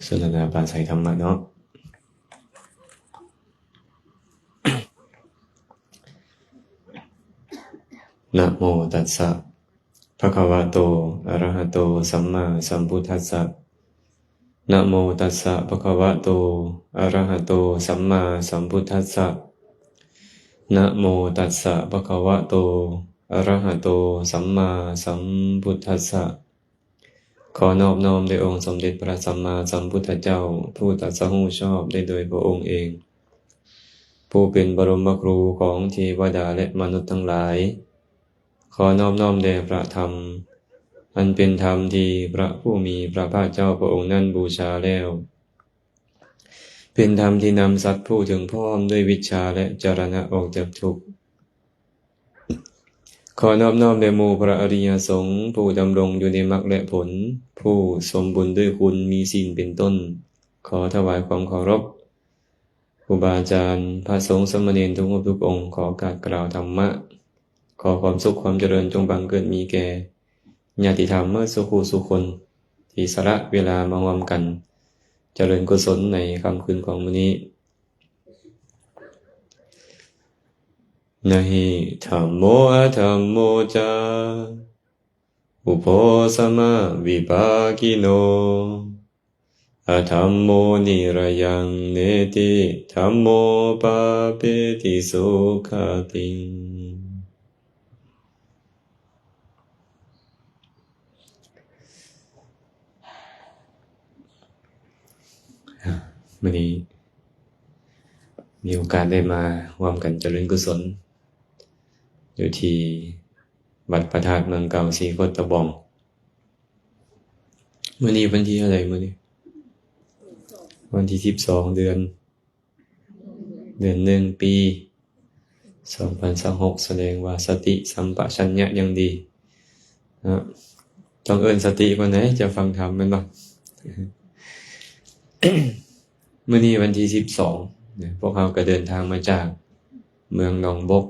ສົນທະນາປາໄສທຳມະເນາະ. ນະໂມຕັດສະ ພະຄະວະໂຕ ອະຣະຫະໂຕ ສຳມາສຳພຸດທັດສະ. ນະໂມຕັດສະ ພະຄະວະໂຕ ອະຣະຫະໂຕ ສຳມາສຳພຸດທັດສະ. ນະໂມຕັດສະ ພະຄະວະໂຕ ອະຣະຫະໂຕ ສຳມາສຳພຸດທັດສະ. ຂໍນອບນ້ອມແດ່ອົງສົມເດັດພະສຳມາສຳພຸດທະເຈົ້າ ຜູ້ຕັດສະຮູ້ຊອບໄດ້ໂດຍພະອົງເອງ ຜູ້ເປັນບະລົມມະຄູຂອງເທວະດາ ແລະ ມະນຸດທັງຫຼາຍ. ຂໍນອບນ້ອມແດ່ພະທຳ ອັນເປັນທຳທີ່ພະຜູ້ມີພະພາກເຈົ້າພະອົງນັ້ນບູຊາແລ້ວ ເປັນທຳທີ່ນຳສັດຜູ້ເຖິງພ້ອມດ້ວຍວິດຊາ ແລະ ຈະລະນະອອກຈາກທຸກ. ຂໍນອບນ້ອມແດ່ໝູ່ພະອະລິຍະສົງ ຜູ້ດຳລົງຢູ່ໃນມັກ ແລະ ຜົນ ຜູ້ສົມບູນດ້ວຍຄຸນ ມີສິນເປັນຕົ້ນ. ຂໍຖວາຍຄວາມເຄົາລົບ ຄູບາອາຈານ ພະສົງສາມະເນນທຸກຮູບທຸກອົງ. ຂໍໂອກາດກ່າວທຳມະ. ຂໍຄວາມສຸກຄວາມຈະເລີນຈົ່ງບັງເກີດມີແກ່ຍາດຕິທຳເໝິດສູ່ຄູ່ສູ່ຄົນ ທີ່ສະຫຼະເວລາມາຮ່ວມກັນຈະເລີນກຸສົນໃນຄ່ຳຄືນຂອງມື້ນີ້. ນະຫິ ທຳໂມ ອະທຳໂມຈາ ອຸໂພສະມະວິປາກິໂນ ອະທຳໂມນິຣະຍັງເນຕິ ທຳໂມປາເປຕິສຸຂະຕິງ. ມື້ນີ້ມີໂອກາດໄດ້ມາຮ່ວມກັນຈະເລີນກຸສົນ ຢູ່ທີ່ວັດພະທາດເມືອງເກົ່າ ສີໂຄດຕະບອງ. ມື້ນີ້ວັນທີເທົ່າໃດ? ມື້ນີ້ວັນທີສິບສອງ ເດືອນ ເດືອນໜຶ່ງ ປີສອງພັນຊາວຫົກ ສະແດງວ່າສະຕິສຳປະຊັນຍະຍັງດີເນາະ. ຕ້ອງເອີ້ນສະຕິກ່ອນເດ້ ຈະຟັງທຳແມ່ນບໍ່? ມື້ນີ້ວັນທີສິບສອງນະ ພວກເຮົາກໍເດີນທາງມາຈາກເມືອງໜອງບົກ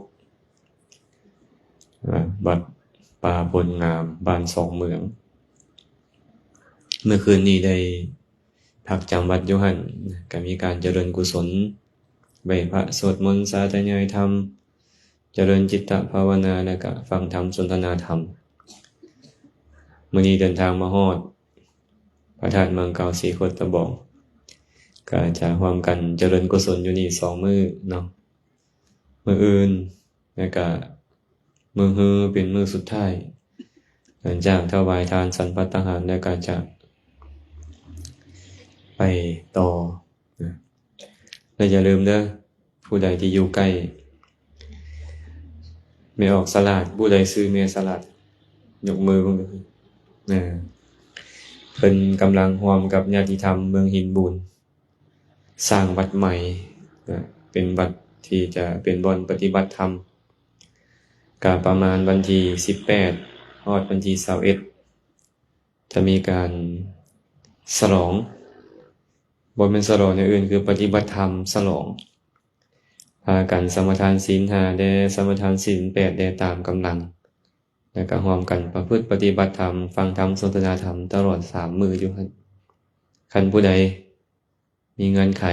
ວັດປ່າໂພນງາມ ບ້ານສອງເມືອງ. ເມື່ອຄືນນີ້ໄດ້ພັກຈຳວັດຢູ່ຫັ້ນ ກໍມີການຈະເລີນກຸສົນ ໄຫວ້ພະ ສວດມົນ ສາທະຍາຍທຳ ຈະເລີນຈິດຕະພາວະນາ ແລ້ວກະຟັງທຳສົນທະນາທຳ. ມື້ນີ້ເດີນທາງມາຮອດພະທາດເມືອງເກົ່າ ສີໂຄດຕະບອງ ກໍຈະຮ່ວມກັນຈະເລີນກຸສົນຢູ່ນີ້ສອງມື້ເນາະ. ມື້ອື່ນ ແລ້ວກະມື້ຮືເປັນມື້ສຸດທ້າຍ ຫຼັງຈາກຖວາຍທານສັນພັດຕະຫານແລ້ວກໍຈະໄປຕໍ່ນະ. ແລະຢ່າລືມເດີ ຜູ້ໃດທີ່ຢູ່ໃກ້ແມ່ອອກສະຫຼາດ, ຜູ້ໃດຊື່ແມ່ສະຫຼາດ ຍົກມືເບິ່ງເດີ. ເພິ່ນກຳລັງຮ່ວມກັບຍາດຕິທຳເມືອງຫີນບູນ ສ້າງວັດໃໝ່ ເປັນວັດທີ່ຈະເປັນບ່ອນປະຕິບັດທຳ. ກະປະມານວັນທີສິບແປດ ຮອດວັນທີຊາວເອັດ ຈະມີການສະຫຼອງ, ບໍ່ແມ່ນສະຫຼອງແນວອື່ນ ຄືປະຕິບັດທຳສະຫຼອງ. ພາກັນສະມາທານສິນຫ້າແດ່, ສະມາທານສິນແປດແດ່ ຕາມກຳລັງ, ແລ້ວກະຮ່ວມກັນປະພຶດປະຕິບັດທຳ, ຟັງທຳ, ສົນທະນາທຳຕະຫຼອດສາມມື້ຢູ່ຫັ້ນ. ຄັນຜູ້ໃດ ມີເງື່ອນໄຂ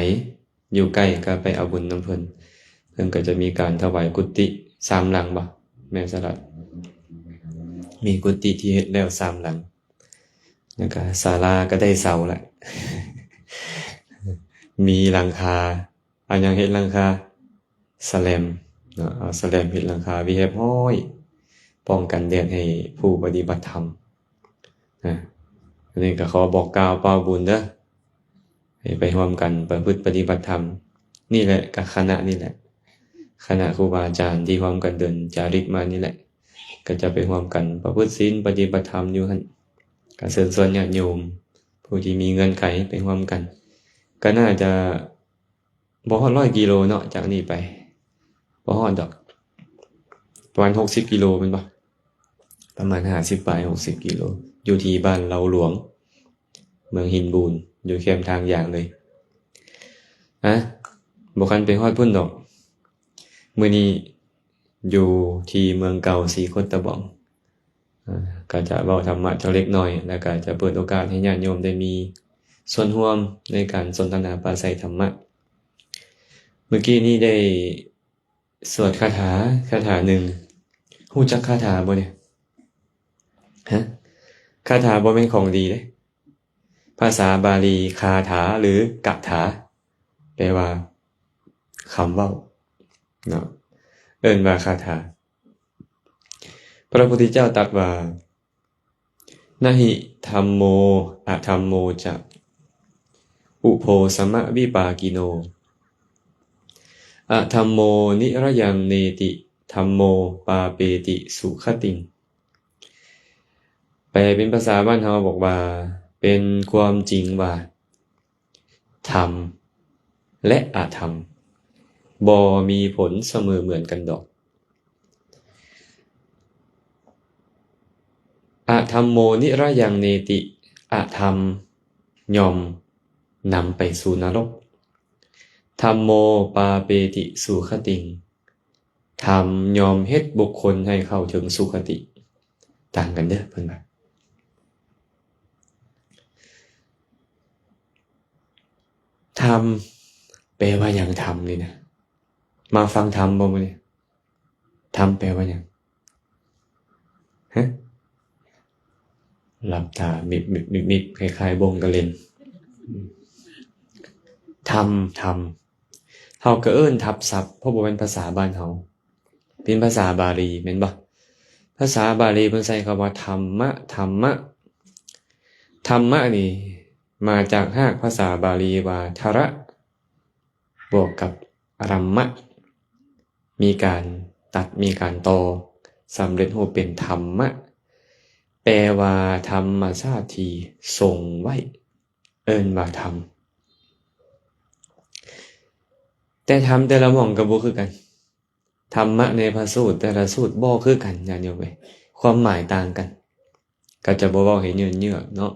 ຢູ່ໃກ້ກໍໄປເອົາບຸນນຳເພິ່ນ. ເພິ່ນກໍຈະມີການຖວາຍກຸຕິສາມຫຼັງບໍ ແມ່ສະຫຼາດ? ມີກຸຕິທີ່ເຮັດແລ້ວສາມຫຼັງ, ແລ້ວກໍສາລາກໍໄດ້ເສົາລະ, ມີຫຼັງຄາ. ເອົາຫຍັງເຮັດຫຼັງຄາ? ສະແລັມເນາະ, ເອົາສະແລັມເຮັດຫຼັງຄາໄວ້ຮຽບຮ້ອຍ, ປ້ອງກັນແດດໃຫ້ຜູ້ປະຕິບັດທຳນະ. ອັນນີ້ກໍຂໍບອກກ່າວເປົ່າບຸນເດີ ໃຫ້ໄປຮ່ວມກັນປະພຶດປະຕິບັດທຳ. ນີ້ແຫຼະ ກັບຄະນະນີ້ແຫຼະ, ຄະນະຄູບາອາຈານທີ່ຮ່ວມກັນເດີນຈາລິກມານີ້ແຫຼະ ກໍຈະໄປຮ່ວມກັນປະພຶດສິນປະຕິບັດທຳຢູ່ຫັ້ນ. ກໍເຊີນຊວນຍາດໂຍມຜູ້ທີ່ມີເງື່ອນໄຂໄປຮ່ວມກັນ. ກໍໜ້າຈະ ບໍ່ຮອດຮ້ອຍກິໂລເນາະ, ຈາກນີ້ໄປບໍ່ຮອດດອກ, ປະມານຫົກສິບກິໂລແມ່ນບໍ່? ປະມານຫ້າສິບປາຍ ຫົກສິບກິໂລ, ຢູ່ທີ່ບ້ານເລົ່າຫຼວງ ເມືອງຫີນບູນ, ຢູ່ແຄມທາງຢາງເລີຍ. ອະ ບໍ່ຄັນໄປຮອດພຸ້ນດອກ. ມື້ນີ້ຢູ່ທີ່ເມືອງເກົ່າ ສີຄົດຕະບອງ. ກໍຈະເວົ້າທຳມະຈັກເລັກນ້ອຍ ແລ້ວກໍຈະເປີດໂອກາດໃຫ້ຍາດໂຍມໄດ້ມີສ່ວນຮ່ວມໃນການສົນທະນາປາໄສທຳມະ. ເມື່ອກີ້ນີ້ໄດ້ສວດຄາຖາ ຄາຖາໜຶ່ງ. ຮູ້ຈັກຄາຖາບໍ່ນີ້? ຮະ? ຄາຖາບໍ່ແມ່ນຂອງດີເດ້. ພາສາບາລີຄາຖາ ຫຼື ກະຖາ ແປວ່າຄຳເວົ້າເນາະ ເອີ້ນວ່າຄາຖາ. ພະພຸດທະເຈົ້າຕັດວ່າ ນະຫິ ທຳໂມ ອະທຳໂມຈະ ອຸໂພສະມະວິປາກິໂນ ອະທຳໂມນິຣະຍັງເນຕິ ທຳໂມປາເປຕິສຸຄະຕິງ. ແປເປັນພາສາບ້ານເຮົາບອກວ່າ ເປັນຄວາມຈິງວ່າ ທຳ ແລະ ອະທຳ ບໍ່ມີຜົນສະເໝີເໝືອນກັນດອກ. ອະທຳໂມນິຣະຍັງເນຕິ ອະທຳຍ່ອມນຳໄປສູ່ນະລົກ ທຳໂມປາເປຕິສຸຄະຕິງ ທຳຍ່ອມເຮັດບຸກຄົນໃຫ້ເຂົ້າເຖິງສຸຄະຕິ. ຕ່າງກັນເດີ້ ເພິ່ນວ່າ. ທຳ ແປວ່າຫຍັງ? ທຳນີ້ນະ ມາຟັງທຳບໍ່ມື້ນີ້? ທຳແປວ່າຫຍັງ? ຮະ? ຫຼັບຕາມິບໆໆໆ ຄ້າຍໆບົ້ງກະເລັນ. ທຳ ທຳ ເຮົາກໍເອີ້ນທັບສັບ ເພາະບໍ່ແມ່ນພາສາບ້ານເຮົາ ເປັນພາສາບາລີແມ່ນບໍ່? ພາສາບາລີເພິ່ນໃຊ້ຄຳວ່າທຳມະ ທຳມະ. ທຳມະນີ້ມາຈາກຮາກພາສາບາລີວ່າທະຣະ ບວກກັບອະຣຳມະ ມີການຕັດ ມີການຕໍ່ ສຳເລັດຮູບເປັນທຳມະ ແປວ່າທຳມະຊາດທີ່ຊົງໄວ້ ເອີ້ນວ່າທຳ. ແຕ່ທຳແຕ່ລະໝ່ອງກໍບໍ່ຄືກັນ. ທຳມະໃນພະສູດແຕ່ລະສູດບໍ່ຄືກັນ ຍາດໂຍມເອີຍ ຄວາມໝາຍຕ່າງກັນ ກໍຈະບໍ່ເວົ້າໃຫ້ເຍີ້ນເຍືອກເນາະ.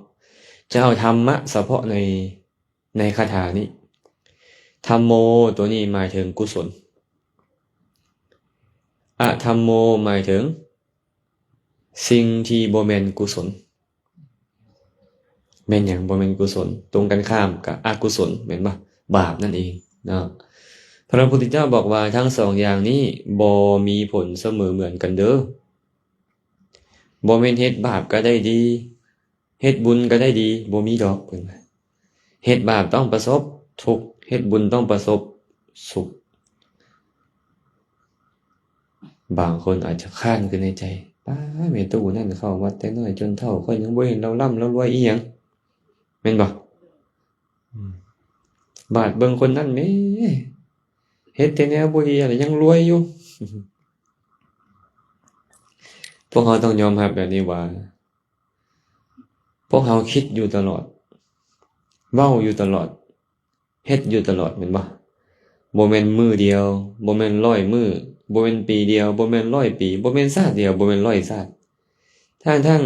ຈະເອົາທຳມະສະເພາະໃນ ໃນຄາຖານີ້ ທຳໂມ ໂຕນີ້ໝາຍເຖິງກຸສົນ ອະທຳໂມ ໝາຍເຖິງສິ່ງທີ່ບໍ່ແມ່ນກຸສົນ. ແມ່ນຫຍັງ? ບໍ່ແມ່ນກຸສົນ ຕົງກັນຂ້າມກັບອະກຸສົນ ແມ່ນບໍ່? ບາບນັ້ນເອງເນາະ. ພະພຸດທະເຈົ້າບອກວ່າ ທັງສອງຢ່າງນີ້ບໍ່ມີຜົນສະເໝີເໝືອນກັນເດີ້. ບໍ່ແມ່ນເຮັດບາບກໍໄດ້ດີ ເຮັດບຸນກໍໄດ້ດີ ບໍ່ມີດອກ ເພິ່ນວ່າ. ເຮັດບາບຕ້ອງປະສົບທຸກ ເຮັດບຸນຕ້ອງປະສົບສຸກ. ບາງຄົນອາດຈະຄ້ານຂຶ້ນໃນໃຈ ປ້າ ແມ່ຕູ້ນັ້ນເຂົ້າວັດແຕ່ນ້ອຍຈົນເຖົ້າ ຂ້ອຍຍັງບໍ່ເຫັນລາວລ່ຳລາວລວຍອີ່ຫຍັງ ແມ່ນບໍ່? ອືມ ບາດເບິ່ງຄົນນັ້ນແມ້ ເຮັດແຕ່ແນວບໍ່ດີ ແລ້ວຍັງລວຍຢູ່. ພວກເຮົາຕ້ອງຍອມຮັບແບບນີ້ວ່າ ພວກເຮົາຄິດຢູ່ຕະຫຼອດ ເວົ້າຢູ່ຕະຫຼອດ ເຮັດຢູ່ຕະຫຼອດ ແມ່ນບໍ່? ບໍ່ແມ່ນມື້ດຽວ ບໍ່ແມ່ນຮ້ອຍມື້ ບໍ່ແມ່ນປີດຽວ ບໍ່ແມ່ນຮ້ອຍປີ ບໍ່ແມ່ນຊາດດຽວ ບໍ່ແມ່ນຮ້ອຍຊາດ. ທັງ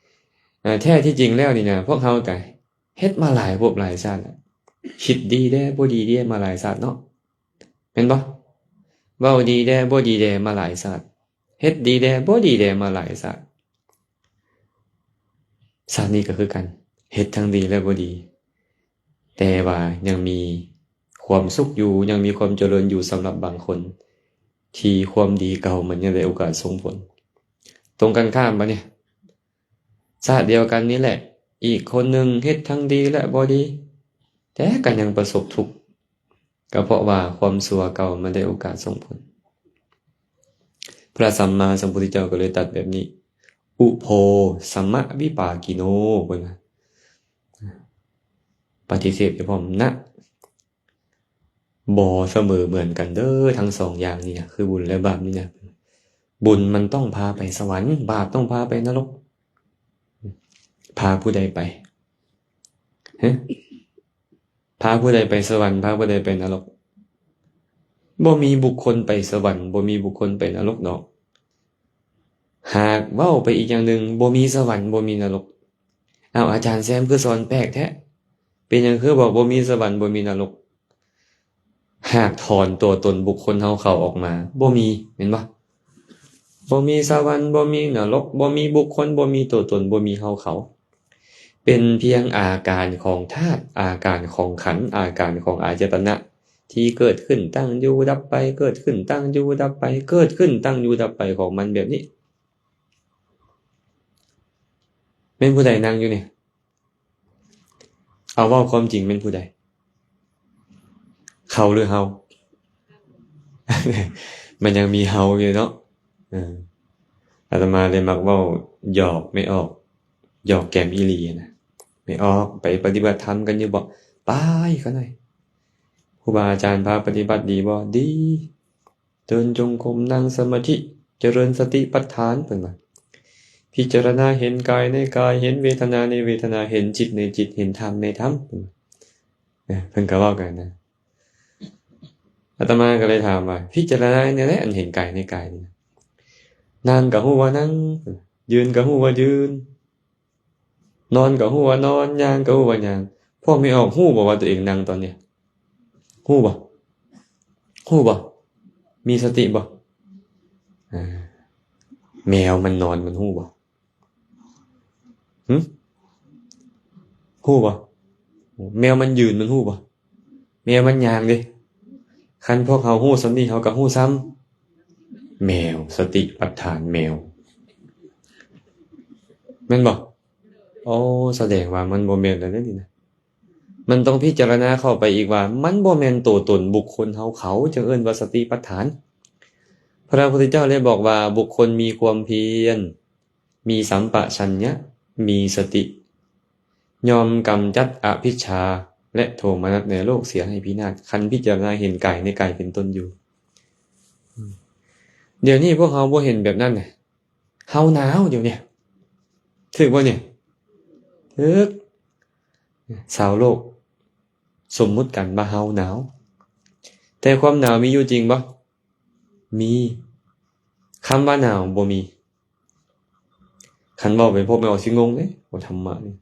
ໆ ເອີ ແທ້ທີ່ຈິງແລ້ວນີ້ນະ ພວກເຮົາກະເຮັດມາຫຼາຍພົບຫຼາຍຊາດລະ ຄິດດີແດ່ ບໍ່ດີແດ່ ມາຫຼາຍຊາດເນາະ ແມ່ນບໍ່? ເວົ້າດີແດ່ ບໍ່ດີແດ່ ມາຫຼາຍຊາດ ເຮັດດີແດ່ ບໍ່ດີແດ່ ມາຫຼາຍຊາດ. ຊາດນີ້ກໍຄືກັນ ເຮັດທັງດີ ແລະ ບໍ່ດີ ແຕ່ວ່າຍັງມີຄວາມສຸກຢູ່ ຍັງມີຄວາມຈະເລີນຢູ່ ສຳລັບບາງຄົນ ທີ່ຄວາມດີເກົ່າມັນຍັງໄດ້ໂອກາດສົ່ງຜົນ. ຕົງກັນຂ້າມບາດນີ້ ຊາດດຽວກັນນີ້ແຫຼະ ອີກຄົນໜຶ່ງເຮັດທັງດີ ແລະ ບໍ່ດີ ແຕ່ກໍຍັງປະສົບທຸກ ກໍເພາະວ່າຄວາມຊົ່ວເກົ່າມັນໄດ້ໂອກາດສົ່ງຜົນ. ພະສຳມາສຳພຸດທະເຈົ້າກໍເລີຍຕັດແບບນີ້ ອຸໂພສະມະວິປາກິໂນ ເພິ່ນວ່າ ປະຕິເສດໄປພ້ອມນະ ບໍ່ສະເໝີເໝືອນກັນເດີ້ ທັງສອງຢ່າງນີ້ນະ ຄືບຸນ ແລະ ບາບນີ້ນະ. ບຸນມັນຕ້ອງພາໄປສະຫວັນ ບາບຕ້ອງພາໄປນະລົກ. ພາຜູ້ໃດໄປ? ຮະ? ພາຜູ້ໃດໄປສະຫວັນ ພາຜູ້ໃດໄປນະລົກ? ບໍ່ມີບຸກຄົນໄປສະຫວັນ ບໍ່ມີບຸກຄົນໄປນະລົກດອກ. ຫາກເວົ້າໄປອີກຢ່າງໜຶ່ງ ບໍ່ມີສະຫວັນ ບໍ່ມີນະລົກ. ອ້າວ ອາຈານແຊມຄືສອນແປກແທ້? ເປັນຫຍັງຄືບອກບໍ່ມີສະຫວັນ ບໍ່ມີນະລົກ? ຫາກຖອນຕົວຕົນບຸກຄົນເຮົາເຂົາອອກມາ ບໍ່ມີ ແມ່ນບໍ່? ບໍ່ມີສະຫວັນ, ບໍ່ມີນະລົກ, ບໍ່ມີບຸກຄົນ, ບໍ່ມີຕົວຕົນ, ບໍ່ມີເຮົາເຂົາ. ເປັນພຽງອາການຂອງທາດ, ອາການຂອງຂັນ, ອາການຂອງອາຍະຕະນະ ທີ່ເກີດຂຶ້ນຕັ້ງຢູ່ດັບໄປ, ເກີດຂຶ້ນຕັ້ງຢູ່ດັບໄປ, ເກີດຂຶ້ນຕັ້ງຢູ່ດັບໄປຂອງມັນແບບນີ້. ແມ່ນຜູ້ໃດນັ່ງຢູ່ນີ້? ເອົາ ເວົ້າຄວາມຈິງແມ່ນຜູ້ໃດ? ເຂົາຫຼືເຮົາ? ມັນຍັງມີເຮົາຢູ່ເນາະ. ເອີ ອາດຕະມາເລີຍມັກເວົ້າຫຍອກແມ່ອອກ ຫຍອກແກມອີ່ຫຼີນະ. ແມ່ອອກ ໄປປະຕິບັດທຳກັນຢູ່ບໍ່? ໄປ ຂ້ານ້ອຍ. ຄູບາອາຈານພາປະຕິບັດດີບໍ່? ດີ. ເດີນຈົງກົມ, ນັ່ງສະມາທິ, ຈະເລີນສະຕິປັດຖານ ເພິ່ນວ່າ. ພິຈາລະນາເຫັນກາຍໃນກາຍ, ເຫັນເວທະນາໃນເວທະນາ, ເຫັນຈິດໃນຈິດ, ເຫັນທຳໃນທຳ ເພິ່ນວ່າ. ເອີ ເພິ່ນກໍເວົ້າກັນນະ. ອາດຕະມາກໍເລີຍຖາມວ່າ ພິຈາລະນາແນວໃດ ອັນເຫັນກາຍໃນກາຍນີ້ນະ? ນັ່ງກໍຮູ້ວ່ານັ່ງ, ຢືນກໍຮູ້ວ່າຢືນ, ນອນກໍຮູ້ວ່ານອນ, ຍ່າງກໍຮູ້ວ່າຍ່າງ. ພວກແມ່ອອກຮູ້ບໍ່ວ່າຕົວເອງນັ່ງຕອນນີ້? ຮູ້ບໍ່? ຮູ້ບໍ່? ມີສະຕິບໍ່? ເອີ ແມວມັນນອນມັນຮູ້ບໍ່? ຫຶ? ຮູ້ບໍ່? ແມວມັນຢືນມັນຮູ້ບໍ່? ແມວມັນຍ່າງເດ້. ຄັນພວກເຮົາຮູ້ສ່ຳນີ້ ເຮົາກໍຮູ້ສ່ຳແມວ, ສະຕິປັດຖານແມວ. ແມ່ນບໍ່? ໂອ້ ສະແດງວ່າມັນບໍ່ແມ່ນແລ້ວເດ້ນີ້ນະ. ມັນຕ້ອງພິຈາລະນາເຂົ້າໄປອີກວ່າ ມັນບໍ່ແມ່ນໂຕຕົນບຸກຄົນເຮົາເຂົາ ຈຶ່ງເອີ້ນວ່າສະຕິປັດຖານ. ພະພຸດທະເຈົ້າໄດ້ບອກວ່າ ບຸກຄົນມີຄວາມພຽນ, ມີສຳປະຊັນຍະ, ມີສະຕິ, ຍ່ອມກຳຈັດອະວິດຊາ ແລະ ໂທມະນັດໃນໂລກເສຍໃຫ້ພິນາດ, ຄັນພິຈາລະນາເຫັນກາຍໃນກາຍເປັນຕົ້ນຢູ່. ດຽວນີ້ພວກເຮົາບໍ່ເຫັນແບບນັ້ນນະ. ເຮົາໜາວດຽວນີ້. ຖືກບໍ່ນີ້? ຖືກ. ຊາວໂລກສົມມຸດກັນວ່າເຮົາໜາວ. ແຕ່ຄວາມໜາວມີຢູ່ຈິງບໍ່? ມີ. ຄຳວ່າໜາວບໍ່ມີ. ຄັນເວົ້າໄປພວກແມ່ອອກຊິງົງເດ້, ບໍ່ທຳມະນີ້.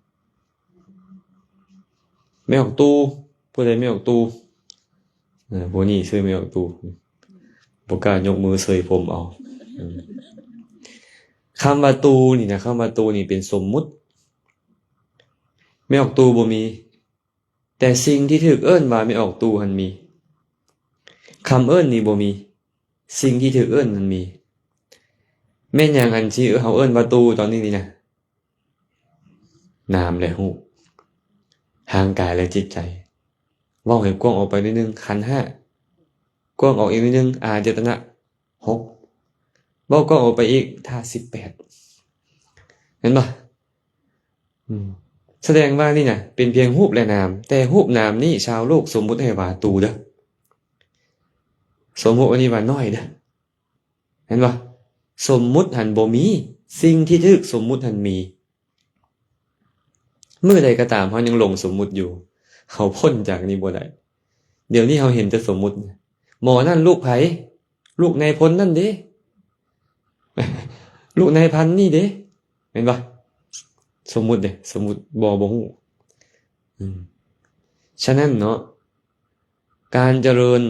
ແມ່ອອກຕູ້, ຜູ້ໃດແມ່ອອກຕູ້? ເອີ ຜູ້ນີ້ຊື່ແມ່ອອກຕູ້. ບໍ່ກ້າຍົກມືເຊີຍຜົມເອົາ. ເອີ ຄຳວ່າຕູ້ນີ້ນະ, ຄຳວ່າຕູ້ນີ້ເປັນສົມມຸດ. ແມ່ອອກຕູ້ບໍ່ມີ, ແຕ່ສິ່ງທີ່ຖືກເອີ້ນວ່າແມ່ອອກຕູ້ຫັ້ນມີ. ຄຳເອີ້ນນີ້ບໍ່ມີ, ສິ່ງທີ່ຖືກເອີ້ນນັ້ນມີ. ແມ່ນຫຍັງອັນທີ່ເຮົາເອີ້ນວ່າຕູ້ຕອນນີ້ນີ້ນະ? ນາມ ແລະ ຮູບ, ຮ່າງກາຍ ແລະ ຈິດໃຈ. ເວົ້າໃຫ້ກວ້າງອອກໄປໜ້ອຍໜຶ່ງ, ຂັນຫ້າ. ກວ້າງອອກອີກໜ້ອຍໜຶ່ງ, ອາຍະຕະນະຫົກ. ເວົ້າກວ້າງອອກໄປອີກ, ທາດສິບແປດ. ເຫັນບໍ່? ອືມ ສະແດງວ່ານີ້ນະ ເປັນພຽງຮູບ ແລະ ນາມ, ແຕ່ຮູບນາມນີ້ ຊາວໂລກສົມມຸດໃຫ້ວ່າຕູ້ເດີ້. ສົມມຸດອັນນີ້ວ່ານ້ອຍເດີ້. ເຫັນບໍ່? ສົມມຸດຫັ້ນບໍ່ມີ, ສິ່ງທີ່ຖືກສົມມຸດຫັ້ນມີ. ມື້ໃດກໍຕາມເຮົາຍັງຫຼົງສົມມຸດຢູ່, ເຮົາພົ້ນຈາກນີ້ບໍ່ໄດ້. ດຽວນີ້ເຮົາເຫັນແຕ່ສົມມຸດ. ໝໍນັ້ນລູກໃຜ? ລູກນາຍພົນນັ້ນເດ້. ລູກນາຍພັນນີ້ເດ້. ແມ່ນບໍ່? ສົມມຸດເດ້, ສົມມຸດ ບໍ່, ບໍ່ຮູ້. ອືມ. ສະນັ້ນເນາະ, ການຈະເລີນ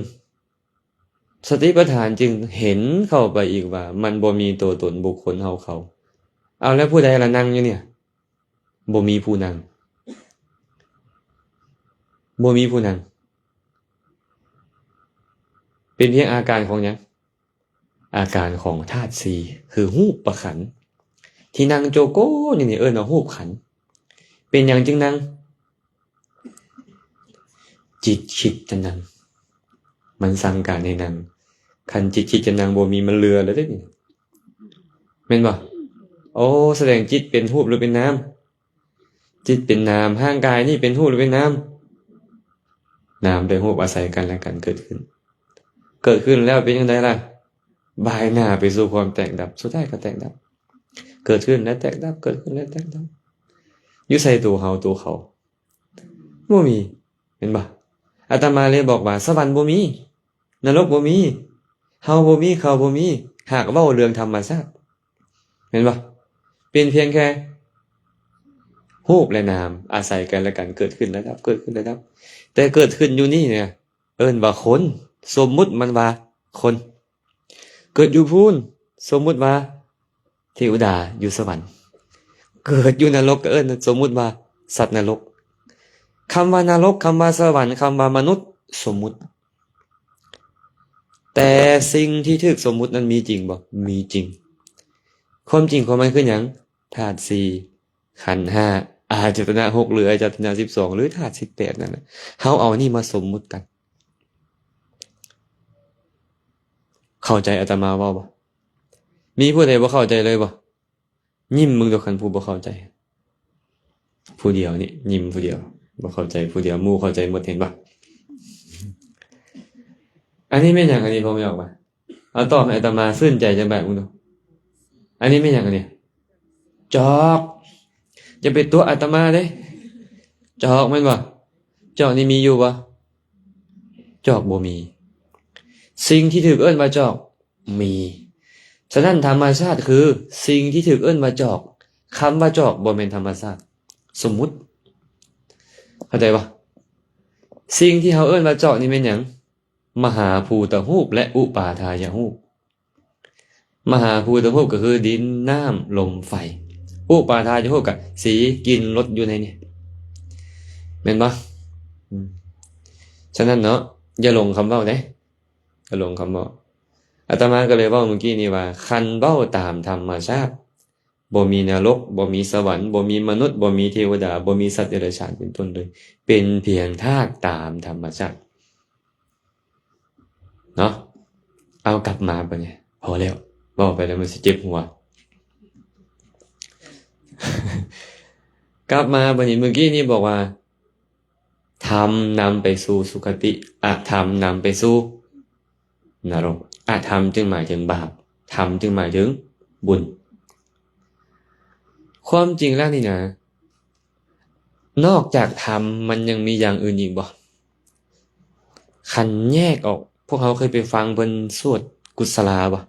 ສະຕິປັດຖານຈຶ່ງເຫັນເຂົ້າໄປອີກວ່າ ມັນບໍ່ມີໂຕຕົນບຸກຄົນເຮົາເຂົາ. ເອົາ ແລ້ວຜູ້ໃດລະນັ່ງຢູ່ນີ້? ບໍ່ມີຜູ້ນັ່ງ, ບໍ່ມີຜູ້ນັ່ງ. ເປັນພຽງອາການຂອງຫຍັງ? ອາການຂອງທາດສີ່ ຄືຮູບປະຂັນ ທີ່ນັ່ງໂຈໂກຢູ່ນີ້ ເອີ້ນວ່າຮູບຂັນ. ເປັນຫຍັງຈຶ່ງນັ່ງ? ຈິດຄິດຈະນັ່ງ, ມັນສັ່ງການໃຫ້ນັ່ງ. ຄັນຈິດຄິດຈະນັ່ງບໍ່ມີ, ມັນເຫຼືອແລ້ວເດ້ນີ້. ແມ່ນບໍ່? ໂອ້ ສະແດງຈິດເປັນຮູບຫຼືເປັນນາມ? ຈິດເປັນນາມ. ຮ່າງກາຍນີ້ເປັນຮູບຫຼືເປັນນາມ? ນາມແລະຮູບອາໄສກັນແລະກັນເກີດຂຶ້ນ. ເກີດຂຶ້ນແລ້ວເປັນຈັ່ງໃດລະ? ບາຍໜ້າໄປສູ່ຄວາມແຕກດັບ, ສຸດທ້າຍກໍແຕກດັບ. ເກີດຂຶ້ນແລະແຕກດັບ, ເກີດຂຶ້ນແລະແຕກດັບ. ຢູ່ໃສໂຕເຮົາໂຕເຂົາ? ບໍ່ມີ, ແມ່ນບໍ່? ອາດຕະມາເລີຍບອກວ່າ ສະຫວັນບໍ່ມີ, ນະລົກບໍ່ມີ, ເຮົາບໍ່ມີ, ເຂົາບໍ່ມີ, ຫາກເວົ້າເລື່ອງທຳມະຊາດ, ແມ່ນບໍ່? ເປັນພຽງແຄ່ຮູບ ແລະ ນາມ ອາໄສກັນ ແລະ ກັນ ເກີດຂຶ້ນ ແລະ ດັບ, ເກີດຂຶ້ນ ແລະ ດັບ. ແຕ່ເກີດຂຶ້ນຢູ່ນີ້ນະ ເອີ້ນວ່າຄົນ, ສົມມຸດມັນວ່າຄົນ. ເກີດຢູ່ພຸ້ນ, ສົມມຸດວ່າເທວະດາຢູ່ສະຫວັນ, ເກີດຢູ່ນະລົກກໍເອີ້ນ ສົມມຸດວ່າສັດນະລົກ. ຄຳວ່ານະລົກ, ຄຳວ່າສະຫວັນ, ຄຳວ່າມະນຸດ ສົມມຸດ. ແຕ່ສິ່ງທີ່ຖືກສົມມຸດນັ້ນມີຈິງບໍ່? ມີຈິງ. ຄວາມຈິງຂອງມັນຄືຫຍັງ? ທາດສີ່, ຂັນຫ້າ, ອາຍະຕະນະຫົກ ຫຼື ອາຍະຕະນະສິບສອງ ຫຼື ທາດສິບແປດນັ້ນແຫຼະ. ເຮົາເອົານີ້ມາສົມມຸດກັນ. ເຂົ້າໃຈອາດຕະມາເວົ້າບໍ່? ມີຜູ້ໃດບໍ່ເຂົ້າໃຈເລີຍບໍ່? ຍິ້ມເບິ່ງດູ ຄັນຜູ້ບໍ່ເຂົ້າໃຈ. ຜູ້ດຽວນີ້ ຍິ້ມຜູ້ດຽວ, ບໍ່ເຂົ້າໃຈຜູ້ດຽວ, ໝູ່ເຂົ້າໃຈໝົດ ເຫັນບໍ່? ອັນນີ້ແມ່ນຫຍັງ? ອັນນີ້ພໍແມ່ນອອກມາ. ເອົາຕອບໃຫ້ອາດຕະມາຊື່ນໃຈຈັກບາດເບິ່ງດູ. ອັນນີ້ແມ່ນຫຍັງອັນນີ້? ຈອກ. ຢ່າໄປຕົວະອາດຕະມາເດ້. ຈອກແມ່ນບໍ່? ຈອກນີ້ມີຢູ່ບໍ່? ຈອກບໍ່ມີ. ສິ່ງທີ່ຖືກເອີ້ນວ່າຈອກມີ. ສະນັ້ນ ທຳມະຊາດຄືສິ່ງທີ່ຖືກເອີ້ນວ່າຈອກ. ຄຳວ່າຈອກບໍ່ແມ່ນທຳມະຊາດ, ສົມມຸດ. ເຂົ້າໃຈບໍ່? ສິ່ງທີ່ເຮົາເອີ້ນວ່າຈອກນີ້ແມ່ນຫຍັງ? ມະຫາພູຕະຮູບ ແລະ ອຸປາທາຍະຮູບ. ມະຫາພູຕະຮູບກໍຄືດິນ, ນ້ຳ, ລົມ, ໄຟ. ອຸປາທາຍະຮູບກໍສີ, ກິ່ນ, ລົດ ຢູ່ໃນນີ້ ແມ່ນບໍ່? ອືມ ສະນັ້ນເນາະ ຢ່າຫຼົງຄຳເວົ້າເດ້, ຢ່າຫຼົງຄຳເວົ້າ. ອາດຕະມາກໍເລີຍເວົ້າມື້ກີ້ນີ້ວ່າ ຄັນເວົ້າຕາມທຳມະຊາດ ບໍ່ມີນະລົກ, ບໍ່ມີສະຫວັນ, ບໍ່ມີມະນຸດ, ບໍ່ມີເທວະດາ, ບໍ່ມີສັດເດຍລະສານເປັນຕົ້ນເລີຍ, ເປັນພຽງທາດຕາມທຳມະຊາດເນາະ. ເອົາ ກັບມາບາດນີ້ ພໍແລ້ວ, ເວົ້າໄປແລ້ວມັນຊິເຈັບຫົວ. ກັບມາບາດນີ້ ມື້ກີ້ນີ້ບອກວ່າ ທຳນຳໄປສູ່ສຸຄະຕິ, ອະທຳນຳໄປສູ່ ນະລົກ. ອະທຳຈຶ່ງໝາຍເຖິງບາບ, ທຳຈຶ່ງໝາຍເຖິງບຸນ. ຄວາມຈິງແລ້ວນີ້ນະ, ນອກຈາກທຳ ມັນຍັງມີຢ່າງອື່ນອີກບໍ່? ຄັນແຍກອອກ, ພວກເຮົາເຄີຍໄປຟັງເພິ່ນສວດກຸສະລາບໍ່?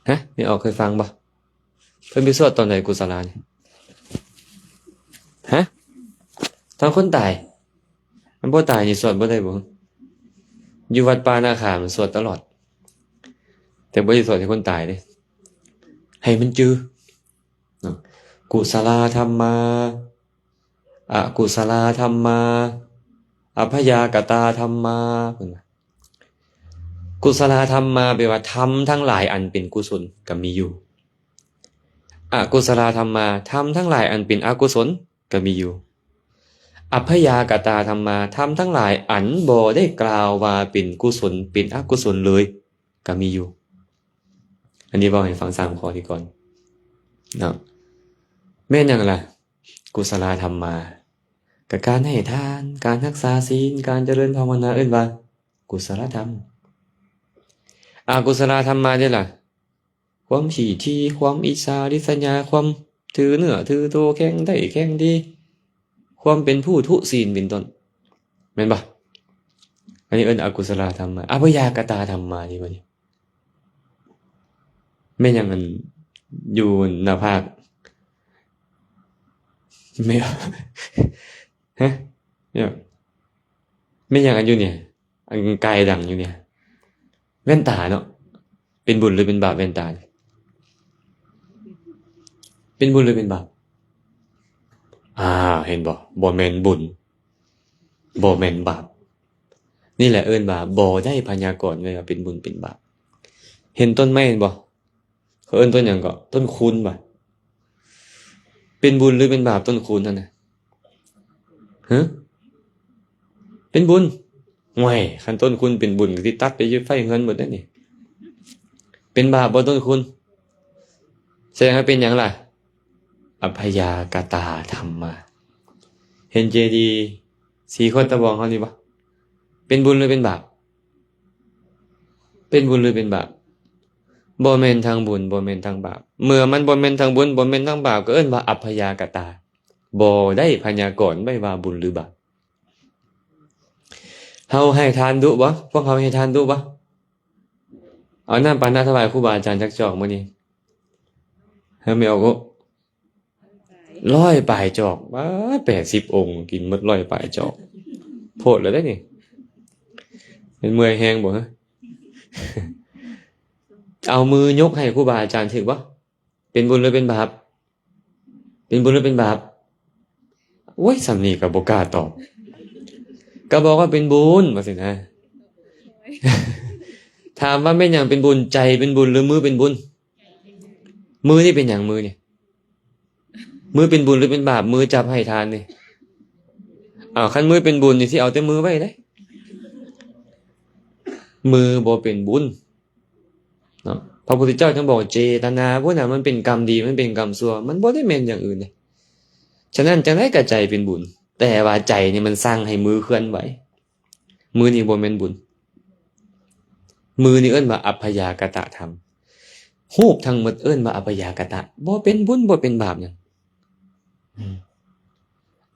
ຮະ? ແມ່ອອກເຄີຍຟັງບໍ່? ເພິ່ນໄປສວດຕອນໃດ ກຸສະລານີ້? ຮະ? ຕອນຄົນຕາຍ? ມັນບໍ່ຕາຍນີ້ສວດບໍ່ໄດ້ບໍ່? ຢູ່ວັດປ່ານາຄາມັນສວດຕະຫຼອດ, ແຕ່ບໍ່ໄດ້ສວດໃຫ້ຄົນຕາຍເດ້, ໃຫ້ມັນຈື່ເນາະ. ກຸສະລາທຳມາ, ອະກຸສະລາທຳມາ, ອັບພະຍາກະຕາທຳມາ, ເພິ່ນວ່າ ກຸສະລາທຳມາ ແປວ່າທຳທັງຫຼາຍອັນເປັນກຸສົນກໍມີຢູ່. ອະກຸສະລາທຳມາ, ທຳທັງຫຼາຍອັນເປັນອະກຸສົນກໍມີຢູ່. ອັບພະຍາກະຕາທຳມາ, ທຳທັງຫຼາຍອັນບໍ່ໄດ້ກ່າວວ່າເປັນກຸສົນ ເປັນອະກຸສົນເລີຍກໍມີຢູ່. ອັນນີ້ເວົ້າໃຫ້ຟັງສາມຂໍ້ນີ້ກ່ອນເນາະ. ແມ່ນຫຍັງລະ? ກຸສະລາທຳມາ ກໍການໃຫ້ທານ, ການຮັກສາສິນ, ການຈະເລີນພາວະນາ ເອີ້ນວ່າ ກຸສະລະທຳ. ອະກຸສະລາທຳມາເດ້ລະ? ຄວາມຂີ້ຖີ່, ຄວາມອິດສາລິດສະຍາ, ຄວາມຖືເນື້ອຖືໂຕ, ແຂ່ງໄດ້ແຂ່ງດີ, ຄວາມເປັນຜູ້ທຸສິນເປັນຕົ້ນ, ແມ່ນບໍ່? ອັນນີ້ເອີ້ນອະກຸສະລາທຳມາ. ອັບພະຍາກະຕາທຳມາ ນີ້ບັດນີ້ ແມ່ນຫຍັງອັນຢູ່ໜ້າຜາກ? ແມ່ນ ຮະ? ແມ່ນຫຍັງອັນຢູ່ນີ້? ອັນກາຍດັງຢູ່ນີ້ ແວ່ນຕາເນາະ. ເປັນບຸນຫຼືເປັນບາບແວ່ນຕານີ້? ເປັນບຸນຫຼືເປັນບາບ? ອ່າ ເຫັນບໍ່? ບໍ່ແມ່ນບຸນ ບໍ່ແມ່ນບາບ. ນີ້ແຫຼະເອີ້ນວ່າບໍ່ໄດ້ພະຍາກອນໄວ້ວ່າເປັນບຸນເປັນບາບ. ເຫັນຕົ້ນໄມ້ເຫັນບໍ່? ເຂົາເອີ້ນຕົ້ນຫຍັງເກາະ? ຕົ້ນຄູນບໍ່? ເປັນບຸນຫຼືເປັນບາບຕົ້ນຄູນຫັ້ນນະ? ຮະ? ເປັນບຸນ. ໂອ້ຍ ຄັນຕົ້ນຄູນເປັນບຸນກໍຊິຕັດໄປຢູ່ໄຟເຮືອນໝົດແລ້ວນີ້. ເປັນບາບບໍ່ຕົ້ນຄູນ? ສະແດງວ່າເປັນຫຍັງລະ? ອັບພະຍາກະຕາທຳມາ. ເຫັນເຈດີສີໂຄດຕະບອງເຮົານີ້ບໍ່? ເປັນບຸນຫຼືເປັນບາບ? ເປັນບຸນຫຼືເປັນບາບ? ບໍ່ແມ່ນທັງບຸນ ບໍ່ແມ່ນທັງບາບ. ເມື່ອມັນບໍ່ແມ່ນທັງບຸນ ບໍ່ແມ່ນທັງບາບ ກໍເອີ້ນວ່າອັບພະຍາກະຕາ, ບໍ່ໄດ້ພະຍາກອນໄວ້ວ່າບຸນຫຼືບາບ. ເຮົາໃຫ້ທານດຸບໍ່? ພວກເຮົາໃຫ້ທານດຸບໍ່? ເອົານ້ຳປານະຖວາຍຄູບາອາຈານຈັກຈອກມື້ນີ້. ເຮົາແມ່ອອກ ຮ້ອຍປາຍຈອກ. ບາດ ແປດສິບອົງ ກິນໝົດຮ້ອຍປາຍຈອກ ໂພດແລ້ວເດ້ນີ້. ແມ່ນເມື່ອຍແຮງບໍ່? ຮະ? ເອົາມືຍົກໃຫ້ຄູບາອາຈານຖືກບໍ່? ເປັນບຸນຫຼືເປັນບາບ? ເປັນບຸນຫຼືເປັນບາບ? ໂອ້ຍ ສ່ຳນີ້ກໍບໍ່ກ້າຕອບ. ກໍບອກວ່າເປັນບຸນ ວ່າຊີ້ນະ. ຖາມວ່າແມ່ນຫຍັງເປັນບຸນ? ໃຈເປັນບຸນຫຼືມືເປັນບຸນ? ມືນີ້ເປັນຫຍັງ? ມືນີ້ ມືເປັນບຸນຫຼືເປັນບາບ? ມືຈັບໃຫ້ທານນີ້. ອ້າວ ຄັນມືເປັນບຸນນີ້ ຊິເອົາແຕ່ມືໄວ້ເດ້. ມືບໍ່ເປັນບຸນເນາະ. ພະພຸດທະເຈົ້າຈຶ່ງບອກ ເຈຕະນາພຸ້ນນະ ມັນເປັນກຳດີ ມັນເປັນກຳຊົ່ວ ມັນບໍ່ໄດ້ແມ່ນຢ່າງອື່ນເດ້. ສະນັ້ນ ຈັ່ງໃດກໍໃຈເປັນບຸນ, ແຕ່ວ່າໃຈນີ້ມັນສັ່ງໃຫ້ມືເຄື່ອນໄຫວ. ມືນີ້ບໍ່ແມ່ນບຸນ. ມືນີ້ເອີ້ນວ່າອັບພະຍາກະຕະທຳ. ຮູບທັງໝົດເອີ້ນວ່າອັບພະຍາກະຕະ. ບໍ່ເປັນບຸນ ບໍ່ເປັນບາບຫຍັງ. ອືມ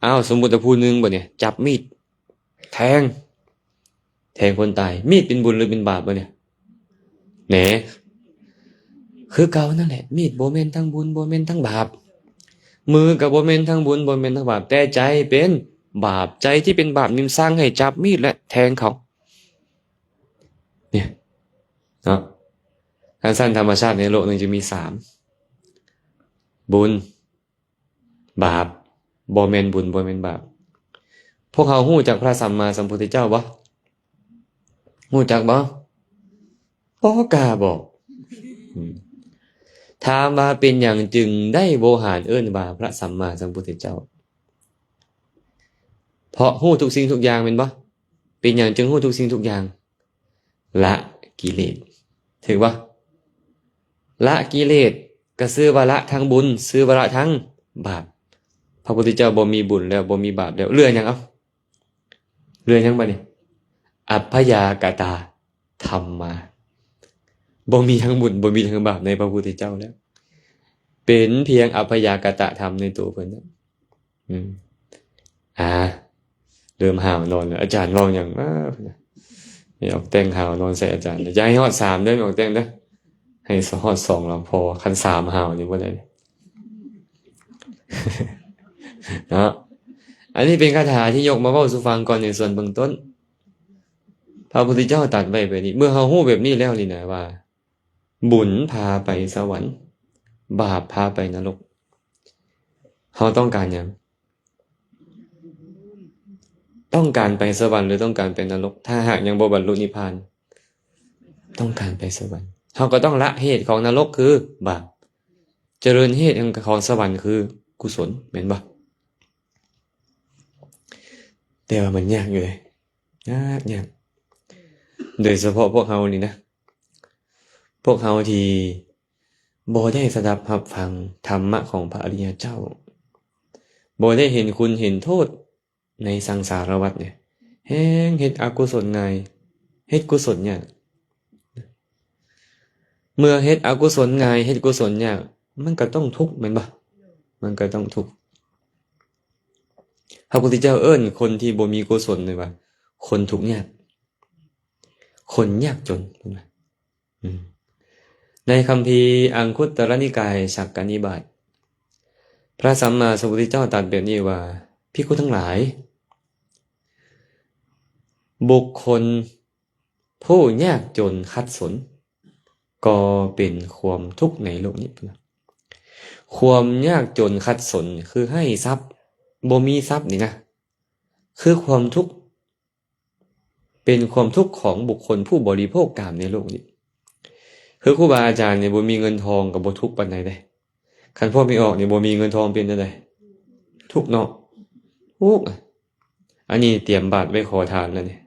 ອ້າວ ສົມມຸດວ່າຜູ້ໜຶ່ງບາດນີ້ ຈັບມີດ ແທງ ແທງຄົນຕາຍ. ມີດເປັນບຸນຫຼືເປັນບາບບາດນີ້? ແໜ ຄືເກົ່ານັ້ນແຫຼະ. ມີດບໍ່ແມ່ນທັງບຸນ ບໍ່ແມ່ນທັງບາບ. ມືກໍບໍ່ແມ່ນທັງບຸນ ບໍ່ແມ່ນທັງບາບ, ແຕ່ໃຈເປັນບາບ. ໃຈທີ່ເປັນບາບນີ້ມັນສັ່ງໃຫ້ຈັບມີດ ແລະ ແທງເຂົາ. ນີ້ເນາະ. ຄັນຊັ້ນທຳມະຊາດໃນໂລກນີ້ຈະມີສາມ ບຸນ ບາບ. ບໍ່ແມ່ນບຸນ ບໍ່ແມ່ນບາບ. ພວກເຮົາຮູ້ຈັກພະສຳມາສຳພຸດທະເຈົ້າບໍ່? ຮູ້ຈັກບໍ່? ບໍ່ກ້າບອກ. ອືມ ຖາມວ່າເປັນຫຍັງຈຶ່ງໄດ້ໂວຫານເອີ້ນວ່າພະສຳມາສຳພຸດທະເຈົ້າ? ເພາະຮູ້ທຸກສິ່ງທຸກຢ່າງແມ່ນບໍ່? ເປັນຫຍັງຈຶ່ງຮູ້ທຸກສິ່ງທຸກຢ່າງ? ລະກິເລດ. ຖືກບໍ່? ລະກິເລດ ກໍຊື່ວ່າລະທັງບຸນ ຊື່ວ່າລະທັງບາບ. ພະພຸດທະເຈົ້າບໍ່ມີບຸນແລ້ວ ບໍ່ມີບາບແລ້ວ ເຫຼືອຫຍັງ? ເອົາ ເຫຼືອຫຍັງບາດນີ້? ອັບພະຍາກະຕາທຳມາ. ບໍ່ມີທັງບຸນ ບໍ່ມີທັງບາບໃນພະພຸດທະເຈົ້າແລ້ວ. ເປັນພຽງອັບພະຍາກະຕະທຳໃນໂຕເພິ່ນ. ອືມ ອ່າ ເລີ່ມຫາວນອນແລ້ວ. ອາຈານເວົ້າຫຍັງວະ? ແມ່ອອກແຕ່ງຫາວນອນໃສ່ອາຈານ. ຢ່າໃຫ້ຮອດສາມເດີ ແມ່ອອກແຕ່ງເດີ. ໃຫ້ຮອດສອງລະພໍ. ຄັນສາມຫາວນີ້ບໍ່ໄດ້ເນາະ. ອັນນີ້ເປັນຄາຖາທີ່ຍົກມາເວົ້າສູ່ຟັງກ່ອນໃນສ່ວນເບື້ອງຕົ້ນ. ພະພຸດທະເຈົ້າຕັດໄວ້ແບບນີ້. ເມື່ອເຮົາຮູ້ແບບນີ້ແລ້ວນີ້ນະວ່າ ບຸນພາໄປສະຫວັນ ບາບພາໄປນະລົກ. ເຮົາຕ້ອງການຫຍັງ? ຕ້ອງການໄປສະຫວັນ ຫຼື ຕ້ອງການໄປນະລົກ? ຖ້າຫາກຍັງບໍ່ບັນລຸນິບພານ ຕ້ອງການໄປສະຫວັນ. ເຮົາກໍຕ້ອງລະເຫດຂອງນະລົກຄືບາບ ຈະເລີນເຫດຂອງສະຫວັນຄືກຸສົນ ແມ່ນບໍ່? ແຕ່ວ່າມັນຍາກຢູ່ເດ້. ຍາກ ຍາກ. ໂດຍສະເພາະພວກເຮົານີ້ນະ ພວກເຮົາທີ່ບໍ່ໄດ້ສະດັບຮັບຟັງທຳມະຂອງພະອະລິຍະເຈົ້າ, ບໍ່ໄດ້ເຫັນຄຸນເຫັນໂທດໃນສັງສາລະວັດນີ້, ແຮ່ງເຮັດອະກຸສົນງ່າຍ, ເຮັດກຸສົນຍາກ. ເມື່ອເຮັດອະກຸສົນງ່າຍ, ເຮັດກຸສົນຍາກ, ມັນກໍຕ້ອງທຸກ, ແມ່ນບໍ່? ມັນກໍຕ້ອງທຸກ. ພະພຸດທະເຈົ້າເອີ້ນຄົນທີ່ບໍ່ມີກຸສົນນີ້ວ່າ ຄົນທຸກຍາກ, ຄົນຍາກຈົນ, ເຫັນບໍ່? ອືມ ໃນຄຳພີອັງຄຸດຕະລະນິກາຍສັກກະນິບາດ ພະສຳມາສຳພຸດທະເຈົ້າຕັດແບບນີ້ວ່າ ພິກຂຸທັງຫຼາຍ, ບຸກຄົນຜູ້ຍາກຈົນຂັດສົນ ກໍເປັນຄວາມທຸກໃນໂລກນີ້. ຄວາມຍາກຈົນຂັດສົນ ຄືໄຮ້ຊັບ, ບໍ່ມີຊັບນີ້ນະ, ຄືຄວາມທຸກ ເປັນຄວາມທຸກຂອງບຸກຄົນຜູ້ບໍລິໂພກກາມໃນໂລກນີ້. ຄືຄູບາອາຈານນີ້ບໍ່ມີເງິນທອງກໍບໍ່ທຸກປານໃດເດ້. ຄັນພວກແມ່ອອກນີ້ບໍ່ມີເງິນທອງເປັນຈັ່ງໃດ? ທຸກເນາະ, ທຸກ. ອັນນີ້ຕຽມບາດໄວ້ຂໍທານແລ້ວນີ້,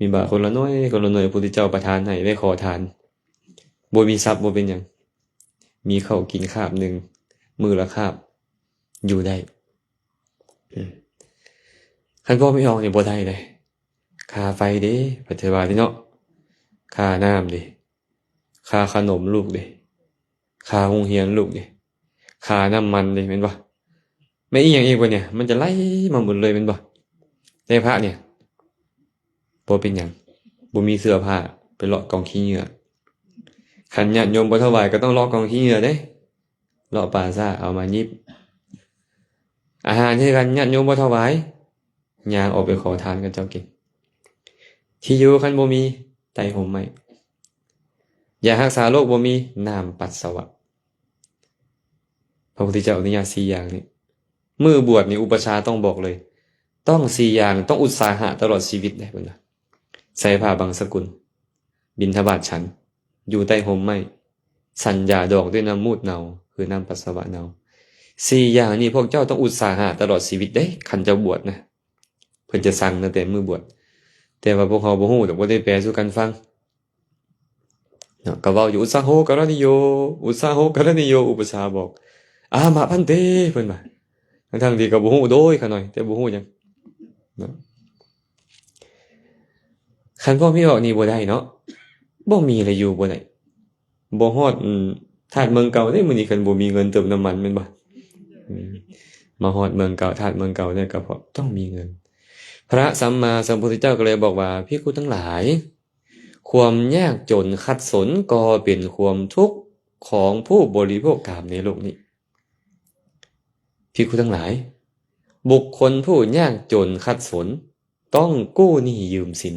ມີບາດຄົນລະໜ້ອຍ ຄົນລະໜ້ອຍ ພຸດທະເຈົ້າປະທານໃຫ້ໄວ້ຂໍທານ. ບໍ່ມີຊັບບໍ່ເປັນຫຍັງ, ມີເຂົ້າກິນຄາບໜຶ່ງ ມື້ລະຄາບ ຢູ່ໄດ້. ອືມ ຄັນພໍ່ແມ່ອອກນີ້ບໍ່ໄດ້ເດ້. ຄ່າໄຟເດ້ ພັດເທວາເດ້ເນາະ, ຄ່ານ້ຳເດ້, ຄ່າຂະໜົມລູກເດ້, ຄ່າໂຮງຮຽນລູກເດ້, ຄ່ານ້ຳມັນເດ້, ແມ່ນບໍ່? ແມ່ນອີ່ຫຍັງອີກວະນີ້? ມັນຈະໄລ່ມາໝົດເລີຍ ແມ່ນບໍ່? ແຕ່ພະນີ້ບໍ່ເປັນຫຍັງ, ບໍ່ມີເສື້ອຜ້າ, ໄປເລາະກອງຂີ້ເຫຍື້ອ. ຄັນຍາດໂຍມບໍ່ຖວາຍ ກໍຕ້ອງເລາະກອງຂີ້ເຫຍື້ອເດ້. ເລາະປ່າຊ້າເອົາມາຫຍິບ. ອາຫານຄືກັນ, ຍາດໂຍມບໍ່ຖວາຍ, ຍ່າງອອກໄປຂໍທານເຂົາເຈົ້າກິນ. ທີ່ຢູ່ຄັນບໍ່ມີ, ໃຕ້ຮົ່ມໄມ້. ຢາຮັກສາໂລກບໍ່ມີ ນ້ຳປັດສະວະ. ພະພຸດທະເຈົ້າອະນຸຍາດສີ່ຢ່າງນີ້. ມື້ບວດນີ້ອຸປັດຊາຕ້ອງບອກເລີຍ ຕ້ອງສີ່ຢ່າງ ຕ້ອງອຸດສາຫະຕະຫຼອດຊີວິດເດ້ ເພິ່ນວ່າ. ໃສ່ຜ້າບັງສະກຸນ ບິນທະບາດສັນ ຢູ່ໃຕ້ຮົ່ມໄມ້ ສັນຢາດອກດ້ວຍນ້ຳມູດເນົ່າ ຄືນ້ຳປັດສະວະເນົ່າ. ສີ່ຢ່າງນີ້ພວກເຈົ້າຕ້ອງອຸດສາຫະຕະຫຼອດຊີວິດເດ້ ຄັນເຈົ້າບວດນະ. ເພິ່ນຈະສັ່ງຕັ້ງແຕ່ມື້ບວດ ແຕ່ວ່າພວກເຮົາບໍ່ຮູ້ດອກ ບໍ່ໄດ້ແປສູ່ກັນຟັງເນາະ. ກໍເວົ້າຢູ່ ອຸດສາໂຫກະລະນິໂຍ ອຸດສາໂຫກະລະນິໂຍ ອຸປັດຊາບອກ ອາມະພັນເຕ ເພິ່ນວ່າ ທັງໆທີ່ກໍບໍ່ຮູ້ໂດຍຂະໜ້ອຍ ແຕ່ບໍ່ຮູ້ຫຍັງເນາະ. ຄັນພວກມີອອກນີ້ບໍ່ໄດ້ເນາະ ບໍ່ມີລະຢູ່ບໍ່ໄດ້. ບໍ່ຮອດ ອືມ ທາດເມືອງເກົ່າເດ້ ມື້ນີ້ຄັນບໍ່ມີເງິນເຕີມນ້ຳມັນແມ່ນບໍ່? ອືມ ມາຮອດເມືອງເກົ່າ ທາດເມືອງເກົ່ານີ້ກໍເພາະຕ້ອງມີເງິນ. ພະສຳມາສຳພຸດທະເຈົ້າກໍເລີຍບອກວ່າ ພິກຂຸທັງຫຼາຍ ຄວາມຍາກຈົນຂັດສົນກໍເປັນຄວາມທຸກຂອງຜູ້ບໍລິໂພກກາມໃນໂລກນີ້. ພິກຂຸທັງຫຼາຍ ບຸກຄົນຜູ້ຍາກຈົນຂັດສົນຕ້ອງກູ້ໜີ້ຢືມສິນ.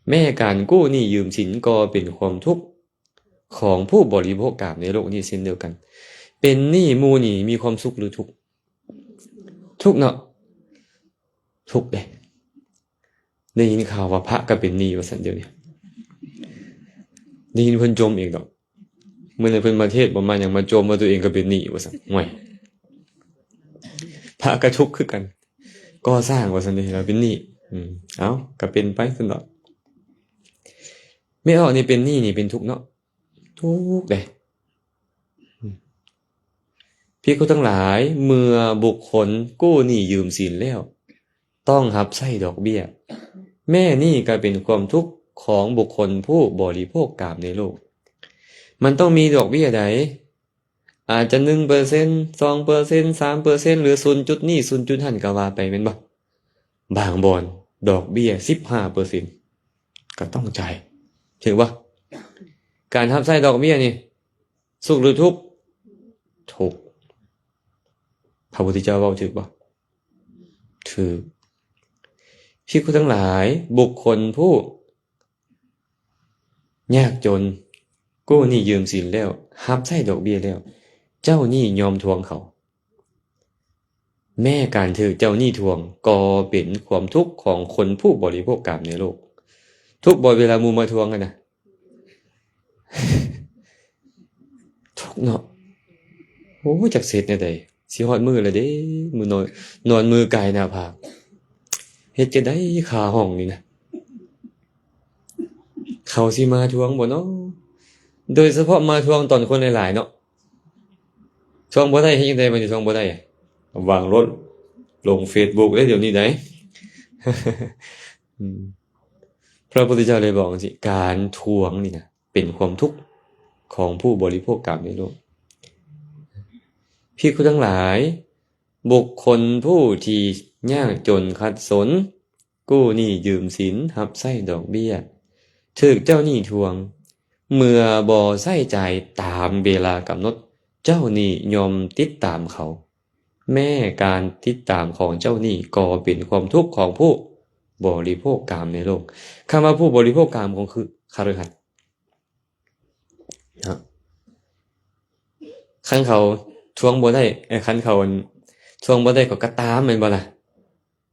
ແມ້ການກູ້ໜີ້ຢືມສິນກໍເປັນຄວາມທຸກຂອງຜູ້ບໍລິໂພກກາມໃນໂລກນີ້ເຊັ່ນດຽວກັນ. ເປັນໜີ້ໝູ່ນີ້ມີຄວາມສຸກຫຼືທຸກ? ທຸກເນາະ ທຸກເດ້. ໄດ້ຍິນຂ່າວວ່າພະກໍເປັນໜີ້ວ່າຊັ້ນດຽວນີ້ ໄດ້ຍິນເພິ່ນຈົ່ມອີກດອກ. ມື້ນັ້ນເພິ່ນມາເທດບໍ່ມາຫຍັງ ມາຈົ່ມວ່າຕົວເອງກໍເປັນໜີ້ວ່າຊັ້ນ. ໂອ້ຍ ພະກໍທຸກຄືກັນ ກໍ່ສ້າງວ່າຊັ້ນເດ ລາວເປັນໜີ້. ອືມ ເອົ້າ ກໍເປັນໄປຊັ້ນດອກ. ແມ່ອອກນີ້ເປັນໜີ້ນີ້ເປັນທຸກເນາະ ທຸກເດ້. ອືມ ພິກຂຸທັງຫຼາຍ ເມື່ອບຸກຄົນກູ້ໜີ້ຢືມສິນແລ້ວ ຕ້ອງຮັບໃຊ້ດອກເບ້ຍ. ແມ້ນີ້ກໍເປັນຄວາມທຸກຂອງບຸກຄົນຜູ້ບໍລິໂພກກາມໃນໂລກ. ມັນຕ້ອງມີດອກເບ້ຍໃດ ອາດຈະໜຶ່ງເປີເຊັນ ສອງເປີເຊັນ ສາມເປີເຊັນ ຫຼື ສູນຈຸດນີ້ ສູນຈຸດຫັ້ນກໍວ່າໄປ ແມ່ນບໍ່? ບາງບ່ອນດອກເບ້ຍສິບຫ້າເປີເຊັນ ກໍຕ້ອງຈ່າຍ ຖືກບໍ່? ການຮັບໃຊ້ດອກເບ້ຍນີ້ ສຸກຫຼືທຸກ? ທຸກ. ພະພຸດທະເຈົ້າເວົ້າຖືກບໍ່? ຖືກ. ພິກຂຸທັງຫຼາຍ ບຸກຄົນຜູ້ຍາກຈົນ ກູ້ໜີ້ຢືມສິນແລ້ວ ຮັບໃຊ້ດອກເບ້ຍແລ້ວ ເຈົ້າໜີ້ຍ່ອມທວງເຂົາ. ແມ້ການຖືກເຈົ້າໜີ້ທວງກໍເປັນຄວາມທຸກຂອງຄົນຜູ້ບໍລິໂພກກາມໃນໂລກ. ທຸກບໍ່ເວລາໝູ່ມາທວງຫັ້ນນະ? ທຸກເນາະ. ໂອ້ຍ ຈັກຊິເຮັດແນວໃດ? ຊິຮອດມື້ແລ້ວເດ້ ມື້ນອນ ນອນມືກາຍໜ້າຜາກ ເຮັດຈັ່ງໃດຄາຫ້ອງນີ້ນະ? ເຂົາຊິມາທວງບໍ່ເນາະ? ໂດຍສະເພາະມາທວງຕອນຄົນຫຼາຍໆເນາະ. ທວງບໍ່ໄດ້ເຮັດຈັ່ງໃດບັດນີ້? ທວງບໍ່ໄດ້ ວາງໂລດ ລົງເຟສບຸກເດ້ ດຽວນີ້ໄດ໋. ອືມ ພະພຸດທະເຈົ້າເລີຍບອກຈັ່ງຊີ້ ການທວງນີ້ນະ ເປັນຄວາມທຸກຂອງຜູ້ບໍລິໂພກກາມໃນໂລກ. ພິກຂຸທັງຫຼາຍ ບຸກຄົນຜູ້ທີ່ຍາກຈົນຂັດສົນ ກູ້ໜີ້ຢືມສິນ ຮັບໃຊ້ດອກເບ້ຍ ຖືກເຈົ້າໜີ້ທວງ ເມື່ອບໍ່ໃຊ້ຈ່າຍຕາມເວລາກຳນົດ ເຈົ້າໜີ້ຍ່ອມຕິດຕາມເຂົາ. ແມ້ການຕິດຕາມຂອງເຈົ້າໜີ້ກໍເປັນຄວາມທຸກຂອງຜູ້ບໍລິໂພກກາມໃນໂລກ. ຄຳວ່າຜູ້ບໍລິໂພກກາມກໍຄືຄະລືຫັດ ເນາະ. ຄັນເຂົາທວງບໍ່ໄດ້ ເອີ ຄັນເຂົາ ອັນ ທວງບໍ່ໄດ້ ເຂົາກໍຕາມແມ່ນບໍ່ລະ?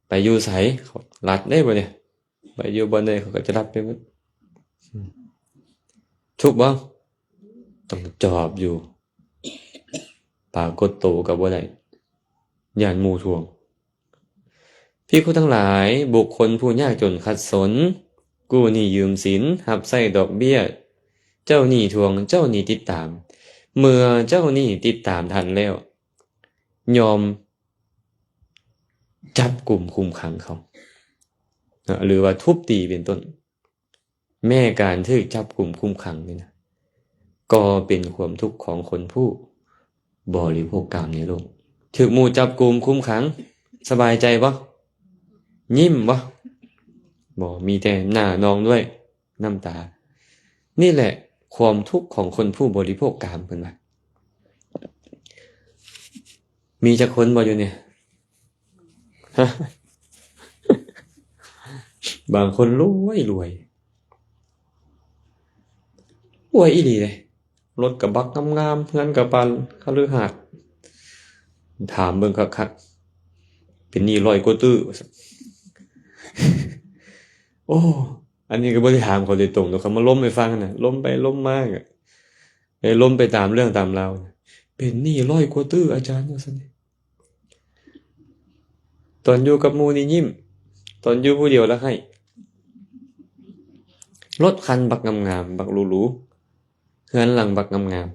ໄປຢູ່ໃສ ເຂົາລັດໄດ້ບໍ່ນີ້? ໄປຢູ່ບ່ອນໃດ ເຂົາກໍຈະລັດໄປໝົດ. ອືມ ທຸກບໍ່? ຕ້ອງຈອບຢູ່ ປາກົດໂຕກໍບໍ່ໄດ້ ຢ້ານໝູ່ທວງ. ພິກຂຸທັງຫຼາຍ ບຸກຄົນຜູ້ຍາກຈົນຂັດສົນ ກູ້ໜີ້ຢືມສິນ ຮັບໃຊ້ດອກເບ້ຍ ເຈົ້າໜີ້ທວງ ເຈົ້າໜີ້ຕິດຕາມ. ເມື່ອເຈົ້າໜີ້ຕິດຕາມທ່ານແລ້ວ ຍອມຈັບກຸມຄຸມຂັງເຂົາ ເນາະ ຫຼືວ່າທຸບຕີເປັນຕົ້ນ. ແມ້ການຖືກຈັບກຸມຄຸມຂັງນີ້ນະ ກໍເປັນຄວາມທຸກຂອງຄົນຜູ້ບໍລິໂພກກາມໃນໂລກ. ຖືກໝູ່ຈັບກຸມຄຸມຂັງ ສະບາຍໃຈບໍ່? ຍິ້ມບໍ່? ບໍ່ ມີແຕ່ໜ້ານອງດ້ວຍນ້ຳຕາ. ນີ້ແຫຼະຄວາມທຸກຂອງຄົນຜູ້ບໍລິໂພກກາມ ເພິ່ນວ່າ. ມີຈັກຄົນບໍ່ຢູ່ນີ້? ບາງຄົນລວຍ ລວຍ. ປ່ວຍອີ່ຫຼີເດ້. ລົດກະບັກງາມໆ ເຮືອນກະປານຄະລືຫາດ. ຖາມເບິ່ງຄັກໆ ເປັນໜີ້ຮ້ອຍກວ່າຕື້ ວ່າຊັ້ນ. ໂອ້ ອັນນີ້ກະບໍ່ໄດ້ຖາມເຂົາໂດຍຕົງດອກ ເຂົາມາລົມໃຫ້ຟັງນະ ລົມໄປລົມມາກະ ເອີ ລົມໄປຕາມເລື່ອງຕາມລາວ. ເປັນໜີ້ຮ້ອຍກວ່າຕື້ ອາຈານ ວ່າຊັ້ນ. ຕອນຢູ່ກັບໝູ່ນີ້ຍິ້ມ ຕອນຢູ່ຜູ້ດຽວລະໄຫ້. ລົດຄັນບັກງາມໆ ບັກຫຼູໆ ເຮືອນຫຼັງບັກງາມ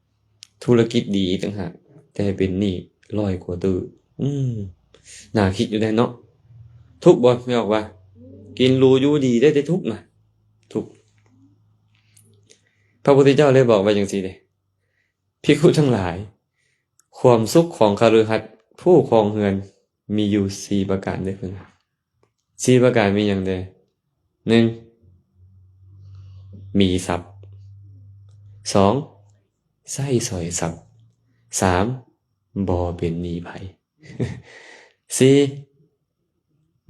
ໆ ທຸລະກິດດີອີກຕ່າງຫາກ ແຕ່ເປັນໜີ້ຮ້ອຍກວ່າຕື້. ອືມ ໜ້າຄິດຢູ່ເດ້ເນາະ. ທຸກບໍ່? ແມ່ອອກວ່າ ກິນຫຼູຢູ່ດີໄດ້ ແຕ່ທຸກນະ ທຸກ. ພະພຸດທະເຈົ້າເລີຍບອກໄວ້ຈັ່ງຊີ້ເດ້ ພິກຂຸທັງຫຼາຍ, ຄວາມສຸກຂອງຄະລືຫັດຜູ້ຄອງເຮືອນມີຢູ່ສີ່ປະການເດ້ເພິ່ນ. ສີ່ປະການມີຫຍັງແດ່? ໜຶ່ງ ມີຊັບ. ສອງ ໃຊ້ສອຍຊັບ. ສາມ ບໍ່ເປັນໜີ້ໃຜ. ສີ່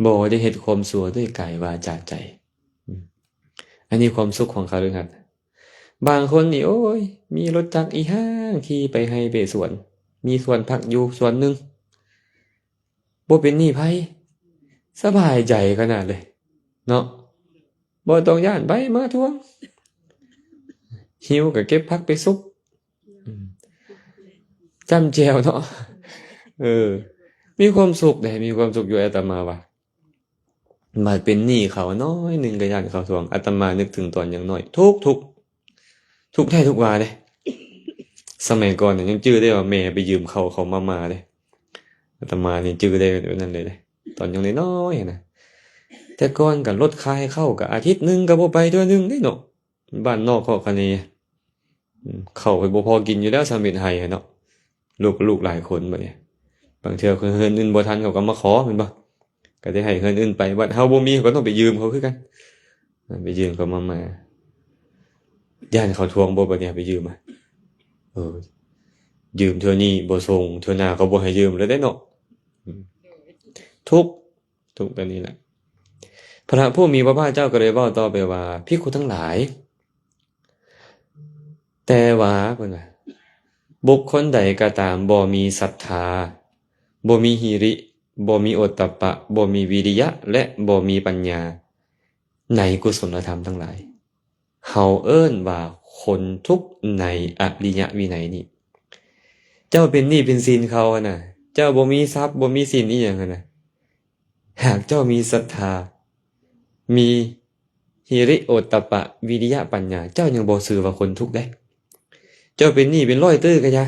ບໍ່ໄດ້ເຮັດຄວາມຊົ່ວດ້ວຍກາຍ ວາຈາ ໃຈ. ອືມ ອັນນີ້ຄວາມສຸກຂອງຄະລືຫັດ. ບາງຄົນນີ້ ໂອ້ຍ ມີລົດຈັກອີ່ຫຍັງ ຂີ່ໄປໄຮ່ໄປສວນ ມີສວນຜັກຢູ່ສວນໜຶ່ງ ບໍ່ເປັນໜີ້ໃຜ ສະບາຍໃຈຂະໜາດເລີຍເນາະ. ບໍ່ຕ້ອງຢ້ານໃບມາທວງ ຫິວກະເກັບຜັກໄປສຸກ ອືມ ຈ້ຳແຈ່ວເນາະ. ເອີ ມີຄວາມສຸກເດ້ ມີຄວາມສຸກຢູ່ ອາດຕະມາວ່າ. ບາດເປັນໜີ້ເຂົາໜ້ອຍໜຶ່ງກະຢ້ານເຂົາທວງ. ອາດຕະມານຶກເຖິງຕອນຍັງນ້ອຍ ທຸກໆ ທຸກແທ້ທຸກວ່າເດ້. ສະໄໝກ່ອນນະ ຍັງຈື່ໄດ້ວ່າແມ່ໄປຢືມເຂົ້າເຂົາມາມາເດ້. ອາດຕະມານີ້ຈື່ໄດ້ແບບນັ້ນເລີຍເດ້ ຕອນຍັງນ້ອຍໆຫັ້ນນະ. ແຕ່ກ່ອນກະລົດຂາຍເຂົ້າກະອາທິດໜຶ່ງກະບໍ່ໄປເທື່ອໜຶ່ງເດ້ເນາະ. ບ້ານນອກຄອກຄະເນ ອືມ ເຂົ້າໄປບໍ່ພໍກິນຢູ່ແລ້ວ ຊາວເມັດໄຮ່ຫັ້ນເນາະ. ລູກ ລູກຫຼາຍຄົນບັດນີ້ ບາງເທື່ອເຮືອນອື່ນບໍ່ທັນເຂົາກະມາຂໍແມ່ນບໍ່ ກະໄດ້ໃຫ້ເຮືອນອື່ນໄປ. ບັດເຮົາບໍ່ມີເຮົາກະຕ້ອງໄປຢືມເຂົາຄືກັນ ໄປຢືມເຂົາມາ ມາ. ຢ້ານເຂົາທວງບໍ່ບັດນີ້ ໄປຢືມ ເອີ ຢືມເທື່ອນີ້ບໍ່ສົ່ງ ເທື່ອໜ້າເຂົາບໍ່ໃຫ້ຢືມແລ້ວເດ້ເນາະ. ອືມ ທຸກ ທຸກແບບນີ້ແຫຼະ. ພະຜູ້ມີພະພາກເຈົ້າກະເລີຍເວົ້າຕໍ່ໄປວ່າ ພິກຂຸທັງຫຼາຍ ແຕ່ວ່າ ເພິ່ນວ່າ ບຸກຄົນໃດກະຕາມບໍ່ມີສັດທາ ບໍ່ມີຫິລິ ບໍ່ມີໂອດຕະປະ ບໍ່ມີວິລິຍະ ແລະ ບໍ່ມີປັນຍາໃນກຸສົນລະທຳທັງຫຼາຍ ເຮົາເອີ້ນວ່າຄົນທຸກໃນອະລິຍະວິໄນນີ້. ເຈົ້າເປັນໜີ້ເປັນສິນເຂົາຫັ້ນນະ ເຈົ້າບໍ່ມີຊັບ ບໍ່ມີສິນອີ່ຫຍັງຫັ້ນນະ ຫາກເຈົ້າມີສັດທາ ມີຫິລິ ໂອດຕະປະ ວິລິຍະ ປັນຍາ ເຈົ້າຍັງບໍ່ຊື່ວ່າຄົນທຸກເດ້. ເຈົ້າເປັນໜີ້ເປັນຮ້ອຍຕື້ກະຢ່າ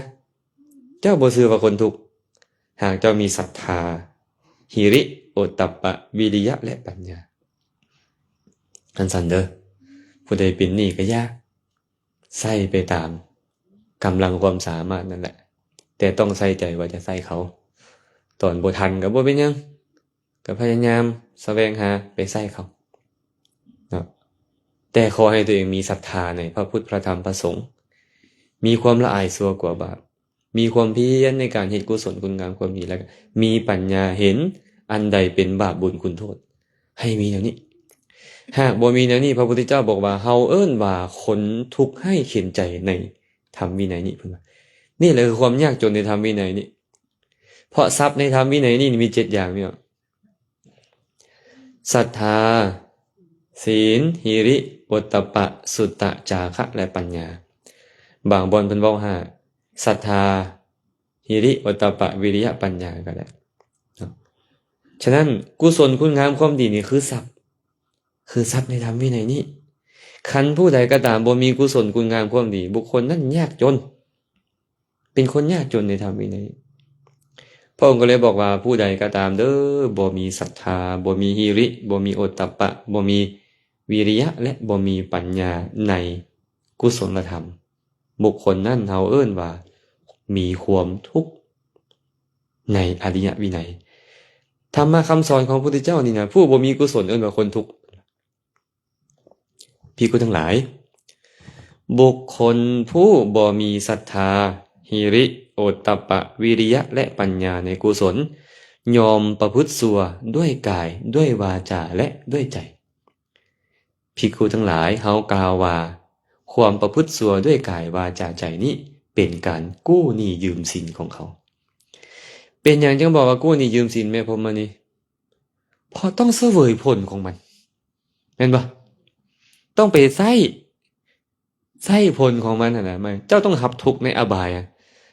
ເຈົ້າບໍ່ຊື່ວ່າຄົນທຸກ ຫາກເຈົ້າມີສັດທາ ຫິລິ ໂອດຕະປະ ວິລິຍະ ແລະ ປັນຍາ. ອັນຊັ້ນເດີ ຜູ້ໃດເປັນໜີ້ກະຢ່າ ໃຊ້ໄປຕາມກຳລັງຄວາມສາມາດນັ້ນແຫຼະ ແຕ່ຕ້ອງໃສ່ໃຈວ່າຈະໃຊ້ເຂົາ. ຕອນບໍ່ທັນກະບໍ່ເປັນຫຍັງ ກະພະຍາຍາມສະແຫວງຫາໄປໃຊ້ເຂົາເນາະ. ແຕ່ຂໍໃຫ້ຕົວເອງມີສັດທາໃນພະພຸດ ພະທຳ ພະສົງ, ມີຄວາມລະອາຍຊົ່ວກົວບາບ, ມີຄວາມພຽນໃນການເຮັດກຸສົນຄຸນງາມຄວາມດີ ແລະ ມີປັນຍາເຫັນອັນໃດເປັນບາບບຸນຄຸນໂທດ ໃຫ້ມີແນວນີ້. ຫາກບໍ່ມີແນວນີ້ ພະພຸດທະເຈົ້າບອກວ່າ ເຮົາເອີ້ນວ່າຄົນທຸກໄຮ້ເຂັນໃຈໃນທຳວິໄນນີ້ ເພິ່ນວ່າ. ນີ້ແຫຼະຄືຄວາມຍາກຈົນໃນທຳວິໄນນີ້. ເພາະຊັບໃນທຳວິໄນນີ້ມີເຈັດຢ່າງ ພີ່ນ້ອງ. ສັດທາ, ສິນ, ຫິລິ, ໂອດຕະປະ, ສຸດຕະ, ຈາຄະ ແລະ ປັນຍາ. ບາງບ່ອນເພິ່ນເວົ້າຫ້າ, ສັດທາ, ຫິລິ, ໂອດຕະປະ, ວິລິຍະ, ປັນຍາກໍໄດ້ເນາະ. ສະນັ້ນ ກຸສົນຄຸນງາມຄວາມດີນີ້ຄືຊັບ, ຄືຊັບໃນທຳວິໄນນີ້. ຄັນຜູ້ໃດກໍຕາມບໍ່ມີກຸສົນຄຸນງາມຄວາມດີ, ບຸກຄົນນັ້ນຍາກຈົນ. ເປັນຄົນຍາກຈົນໃນທຳວິໄນ. ພະອົງກໍເລີຍບອກວ່າ ຜູ້ໃດກໍຕາມເດີ ບໍ່ມີສັດທາ, ບໍ່ມີຫິລິ, ບໍ່ມີໂອດຕະປະ, ບໍ່ມີວິລິຍະ ແລະ ບໍ່ມີປັນຍາໃນກຸສົນລະທຳ, ບຸກຄົນນັ້ນເຮົາເອີ້ນວ່າມີຄວາມທຸກໃນອະລິຍະວິໄນ. ທຳມະຄຳສອນຂອງພະພຸດທະເຈົ້ານີ້ນະ, ຜູ້ບໍ່ມີກຸສົນເອີ້ນວ່າຄົນທຸກ. ພິກຂຸທັງຫຼາຍ, ບຸກຄົນຜູ້ບໍ່ມີສັດທາ, ຫິລິ, ໂອດຕະປະ, ວິລິຍະ ແລະ ປັນຍາໃນກຸສົນ ຍ່ອມປະພຶດຊົ່ວດ້ວຍກາຍ, ດ້ວຍວາຈາ ແລະ ດ້ວຍໃຈ. ພິກຂຸທັງຫຼາຍ, ເຮົາກ່າວວ່າ ຄວາມປະພຶດຊົ່ວດ້ວຍກາຍ ວາຈາ ໃຈນີ້ ເປັນການກູ້ໜີ້ຢືມສິນຂອງເຂົາ. ເປັນຫຍັງຈຶ່ງບອກວ່າກູ້ໜີ້ຢືມສິນແມ່ພົມມະນີ? ເພາະຕ້ອງສະເຫວີຍຜົນຂອງມັນ ແມ່ນບໍ່? ຕ້ອງໄປໃຊ້ ໃຊ້ຜົນຂອງມັນຫັ້ນນະ. ເຈົ້າຕ້ອງຮັບທຸກໃນອະບາຍ,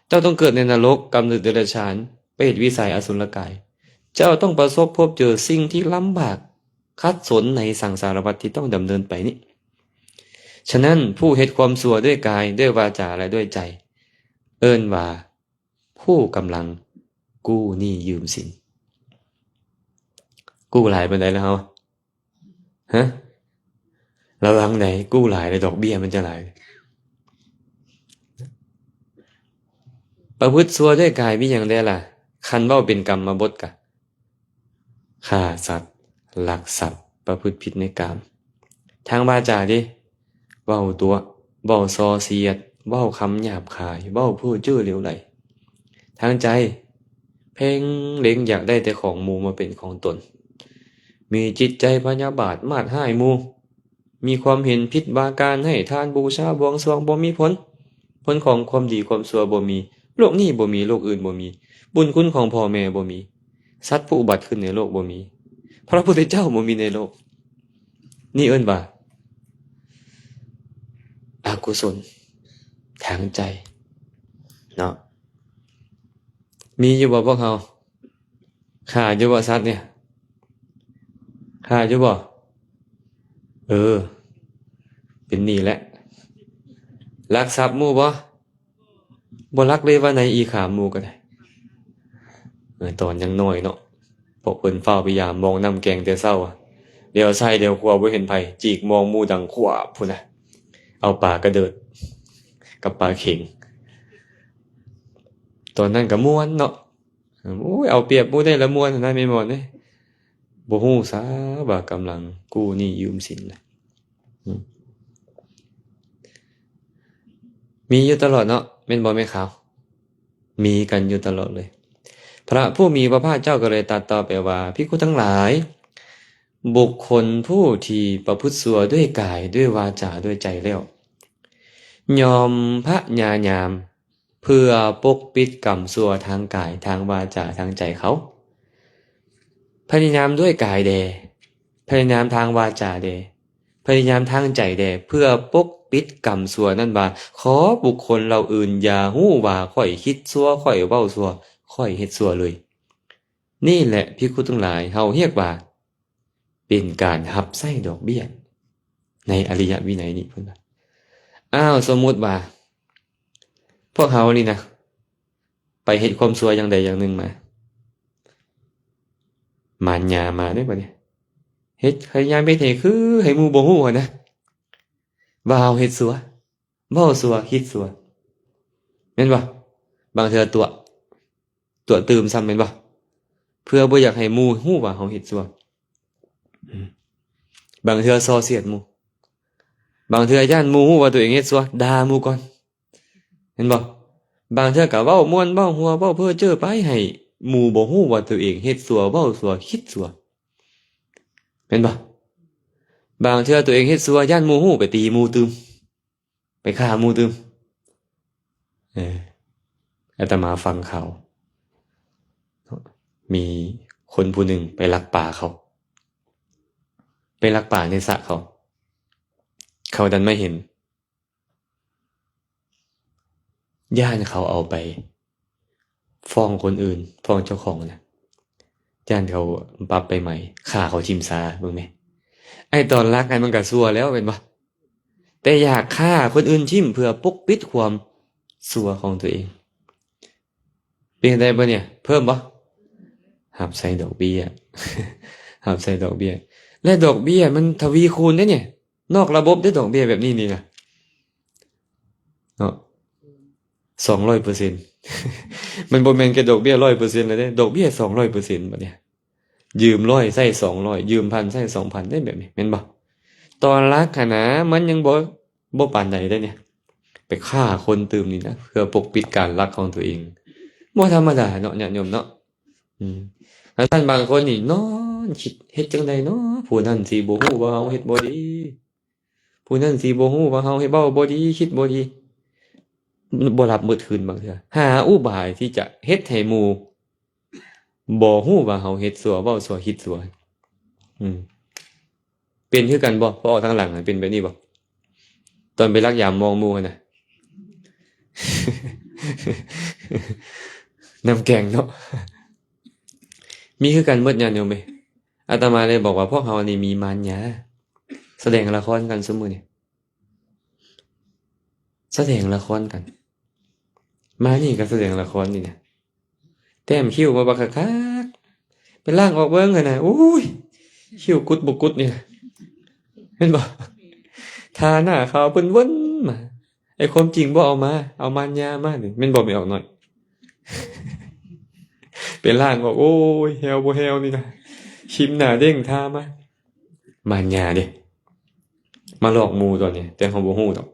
ເຈົ້າຕ້ອງເກີດໃນນະລົກ, ກຳເນີດເດຍລະສານ, ເປດ, ວິໄສ, ອະສຸລະກາຍ. ເຈົ້າຕ້ອງປະສົບພົບເຈີສິ່ງທີ່ລຳບາກຂັດສົນໃນສັງສາລະວັດທີ່ຕ້ອງດຳເນີນໄປນີ້. ສະນັ້ນ, ຜູ້ເຮັດຄວາມຊົ່ວດ້ວຍກາຍ, ດ້ວຍວາຈາ ແລະ ດ້ວຍໃຈ, ເອີ້ນວ່າ ຜູ້ກຳລັງກູ້ໜີ້ຢືມສິນ. ກູ້ຫຼາຍປານໃດລະເຮົາ? ຮະ? ລະວັງໃດ, ກູ້ຫຼາຍແລ້ວດອກເບ້ຍມັນຈະຫຼາຍ. ປະພຶດຊົ່ວດ້ວຍກາຍມີຫຍັງແດ່ລະ? ຄັນເວົ້າເປັນກຳມະບົດກະ ຂ້າສັດ, ລັກຊັບ, ປະພຶດຜິດໃນກາມ. ທາງວາຈາເດ? ເວົ້າຕົວະ, ເວົ້າສໍ່ສຽດ, ເວົ້າຄຳຫຍາບຄາຍ, ເວົ້າເພ້ອເຈີ້ເຫຼວໄຫຼ. ທາງໃຈ ເພັ່ງເລັງຢາກໄດ້ແຕ່ຂອງໝູ່ມາເປັນຂອງຕົນ, ມີຈິດໃຈພະຍາບາດມາດຮ້າຍໝູ່, ມີຄວາມເຫັນຜິດວ່າການໃຫ້ທານ, ບູຊາ, ບວງສວງບໍ່ມີຜົນ, ຜົນຂອງຄວາມດີຄວາມຊົ່ວບໍ່ມີ, ໂລກນີ້ບໍ່ມີ, ໂລກອື່ນບໍ່ມີ, ບຸນຄຸນຂອງພໍ່ແມ່ບໍ່ມີ, ສັດຜູ້ອຸບັດຂຶ້ນໃນໂລກບໍ່ມີ, ພະພຸດທະເຈົ້າບໍ່ມີໃນໂລກ. ນີ້ເອີ້ນວ່າ ອະກຸສົນທາງໃຈເນາະ. ມີຢູ່ບໍ່ພວກເຮົາ? ຂ້າຢູ່ບໍ່ສັດນີ້? ຂ້າຢູ່ບໍ່? ເອີ ເປັນໜີ້ແຫຼະ. ລັກຊັບໝູ່ບໍ່? ບໍ່ລັກເລີຍວ່າໃນ ອີຂ້າໝູ່ກໍໄດ້. ເອີ ຕອນຍັງນ້ອຍເນາະ ພວກເພິ່ນຟ້າວໄປຢາມມອງນ້ຳແກງແຕ່ເຊົ້າ, ດຽວຊ້າຍດຽວຂວາບໍ່ເຫັນໃຜ, ຈີກມອງໝູ່ດັງຂວາບພຸ້ນນະ, ເອົາປາກະເດີດກັບປາເຂັງ. ຕອນນັ້ນກໍມ່ວນເນາະ, ໂອ້ຍ ເອົາປຽບໝູ່ໄດ້ລະມ່ວນນະ ແມ່ນບໍ່ເດ້? ບໍ່ຮູ້ຊະວ່າກຳລັງກູ້ໜີ້ຢືມສິນນະ. ອືມ ມີຢູ່ຕະຫຼອດເນາະ ແມ່ນບໍ່ແມ່ຂາວ? ມີກັນຢູ່ຕະຫຼອດເລີຍ. ພະຜູ້ມີພະພາກເຈົ້າກໍເລີຍຕັດຕໍ່ໄປວ່າ, ພິກຂຸທັງຫຼາຍ, ບຸກຄົນຜູ້ທີ່ປະພຶດຊົ່ວດ້ວຍກາຍ, ດ້ວຍວາຈາ, ດ້ວຍໃຈແລ້ວ, ຍ່ອມພະຍາຍາມ ເພື່ອປົກປິດກຳຊົ່ວທາງກາຍ, ທາງວາຈາ, ທາງໃຈເຂົາ. ພະຍາຍາມດ້ວຍກາຍແດ່, ພະຍາຍາມທາງວາຈາແດ່, ພະຍາຍາມທາງໃຈແດ່, ເພື່ອປົກປິດກຳຊົ່ວນັ້ນວ່າ, ຂໍບຸກຄົນເຫຼົ່າອື່ນຢ່າຮູ້ວ່າຂ້ອຍຄິດຊົ່ວ, ຂ້ອຍເວົ້າຊົ່ວ, ຂ້ອຍເຮັດຊົ່ວເລີຍ. ນີ້ແຫຼະ ພິກຂຸທັງຫຼາຍ, ເຮົາຮຽກວ່າ ເປັນການຮັບໃຊ້ດອກເບ້ຍໃນອະລິຍະວິໄນນີ້ ເພິ່ນວ່າ. ອ້າວ ສົມມຸດວ່າ ພວກເຮົານີ້ນະ ໄປເຮັດຄວາມຊົ່ວຢ່າງໃດຢ່າງໜຶ່ງມາ, ມານຍາມາເດ້ບັດນີ້ ເຮັດ ພະຍາຍາມເຮັດໃຫ້ຄື ໃຫ້ໝູ່ບໍ່ຮູ້ຫັ້ນນະ ວ່າເຮົາເຮັດຊົ່ວ. ເວົ້າຊົ່ວ ຄິດຊົ່ວ ແມ່ນບໍ່? ບາງເທື່ອຕົວະ ຕົວະຕື່ມຊ້ຳ ແມ່ນບໍ່? ເພື່ອບໍ່ຢາກໃຫ້ໝູ່ຮູ້ວ່າເຮົາເຮັດຊົ່ວ. ອືມ ບາງເທື່ອສໍ່ສຽດໝູ່, ບາງເທື່ອຢ້ານໝູ່ຮູ້ວ່າຕົວເອງເຮັດຊົ່ວ ດ່າໝູ່ກ່ອນ ແມ່ນບໍ່? ບາງເທື່ອກໍເວົ້າມ່ວນ ເວົ້າຫົວ ເວົ້າເພ້ອເຈີ້ໄປ ໃຫ້ໝູ່ບໍ່ຮູ້ວ່າຕົວເອງເຮັດຊົ່ວ ເວົ້າຊົ່ວ ຄິດຊົ່ວ ແມ່ນບໍ່? ບາງເທື່ອຕົວເອງເຮັດຊົ່ວ ຢ້ານໝູ່ຮູ້ ໄປຕີໝູ່ຕື່ມ ໄປຂ້າໝູ່ຕື່ມ. ເອີ ອາດຕະມາຟັງຂ່າວ ມີຄົນຜູ້ໜຶ່ງໄປລັກປາເຂົາ ໄປລັກປາໃນສະເຂົາ ເຂົາດັນມາເຫັນ ຢ້ານເຂົາເອົາໄປຟ້ອງຄົນອື່ນ ຟ້ອງເຈົ້າຂອງນະ ຢ້ານເຂົາປັບໄປໃໝ່ ຂ້າເຂົາຖິ້ມຊາ ເບິ່ງແມ. ໄອ້ຕອນລັກຫັ້ນມັນກະຊົ່ວແລ້ວແມ່ນບໍ່? ແຕ່ຢາກຂ້າຄົນອື່ນຖິ້ມເພື່ອປົກປິດຄວາມຊົ່ວຂອງຕົວເອງ. ເປັນຈັ່ງໃດບາດນີ້? ເພີ່ມບໍ່? ຮັບໃຊ້ດອກເບ້ຍ ຮັບໃຊ້ດອກເບ້ຍ ແລະ ດອກເບ້ຍມັນທະວີຄູນເດ້ນີ້. ນອກລະບົບເດ້ ດອກເບ້ຍແບບນີ້ນີ້ນະ ເນາະ ສອງຮ້ອຍເປີເຊັນ ມັນບໍ່ແມ່ນແຄ່ດອກເບ້ຍຮ້ອຍເປີເຊັນແລ້ວເດ້ ດອກເບ້ຍສອງຮ້ອຍເປີເຊັນ ບາດນີ້ ຢືມຮ້ອຍ ໃຊ້ສອງຮ້ອຍ ຢືມພັນ ໃຊ້ສອງພັນເດ້ ແບບນີ້ ແມ່ນບໍ່? ຕອນລັກຫັ້ນນະ ມັນຍັງບໍ່ ບໍ່ປານໃດເດ້ນີ້ ໄປຂ້າຄົນຕື່ມນີ້ນະ ເພື່ອປົກປິດການລັກຂອງຕົວເອງ ບໍ່ທຳມະດາເນາະ ຍາດໂຍມເນາະ. ອືມ ແລ້ວທ່ານບາງຄົນນີ້ນອນຄິດ ເຮັດຈັ່ງໃດເນາະ ຜູ້ນັ້ນຊິບໍ່ຮູ້ວ່າເຮົາເຮັດບໍ່ດີ, ຜູ້ນັ້ນຊິບໍ່ຮູ້ວ່າເຮົາເຮັດ ເວົ້າບໍ່ດີ ຄິດບໍ່ດີ ບໍ່ຫຼັບໝົດຄືນບາງເທື່ອ ຫາອຸບາຍທີ່ຈະເຮັດໃຫ້ໝູ່ບໍ່ຮູ້ວ່າເຮົາເຮັດຊົ່ວ ເວົ້າຊົ່ວ ຄິດຊົ່ວ. ອືມ ເປັນຄືກັນບໍ່? ພໍອອກທາງຫຼັງເປັນແບບນີ້ບໍ່? ຕອນໄປລັກຢາມມອງໝູ່ຫັ້ນນະ ນ້ຳແກງເນາະ ມີຄືກັນໝົດຍາດໂຍມເອີຍ. ອາດຕະມາເລີຍບອກວ່າພວກເຮົານີ້ມີມານຍາ ສະແດງລະຄອນກັນຊຸມື້ນີ້ ສະແດງລະຄອນກັນ ມານີ້ກໍສະແດງລະຄອນນີ້ນະ ແຕ້ມຄິ້ວມາບັກຄັກໆ ໄປລ້າງອອກເບິ່ງຫັ້ນນະ ໂອ້ຍ ຄິ້ວກຸດບໍ່ກຸດນີ້ນະ ແມ່ນບໍ່? ທາໜ້າຂາວເພິ່ນວົນມາ ໄອ້ຄວາມຈິງບໍ່ເອົາມາ ເອົາມານຍາມານີ້ ແມ່ນບໍ່ ແມ່ອອກໜ້ອຍ? ໄປລ້າງອອກ ໂອ້ຍ ແຮວບໍ່ແຮວນີ້ນະ ຄຣີມໜ້າເດັ່ງທາມາ ມານຍາເດ້ ມາຫຼອກໝູ່ຕອນນີ້ ແຕ່ເຮົາບໍ່ຮູ້ດອກ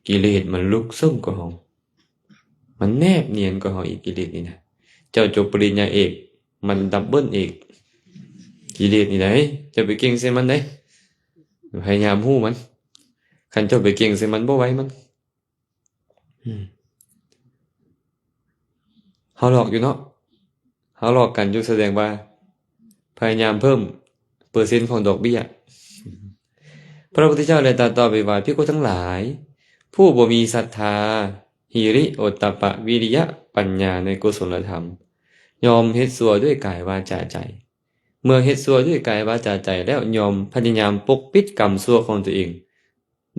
ກິເລດມັນລຶກເຊິ່ງກວ່າເຮົາ ມັນແນບນຽນກວ່າເຮົາອີກ ກິເລດນີ້ນະ. ເຈົ້າຈົບປະລິນຍາເອກ ມັນດັບເບິນເອກ ກິເລດນີ້ໃດ໋ ຢ່າໄປເກັ່ງໃສ່ມັນເດ້ ພະຍາຍາມຮູ້ມັນ ຄັນເຈົ້າໄປເກັ່ງໃສ່ມັນບໍ່ໄຫວມັນ. ອືມ ເຮົາຫຼອກຢູ່ເນາະ ເຮົາຫຼອກກັນຢູ່ ສະແດງວ່າພະຍາຍາມເພີ່ມເປີເຊັນຂອງດອກເບ້ຍ. ພະພຸດທະເຈົ້າໄດ້ຕັດຕໍ່ໄປວ່າ ພິກຂຸທັງຫຼາຍ ຜູ້ບໍ່ມີສັດທາ ຫິລິ ໂອດຕະປະ ວິລິຍະ ປັນຍາ ໃນກຸສົນລະທຳ ຍ່ອມເຮັດຊົ່ວດ້ວຍກາຍ ວາຈາ ໃຈ. ເມື່ອເຮັດຊົ່ວດ້ວຍກາຍ ວາຈາ ໃຈແລ້ວ ຍ່ອມພະຍາຍາມປົກປິດກຳຊົ່ວຂອງຕົວເອງ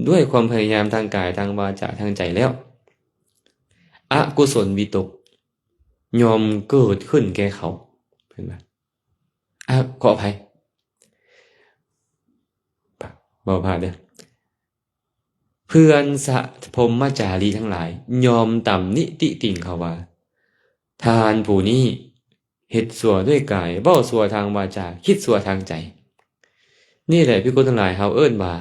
ດ້ວຍຄວາມພະຍາຍາມທາງກາຍ ທາງວາຈາ ທາງໃຈແລ້ວ ອະກຸສົນວິຕົກຍ່ອມເກີດຂຶ້ນແກ່ເຂົາ. ເຫັນບໍ່? ອະ ຂໍອະໄພ ເວົ້າພາດເດີ້. ເພື່ອນສະພົມມະຈາລີທັງຫຼາຍ ຍ່ອມຕຳໜິຕິຕິງເຂົາວ່າ ທ່ານຜູ້ນີ້ ເຮັດຊົ່ວດ້ວຍກາຍ ເວົ້າຊົ່ວທາງວາຈາ ຄິດຊົ່ວທາງໃຈ. ນີ້ແຫຼະພິກຂຸທັງຫຼາຍ ເຮົາເອີ້ນວ່າ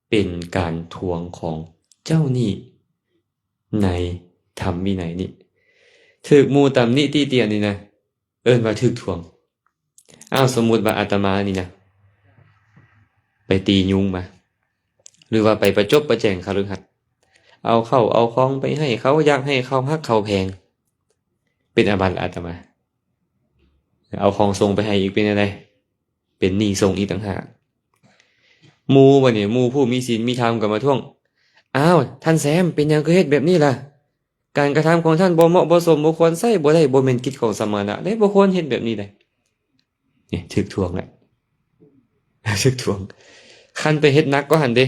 ເປັນການທວງຂອງເຈົ້າໜີ້ໃນທຳວິໄນນີ້ ຖືກໝູ່ຕຳໜິຕິຕຽນນີ້ນະ ເອີ້ນວ່າຖືກທວງ. ອ້າວ ສົມມຸດວ່າອາດຕະມານີ້ນະ ໄປຕີຍຸງມາ ຫຼືວ່າໄປປະຈົບປະແຈງຄະລຶງຮັດ ເອົາເຂົ້າເອົາຂອງໄປໃຫ້ເຂົາ ຢາກໃຫ້ເຂົາຮັກເຂົາແພງ ເປັນອາບັດອາດຕະມາ ເອົາຂອງສົ່ງໄປໃຫ້ອີກ ເປັນແນວໃດ? ເປັນໜີ້ສົ່ງອີກຕ່າງຫາກ. ໝູ່ບັດນີ້ ໝູ່ຜູ້ມີສິນມີທຳກໍມາທ້ວງ ອ້າວ ທ່ານແຊມ ເປັນຫຍັງຄືເຮັດແບບນີ້ລະ? ການກະທຳຂອງທ່ານບໍ່ເໝາະບໍ່ສົມ ບໍ່ຄວນໃຊ້ ບໍ່ໄດ້ ບໍ່ແມ່ນກິດຂອງສະມະນະເດ້ ບໍ່ຄວນເຮັດແບບນີ້ເດ້. ນີ້ຖືກທວງແລ້ວ ຖືກທວງ. ຄັນໄປເຮັດໜັກກວ່າຫັ້ນເດ້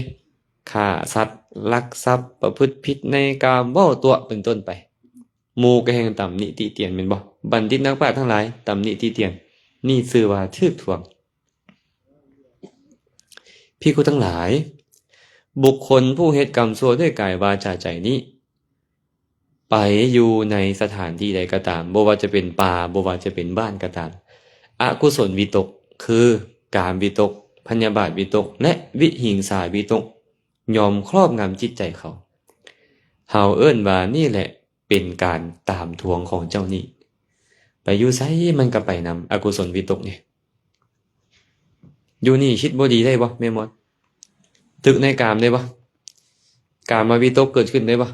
ຂ້າສັດ ລັກຊັບ ປະພຶດຜິດໃນກາມ ເວົ້າຕົວະເປັນຕົ້ນໄປ ໝູ່ກໍແຮ່ງຕຳໜິຕິຕຽນ ແມ່ນບໍ່? ບັນດິດນັກປາດທັງຫຼາຍຕຳໜິຕິຕຽນ ນີ້ຊື່ວ່າຖືກທວງ. ພິກຂຸທັງຫຼາຍ ບຸກຄົນຜູ້ເຮັດກຳຊົ່ວດ້ວຍກາຍ ວາຈາ ໃຈນີ້ ໄປຢູ່ໃນສະຖານທີ່ໃດກໍຕາມ ບໍ່ວ່າຈະເປັນປ່າ ບໍ່ວ່າຈະເປັນບ້ານກໍຕາມ ອະກຸສົນວິຕົກ ຄື ກາມວິຕົກ ພະຍາບາດວິຕົກ ແລະ ວິຫິງສາວິຕົກ ຍ່ອມຄອບງຳຈິດໃຈເຂົາ. ເຮົາເອີ້ນວ່ານີ້ແຫຼະເປັນການຕາມທວງຂອງເຈົ້ານີ້ ໄປຢູ່ໃສມັນກໍໄປນຳ ອະກຸສົນວິຕົກນີ້. ຢູ່ນີ້ຄິດບໍ່ດີໄດ້ບໍ່ແມ່ມອດ? ຕຶກໃນກາມໄດ້ບໍ່? ກາມະວິຕົກເກີດຂຶ້ນໄດ້ບໍ່?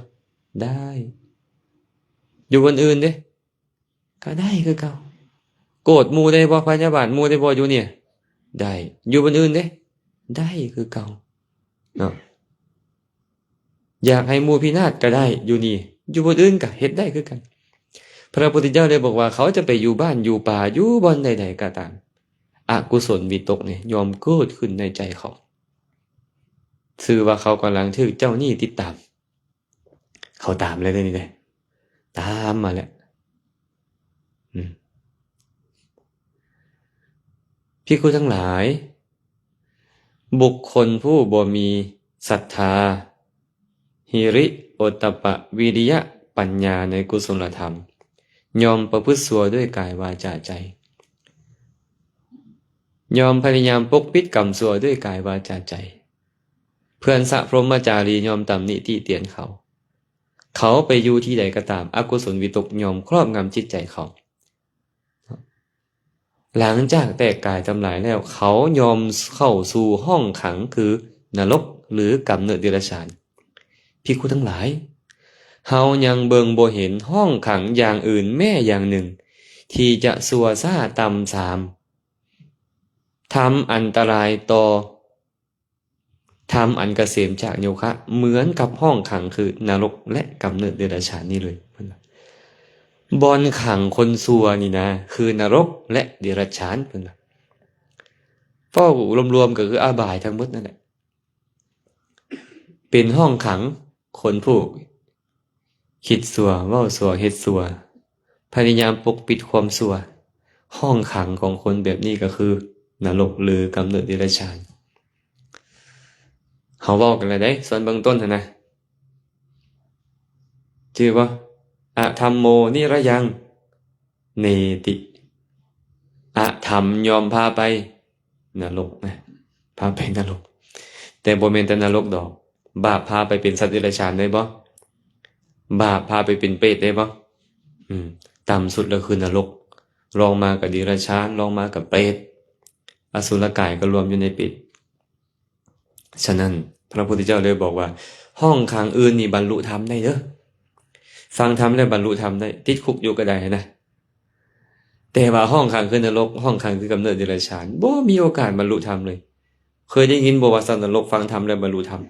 ໄດ້. ຢູ່ບ່ອນອື່ນເດ້? ກໍໄດ້ຄືເກົ່າ. ໂກດໝູ່ໄດ້ບໍ່? ພະຍາບາດໝູ່ໄດ້ບໍ່? ຢູ່ນີ້ໄດ້. ຢູ່ບ່ອນອື່ນເດ້? ໄດ້ຄືເກົ່າເນາະ. ຢາກໃຫ້ໝູ່ພິນາດກໍໄດ້ຢູ່ນີ້ ຢູ່ບ່ອນອື່ນກໍເຮັດໄດ້ຄືກັນ. ພະພຸດທະເຈົ້າໄດ້ບອກວ່າ ເຂົາຈະໄປຢູ່ບ້ານຢູ່ປ່າ ຢູ່ບ່ອນໃດໆກໍຕາມ ອະກຸສົນວິຕົກນີ້ຍ່ອມເກີດຂຶ້ນໃນໃຈເຂົາ ຊື່ວ່າເຂົາກຳລັງຖືກເຈົ້ານີ້ຕິດຕາມ. ເຂົາຕາມແລ້ວເດ້ນີ້ເດ້ ຕາມມາແລ້ວ. ອືມ ພິກຂຸທັງຫຼາຍ ບຸກຄົນຜູ້ບໍ່ມີສັດທາ ຫິລິ ໂອດຕະປະ ວິລິຍະ ປັນຍາ ໃນກຸສົນລະທຳ ຍ່ອມປະພຶດຊົ່ວດ້ວຍກາຍ ວາຈາ ໃຈ. ຍ່ອມພະຍາຍາມປົກປິດກຳຊົ່ວດ້ວຍກາຍ ວາຈາ ໃຈ. ເພື່ອນສະພົມມະຈາລີຍ່ອມຕຳໜິຕິຕຽນເຂົາ. ເຂົາໄປຢູ່ທີ່ໃດກໍຕາມ ອະກຸສົນວິຕົກຍ່ອມຄອບງຳຈິດໃຈເຂົາ. ຫຼັງຈາກແຕກກາຍທຳລາຍແລ້ວ ເຂົາຍ່ອມເຂົ້າສູ່ຫ້ອງຂັງຄືນະລົກ ຫຼືກຳເນີດເດຍລະສານ. ພິກຂຸທັງຫຼາຍ, ເຮົາຍັງເບິ່ງບໍ່ເຫັນຫ້ອງຂັງຢ່າງອື່ນແມ້ຢ່າງໜຶ່ງ ທີ່ຈະຊົ່ວຊ້າຕ່ຳຊາມ ທຳອັນຕະລາຍຕໍ່ ທຳອັນກະເສມຈາກໂຍຄະ ເໝືອນກັບຫ້ອງຂັງຄືນະລົກ ແລະ ກຳເນີດເດຍລະສານນີ້ເລີຍ. ບ່ອນຂັງຄົນຊົ່ວນີ້ນະ ຄືນະລົກ ແລະ ເດຍລະສານ. ເພິ່ນວ່າ ເວົ້າລວມໆ ກໍຄືອະບາຍທັງໝົດນັ້ນແຫຼະ. ເປັນຫ້ອງຂັງຄົນຜູ້ຄິດຊົ່ວ, ເວົ້າຊົ່ວ, ເຮັດຊົ່ວ, ພະຍາຍາມປົກປິດຄວາມຊົ່ວ. ຫ້ອງຂັງຂອງຄົນແບບນີ້ກໍຄືນະລົກ ຫຼື ກຳເນີດເດຍລະສານ. ເຮົາເວົ້າກັນແລ້ວເດ້ ສ່ວນເບື້ອງຕົ້ນຫັ້ນນະ ຈື່ບໍ່? ອະທຳໂມນິຣະຍັງ ເນຕິ. ອະທຳຍ່ອມພາໄປນະລົກນະ, ພາໄປນະລົກ. ແຕ່ບໍ່ແມ່ນແຕ່ນະລົກດອກ. ບາບພາໄປເປັນສັດເດຍລະສານໄດ້ບໍ່? ບາບພາໄປເປັນເປດໄດ້ບໍ່? ອືມ, ຕ່ຳສຸດລະຄືນະລົກ, ລອງມາກະເດຍລະສານ, ລອງມາກະເປດ, ອະສຸລະກາຍກໍລວມຢູ່ໃນເປດ. ສະນັ້ນ ພະພຸດທະເຈົ້າເລີຍບອກວ່າ ຫ້ອງຂັງອື່ນນີ້ບັນລຸທຳໄດ້ເດີ. ຟັງທຳແລ້ວບັນລຸທຳໄດ້, ຕິດຄຸກຢູ່ກໍໄດ້ນະ. ແຕ່ວ່າຫ້ອງຂັງຄືນະລົກ, ຫ້ອງຂັງຄືກຳເນີດເດຍລະສານ, ບໍ່ມີໂອກາດບັນລຸທຳເລີຍ. ເຄີຍໄດ້ຍິນບໍ່ວ່າສັດນະລົກຟັງທຳແລ້ວບັນລຸທຳ?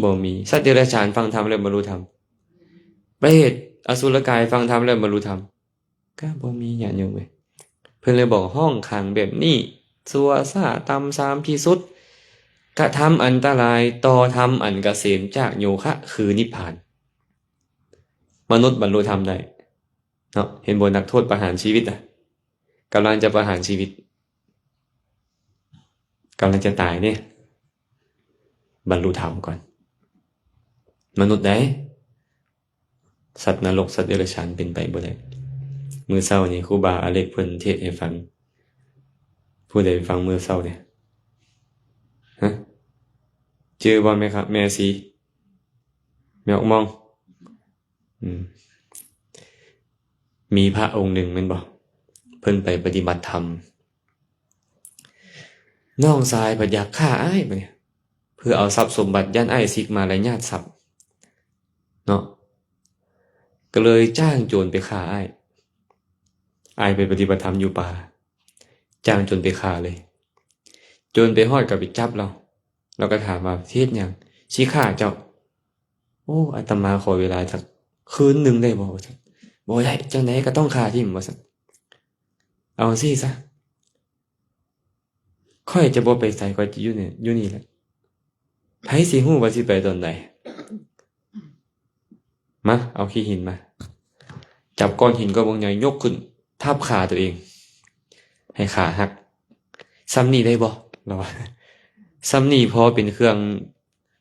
ບໍ່ມີ. ສັດເດຍລະສານຟັງທຳແລ້ວບັນລຸທຳ? ເປດ, ອະສຸລະກາຍຟັງທຳແລ້ວບັນລຸທຳ? ກໍບໍ່ມີ ຍາດໂຍມເອີຍ. ເພິ່ນເລີຍບອກ ຫ້ອງຂັງແບບນີ້ຊົ່ວຊ້າຕ່ຳຊາມທີ່ສຸດ, ກະທຳອັນຕະລາຍຕໍ່ທຳອັນກະເສມຈາກໂຍຄະ ຄືນິບພານ. ມະນຸດບັນລຸທຳໄດ້ເນາະ, ເຫັນບໍ່? ນັກໂທດປະຫານຊີວິດນະ, ກຳລັງຈະປະຫານຊີວິດ, ກຳລັງຈະຕາຍເດ້, ບັນລຸທຳກ່ອນ. ມະນຸດໃດ? ສັດນະລົກ ສັດເດຍລະສານເປັນໄປບໍ່ໄດ້. ມື້ເຊົ້ານີ້ຄູບາອາເລັກເພິ່ນເທດໃຫ້ຟັງ. ຜູ້ໃດຟັງມື້ເຊົ້ານີ້? ຮະ? ຈື່ບໍ່ແມ່ຄະ ແມ່ຊີ? ແມ່ອອກມອງ? ອືມ. ມີພະອົງໜຶ່ງແມ່ນບໍ່? ເພິ່ນໄປປະຕິບັດທຳ. ນ້ອງຊາຍພັດຢາກຂ້າອ້າຍບາດນີ້ ເພື່ອເອົາຊັບສົມບັດ, ຢ້ານອ້າຍສິກມາແລ້ວຍາດຊັບເນາະ, ກໍເລີຍຈ້າງໂຈນໄປຂ້າອ້າຍ. ອ້າຍໄປປະຕິບັດທຳຢູ່ປ່າ, ຈ້າງໂຈນໄປຂ້າເລີຍ. ໂຈນໄປຮອດກໍໄປຈັບລາວ, ລາວກໍຖາມວ່າ ຊິເຮັດຫຍັງ? ຊິຂ້າເຈົ້າ. ໂອ້ ອາດຕະມາຂໍເວລາຈັກຄືນໜຶ່ງໄດ້ບໍ່? ວ່າຊັ້ນ. ບໍ່ໄດ້, ຈັ່ງໃດກໍຕ້ອງຂ້າຖິ້ມ ວ່າຊັ້ນ. ເອົາຈັ່ງຊີ້ຊະ, ຂ້ອຍຈະບໍ່ໄປໃສ, ຂ້ອຍຈະຢູ່ນີ້, ຢູ່ນີ້ແຫຼະ. ໃຜຊິຮູ້ວ່າຊິໄປຕອນໃດ? ມາ, ເອົາຂີ້ຫີນມາ. ຈັບກ້ອນຫີນກ້ອນບັກໃຫຍ່ຍົກຂຶ້ນທັບຂາຕົວເອງ, ໃຫ້ຂາຫັກ. ສ່ຳນີ້ໄດ້ບໍ່? ລາວວ່າ, ສ່ຳນີ້ພໍເປັນເຄື່ອງ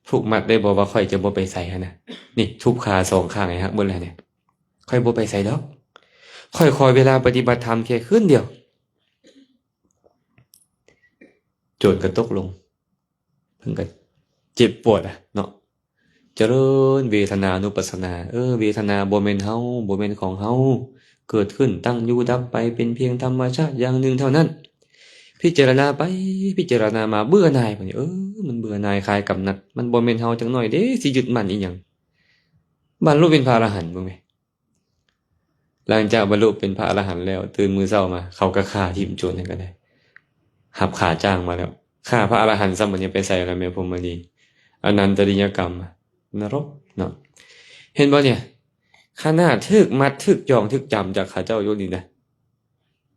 ຜູກມັດໄດ້ບໍ່ວ່າຂ້ອຍຈະບໍ່ໄປໃສຫັ້ນນະ? ນີ້, ທຸບຂາສອງຂ້າງໃຫ້ຫັກເບິດແລ້ວນີ້. ຂ້ອຍບໍ່ໄປໃສດອກ. ຂ້ອຍຂໍເວລາປະຕິບັດທຳແຄ່ຄືນດຽວ. ໂຈນກໍຕົກລົງ. ເພິ່ນກໍເຈັບປວດອະເນາະ, ຈະເລີນເວທະນານຸປັດສະນາ. ເອີ ເວທະນາບໍ່ແມ່ນເຮົາ, ບໍ່ແມ່ນຂອງເຮົາ, ເກີດຂຶ້ນ, ຕັ້ງຢູ່, ດັບໄປ, ເປັນພຽງທຳມະຊາດຢ່າງໜຶ່ງເທົ່ານັ້ນ. ພິຈາລະນາໄປ, ພິຈາລະນາມາ, ເບື່ອໜ່າຍ. ບາດນີ້ ເອີ ມັນເບື່ອໜ່າຍ, ຄາຍກຳໜັດ, ມັນບໍ່ແມ່ນເຮົາຈັກໜ້ອຍເດ້, ຊິຍຶດໝັ້ນອີຫຍັງ? ບັນລຸເປັນພະອະລະຫັນເບິ່ງແມ. ຫຼັງຈາກບັນລຸເປັນພະອະລະຫັນແລ້ວ, ຕື່ນມື້ເຊົ້າມາ, ເຂົາກໍຂ້າຖິ້ມໂຈນໃຫ້ກໍໄດ້. ຮັບຄ່າຈ້າງມາແລ້ວ. ຂ້າພະອະລະຫັນຊ້ຳ, ບັດນີ້ໄປໃສລະແມ່ພົມມະນີ? ອະນັນຕະລິຍະກຳ, ນະລົກເນາະ. ເຫັນບໍ່ເນຍ? ຂະໜາດຖືກມັດ, ຖືກຈອງ, ຖືກຈຳຈາກເຂົາເຈົ້າຢູ່ນີ້ນະ,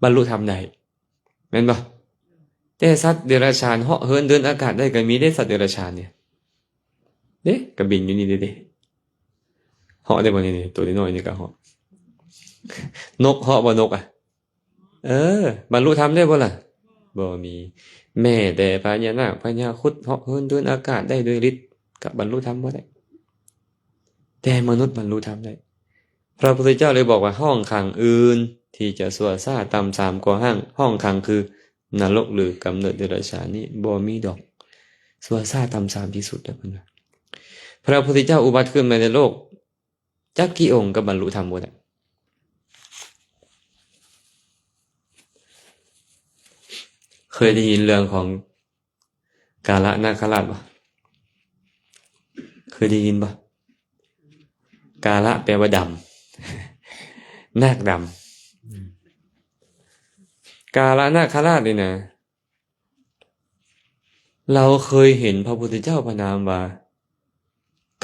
ບັນລຸທຳໄດ້. ແມ່ນບໍ່? ແຕ່ສັດເດຍລະສານເຫາະເຫີນເດີນອາກາດໄດ້ກໍມີເດ້, ສັດເດຍລະສານນີ້ເດ້, ກໍບິນຢູ່ນີ້ເດ້. ເຫາະໄດ້ບໍ່ນີ້? ໂຕນ້ອຍໆນີ້ກໍເຫາະ. ນົກເຫາະບໍ່ນົກອະ? ເອີ, ບັນລຸທຳໄດ້ບໍ່ລະ? ບໍ່ມີ. ແມ້ແຕ່ພະຍານາກ, ພະຍາຄຸດ ເຫາະເຫີນເດີນອາກາດໄດ້ໂດຍລິດ, ກໍບັນລຸທຳບໍ່ໄດ້. ແຕ່ມະນຸດບັນລຸທຳໄດ້. ພະພຸດທະເຈົ້າເລີຍບອກວ່າ ຫ້ອງຂັງອື່ນທີ່ຈະຊົ່ວຊ້າຕ່ຳຊາມກວ່າຫ້າງ ຫ້ອງຂັງຄືນະລົກ ຫຼື ກຳເນີດເດຍລະສານນີ້ບໍ່ມີດອກ. ຊົ່ວຊ້າຕ່ຳຊາມທີ່ສຸດແລ້ວເພິ່ນວ່າ. ພະພຸດທະເຈົ້າອຸບັດຂຶ້ນມາໃນໂລກຈັກກີ່ອົງກໍບັນລຸທຳບໍ່ໄດ້. ເຄີຍໄດ້ຍິນເລື່ອງຂອງ ກາລະນາຄະລາດບໍ່? ເຄີຍໄດ້ຍິນບໍ່? ກາລະແປວ່າດຳ ນາກດຳ. ກາລະນາຄະລາດນີ້ນະ ເຮົາເຄີຍເຫັນພະພຸດທະເຈົ້າພະນາມວ່າ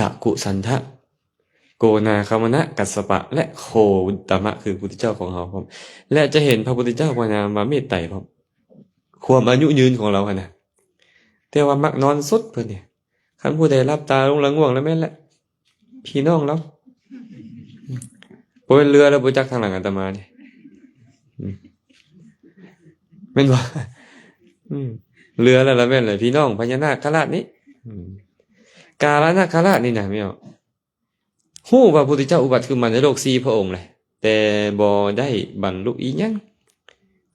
ກະກຸສັນທະ, ໂກນາຄະມະນະ, ກັດສະປະ ແລະ ໂຄອຸດຕະມະ ຄືພຸດທະເຈົ້າຂອງເຮົາພ້ອມ ແລະ ຈະເຫັນພະພຸດທະເຈົ້າພະນາມວ່າເມດໄຕພ້ອມ ຄວາມອາຍຸຍືນຂອງລາວຫັ້ນນະ. ແຕ່ວ່າມັກນອນສົດເພິ່ນນີ້. ຄັນຜູ້ໃດຫຼັບຕາລົງລະງ່ວງລະແມ່ນແຫຼະ ພີ່ນ້ອງລາວ. ບໍ່ແມ່ນເຫຼືອແລ້ວບໍ່ຈັກທາງຫຼັງອາດຕະມານີ້ ອືມ ແມ່ນບໍ່? ອືມ ເຫຼືອແລ້ວລະແມ່ນແຫຼະ ພີ່ນ້ອງພະຍານາກຄະລາດນີ້. ອືມ ກາລະນາຄະລາດນີ້ນະ ແມ່ນບໍ່? ຮູ້ວ່າພຸດທະເຈົ້າອຸບັດຂຶ້ນມາໃນໂລກສີ່ພະອົງແຫຼະ ແຕ່ບໍ່ໄດ້ບັນລຸອີ່ຫຍັງ.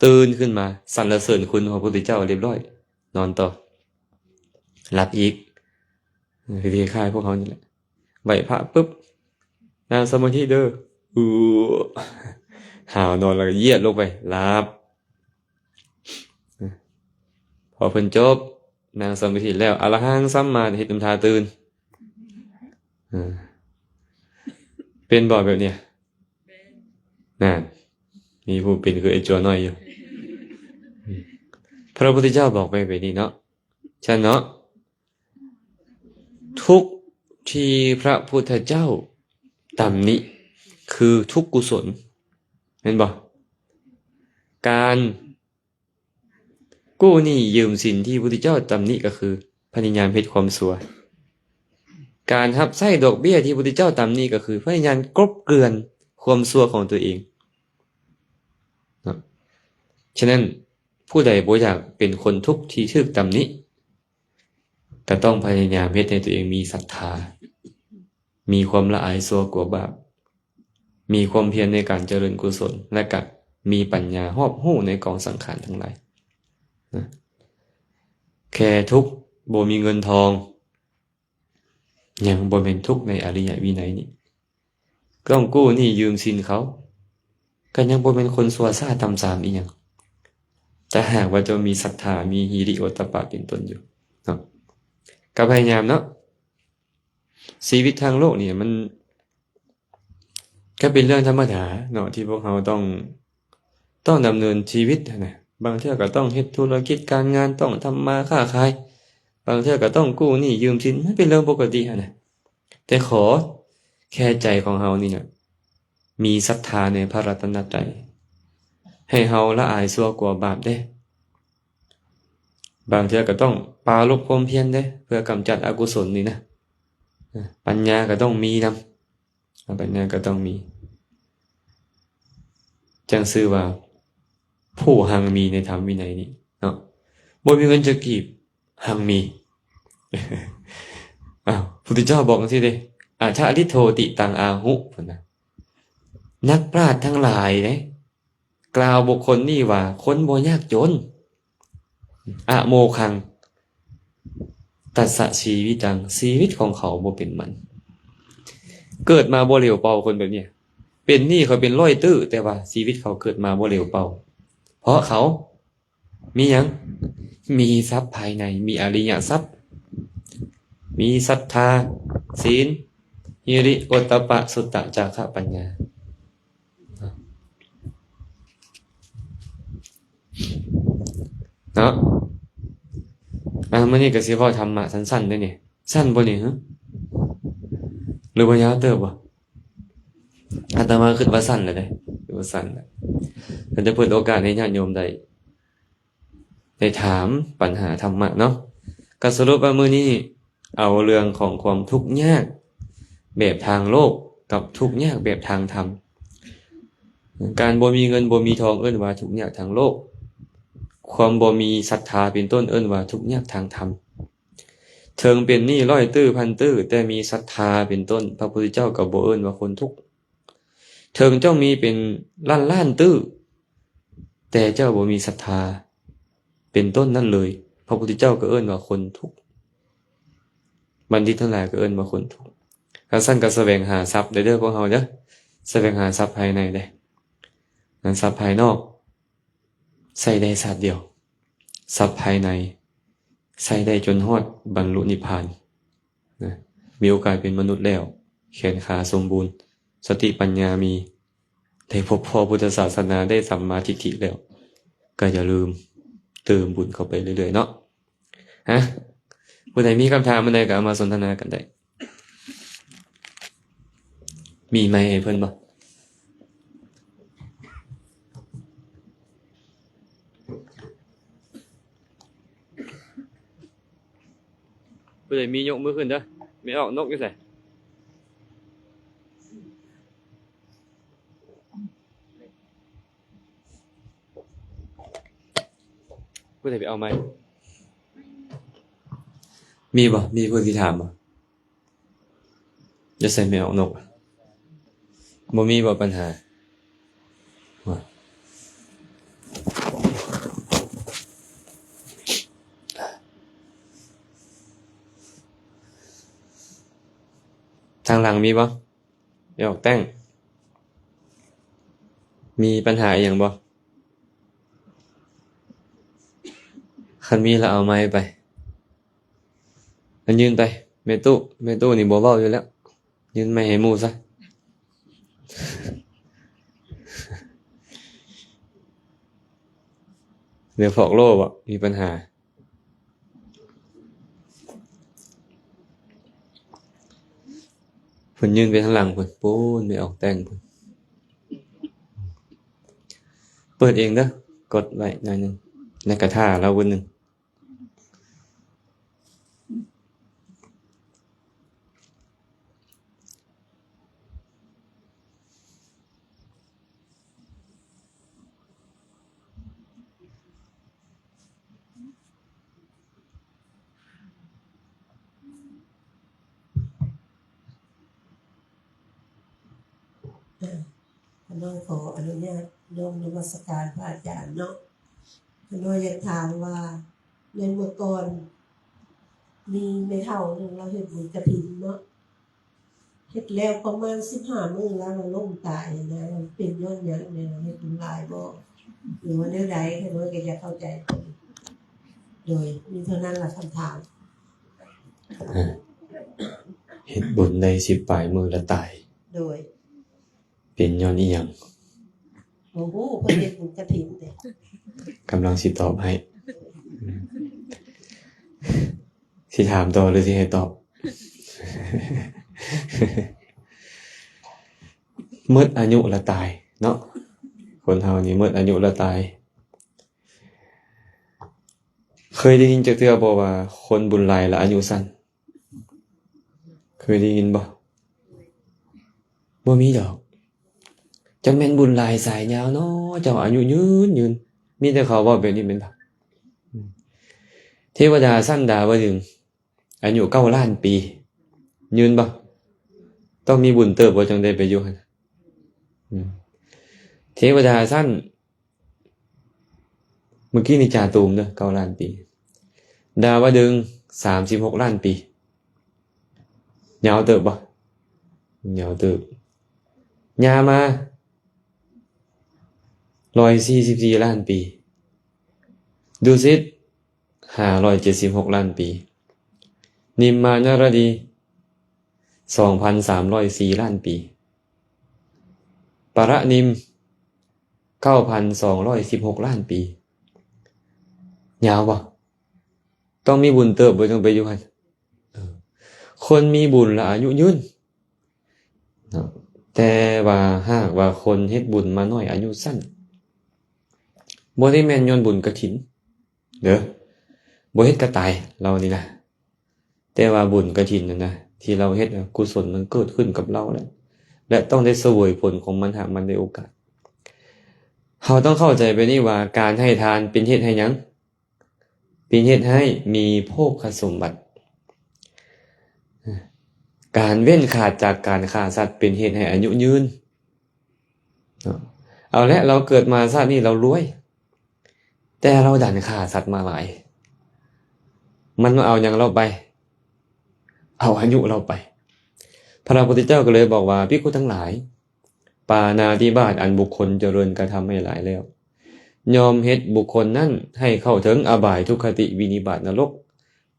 ຕື່ນຂຶ້ນມາສັນລະເສີນຄຸນຂອງພະພຸດທະເຈົ້າຮຽບຮ້ອຍ ນອນຕໍ່ ຫຼັບອີກ. ເອີ ຄ້າຍໆພວກເຮົານີ້ແຫຼະ ໄຫວ້ພະປຶບ ນັ່ງສະມາທິເດີ ອື ຫາວນອນແລ້ວກໍຢຽດລົງໄປ ຫຼັບ. ພໍເພິ່ນຈົບ ນັ່ງສະມາທິແລ້ວ ອະລະຫັງສຳມາ ເຮັດນຳທ່າຕື່ນ. ເອີ ເປັນບໍ່ແບບນີ້? ນັ້ນ ມີຜູ້ເປັນຄືໄອ້ຈົວນ້ອຍຢູ່. ພະພຸດທະເຈົ້າບອກໄວ້ແບບນີ້ເນາະ. ຊັ້ນເນາະ ທຸກທີ່ພະພຸດທະເຈົ້າຕຳໜິ ຄືທຸກກຸສົນ ແມ່ນບໍ່? ການກູ້ໜີ້ຢືມສິນທີ່ພຸດທະເຈົ້າຕຳໜິ ກໍຄືພະຍາຍາມເຮັດຄວາມຊົ່ວ. ການຮັບໃຊ້ດອກເບ້ຍທີ່ພຸດທະເຈົ້າຕຳໜິ ກໍຄືພະຍາຍາມກົບເກື່ອນຄວາມຊົ່ວຂອງຕົວເອງເນາະ. ສະນັ້ນ ຜູ້ໃດບໍ່ຢາກເປັນຄົນທຸກທີ່ຖືກຕຳໜິ ກໍຕ້ອງພະຍາຍາມເຮັດໃຫ້ຕົວເອງມີສັດທາ, ມີຄວາມລະອາຍຊົ່ວກົວບາບ, ມີຄວາມພຽນໃນການຈະເລີນກຸສົນ ແລະ ກະມີປັນຍາຮອບຮູ້ໃນກອງສັງຂານທັງຫຼາຍນະ. ແຄ່ທຸກບໍ່ມີເງິນທອງ ຍັງບໍ່ແມ່ນທຸກໃນອະລິຍະວິໄນນີ້. ຕ້ອງກູ້ໜີ້ຢືມສິນເຂົາ ກໍຍັງບໍ່ແມ່ນຄົນຊົ່ວຊ້າຕ່ຳຊາມອີ່ຫຍັງ ຖ້າຫາກວ່າເຈົ້າມີສັດທາ ມີຫິລິໂອດຕະປະເປັນຕົ້ນຢູ່ເນາະ. ກໍພະຍາຍາມເນາະ ຊີວິດທາງໂລກນີ້ມັນ ກໍເປັນເລື່ອງທຳມະດາເນາະ ທີ່ພວກເຮົາຕ້ອງ ຕ້ອງດຳເນີນຊີວິດຫັ້ນນະ. ບາງເທື່ອກໍຕ້ອງເຮັດທຸລະກິດການງານ, ຕ້ອງທຳມາຄ້າຂາຍ, ບາງເທື່ອກໍຕ້ອງກູ້ໜີ້ຢືມສິນ, ມັນເປັນເລື່ອງປົກກະຕິຫັ້ນນະ. ແຕ່ຂໍແຄ່ໃຈຂອງເຮົານີ້ນະ ມີສັດທາໃນພະລັດຕະນະໄຕ, ໃຫ້ເຮົາລະອາຍຊົ່ວກົວບາບເດ້. ບາງເທື່ອກໍຕ້ອງປາລົບຄວາມພຽນເດ້ ເພື່ອກຳຈັດອະກຸສົນນີ້ນະ. ປັນຍາກໍຕ້ອງມີນຳ. ອາ ປັນຍາກໍຕ້ອງມີ ຈັ່ງຊື່ວ່າຜູ້ຮັ່ງມີໃນທຳວິໄນນີ້ເນາະ. ບໍ່ມີເງິນຈັກກີບ ຮັ່ງມີ. ອ້າວ ພຸດທະເຈົ້າບອກຈັ່ງຊີ້ເດ້ ອະທະລິໂທຕິຕັງອາຫຸ ເພິ່ນວ່າ ນັກປາດທັງຫຼາຍເດ້ ກ່າວບຸກຄົນນີ້ວ່າ ຄົນບໍ່ຍາກຈົນ. ອະໂມຄັງ ຕັດສະຊີວິຕັງ ຊີວິດຂອງເຂົາບໍ່ເປັນມັນ. ເກີດມາບໍ່ຫຼຽວເປົ່າ ຄົນແບບນີ້ ເປັນໜີ້ເຂົາເປັນຮ້ອຍຕື້ ແຕ່ວ່າຊີວິດເຂົາເກີດມາບໍ່ຫຼຽວເປົ່າ ເພາະເຂົາມີຫຍັງ? ມີຊັບພາຍໃນ ມີອະລິຍະຊັບ ມີສັດທາ ສີນ ຫິລິ ໂອດຕະປະ ສຸດຕະ ຈາຄະ ປັນຍາ. ເນາະ ອ່າ ມື້ນີ້ກໍຊິເວົ້າທຳມະສັ້ນໆເດ້ນີ້ ສັ້ນບໍ່ນີ້ ຫຼືວ່າຍາວເຕີບບໍ່? ອາດຕະມາຄິດວ່າສັ້ນແລ້ວເດ້ ຄືວ່າສັ້ນແລ້ວ ກໍຈະເປີດໂອກາດໃຫ້ຍາດໂຍມໄດ້ ໄດ້ຖາມປັນຫາທຳມະເນາະ. ກໍສະຫຼຸບວ່າມື້ນີ້ເອົາເລື່ອງຂອງຄວາມທຸກຍາກແບບທາງໂລກກັບທຸກຍາກແບບທາງທຳ. ການບໍ່ມີເງິນບໍ່ມີທອງເອີ້ນວ່າທຸກຍາກທາງໂລກ, ຄວາມບໍ່ມີສັດທາເປັນຕົ້ນເອີ້ນວ່າທຸກຍາກທາງທຳ. ເຖິງເປັນໜີ້ຮ້ອຍຕື້ພັນຕື້ ແຕ່ມີສັດທາເປັນຕົ້ນ ພະພຸດທະເຈົ້າກໍບໍ່ເອີ້ນວ່າຄົນທຸກ. ເຖິງເຈົ້າມີເປັນລ້ານລ້ານຕື້ ແຕ່ເຈົ້າບໍ່ມີສັດທາເປັນຕົ້ນນັ້ນເລີຍ ພະພຸດທະເຈົ້າກໍເອີ້ນວ່າຄົນທຸກ ບັນດິດທັງຫຼາຍກໍເອີ້ນວ່າຄົນທຸກ. ຄັນຊັ້ນກໍສະແຫວງຫາຊັບໄດ້ເດີພວກເຮົາເດີ ສະແຫວງຫາຊັບພາຍໃນເດ້. ອັນຊັບພາຍນອກໃຊ້ໄດ້ຊາດດຽວ ຊັບພາຍໃນໃຊ້ໄດ້ຈົນຮອດບັນລຸນິບພານນະ. ມີໂອກາດເປັນມະນຸດແລ້ວ, ແຂນຂາສົມບູນ, ສະຕິປັນຍາມີ, ໄດ້ພົບພໍ້ພຸດທະສາສະໜາ, ໄດ້ສຳມາທິດຖິແລ້ວ, ກໍຢ່າລືມເຕີມບຸນເຂົ້າໄປເລື້ອຍໆເນາະ. ຮະ ຜູ້ໃດມີຄຳຖາມອັນໃດກໍເອົາມາສົນທະນາກັນໄດ້. ມີໄມໃຫ້ເພິ່ນບໍ່? ຜູ້ໃດມີຍົກມືຂຶ້ນເດີ. ແມ່ອອກນົກຢູ່ໃສ? ຜູ້ໃດໄປເອົາໄມ? ມີບໍ່? ມີຜູ້ຊິຖາມບໍ່? ຢູ່ໃສແມ່ອອກນົກ? ບໍ່ມີບໍ່ບັນຫາ? ທາງຫຼັງມີບໍ່? ແມ່ອອກແຕ້ງ ມີບັນຫາອີ່ຫຍັງບໍ່? ຄັນມີລະເອົາໄມໄປ. ອັນ ຍື່ນໄປ. ແມ່ຕູ້ ແມ່ຕູ້ນີ້ບໍ່ເວົ້າຢູ່ແລ້ວ. ຍື່ນໄມໃຫ້ໝູ່ຊະ. ເຫຼືອພອກໂລ້ບໍ່? ມີບັນຫາ. ເພິ່ນຍື່ນໄປທາງຫຼັງພຸ້ນ ປູ້ນ ໄປອອກແຕ້ງພຸ້ນ. ເປີດເອງເດີ ກົດໄວ້ໜ້ອຍໜຶ່ງ ແລ້ວກໍຖ້າລາວເບິ່ງໜຶ່ງ. ຂ້ານ້ອຍຂໍອະນຸຍາດນ້ອມນະມັດສະການພະອາຈານເນາະ. ຂ້ານ້ອຍຢາກຖາມວ່າ ໃນເມື່ອກ່ອນ ມີແມ່ເຖົ້າໜຶ່ງລາວເຮັດບຸນກະຖິນເນາະ. ເຮັດແລ້ວປະມານສິບຫ້າມື້ແລ້ວ ລາວລົ້ມຕາຍຫັ້ນນະ, ເປັນຍ້ອນຫຍັງແດ່? ເຮັດບຸນຫຼາຍບໍ່ ຫຼືວ່າແນວໃດ? ຂ້ານ້ອຍກໍຢາກເຂົ້າໃຈ. ໂດຍ ມີເທົ່ານັ້ນລະຄຳຖາມ. ເຮັດບຸນໄດ້ສິບປາຍມື້ລະຕາຍ. ໂດຍ ເປັນຍ້ອນອີ່ຫຍັງ? ບໍ່ຮູ້ ເພິ່ນເຮັດບຸນກະຖິນເດ້. ກຳລັງຊິຕອບໃຫ້. ຊິຖາມຕໍ່ ຫຼື ຊິໃຫ້ຕອບ? ໝົດອາຍຸລະຕາຍເນາະ. ຄົນເຮົານີ້ໝົດອາຍຸລະຕາຍ. ເຄີຍໄດ້ຍິນຈັກເທື່ອບໍ່ວ່າ ຄົນບຸນຫຼາຍລະອາຍຸສັ້ນ? ເຄີຍໄດ້ຍິນບໍ່? ບໍ່ມີດອກ. ຈັກແມ່ນບຸນຫຼາຍສາຍຍາວເນາະ ເຈົ້າອາຍຸຍືນໆ. ມີແຕ່ເຂົາເວົ້າແບບນີ້ແມ່ນບໍ່? ເທວະດາຊັ້ນດາວະດຶງ ອາຍຸເກົ້າລ້ານປີ ຍືນບໍ່? ຕ້ອງມີບຸນເຕີບບໍ່ ຈັ່ງໄດ້ໄປຢູ່ຫັ້ນ. ອືມ ເທວະດາຊັ້ນ ມື້ກີ້ນີ້ຈາຕູມເດີ ເກົ້າລ້ານປີ. ດາວະດຶງ ສາມສິບຫົກລ້ານປີ. ຍາວເຕີບບໍ່? ຍາວເຕີບ. ຍາມາ ຮ້ອຍສີ່ສິບສີ່ລ້ານປີ. ດຸສິດ ຫ້າຮ້ອຍເຈັດສິບຫົກລ້ານປີ. ນິມມານະລະດີ ສອງພັນສາມຮ້ອຍສີ່ລ້ານປີ. ປະລະນິມ ເກົ້າພັນສອງຮ້ອຍສິບຫົກລ້ານປີ. ຍາວບໍ່? ຕ້ອງມີບຸນເຕີບບໍ່ ຈັ່ງໄປຢູ່ຫັ້ນ. ເອີ ຄົນມີບຸນລະອາຍຸຍືນເນາະ, ແຕ່ວ່າຫາກວ່າຄົນເຮັດບຸນມາໜ້ອຍ ອາຍຸສັ້ນ ບໍ່ໄດ້ແມ່ນຍ້ອນບຸນກະຖິນເດີ, ບໍ່ເຮັດກະຕາຍ ລາວນີ້ນະ. ແຕ່ວ່າບຸນກະຖິນນັ້ນນະ ທີ່ລາວເຮັດນະ ກຸສົນມັນເກີດຂຶ້ນກັບລາວແຫຼະ ແລະ ຕ້ອງໄດ້ສະເຫວີຍຜົນຂອງມັນ ຫາກມັນໄດ້ໂອກາດ. ເຮົາຕ້ອງເຂົ້າໃຈແບບນີ້ວ່າ ການໃຫ້ທານເປັນເຫດໃຫ້ຫຍັງ? ເປັນເຫດໃຫ້ມີໂພຄະສົມບັດ. ການເວັ້ນຂາດຈາກການຂ້າສັດເປັນເຫດໃຫ້ອາຍຸຍືນ. ເອົາແຫຼະ ລາວເກີດມາຊາດນີ້ລາວລວຍ, ແຕ່ລາວດັນຂ້າສັດມາຫຼາຍ. ມັນມາເອົາຫຍັງລາວໄປ? ເອົາອາຍຸລາວໄປ. ພະພຸດທະເຈົ້າກໍເລີຍບອກວ່າ ພິກຂຸທັງຫຼາຍ, ປານາທິບາດອັນບຸກຄົນຈະເລີນກະທຳໃຫ້ຫຼາຍແລ້ວ ຍ່ອມເຮັດບຸກຄົນນັ້ນໃຫ້ເຂົ້າເຖິງອະບາຍ, ທຸກຄະຕິ, ວິນິບາດ, ນະລົກ,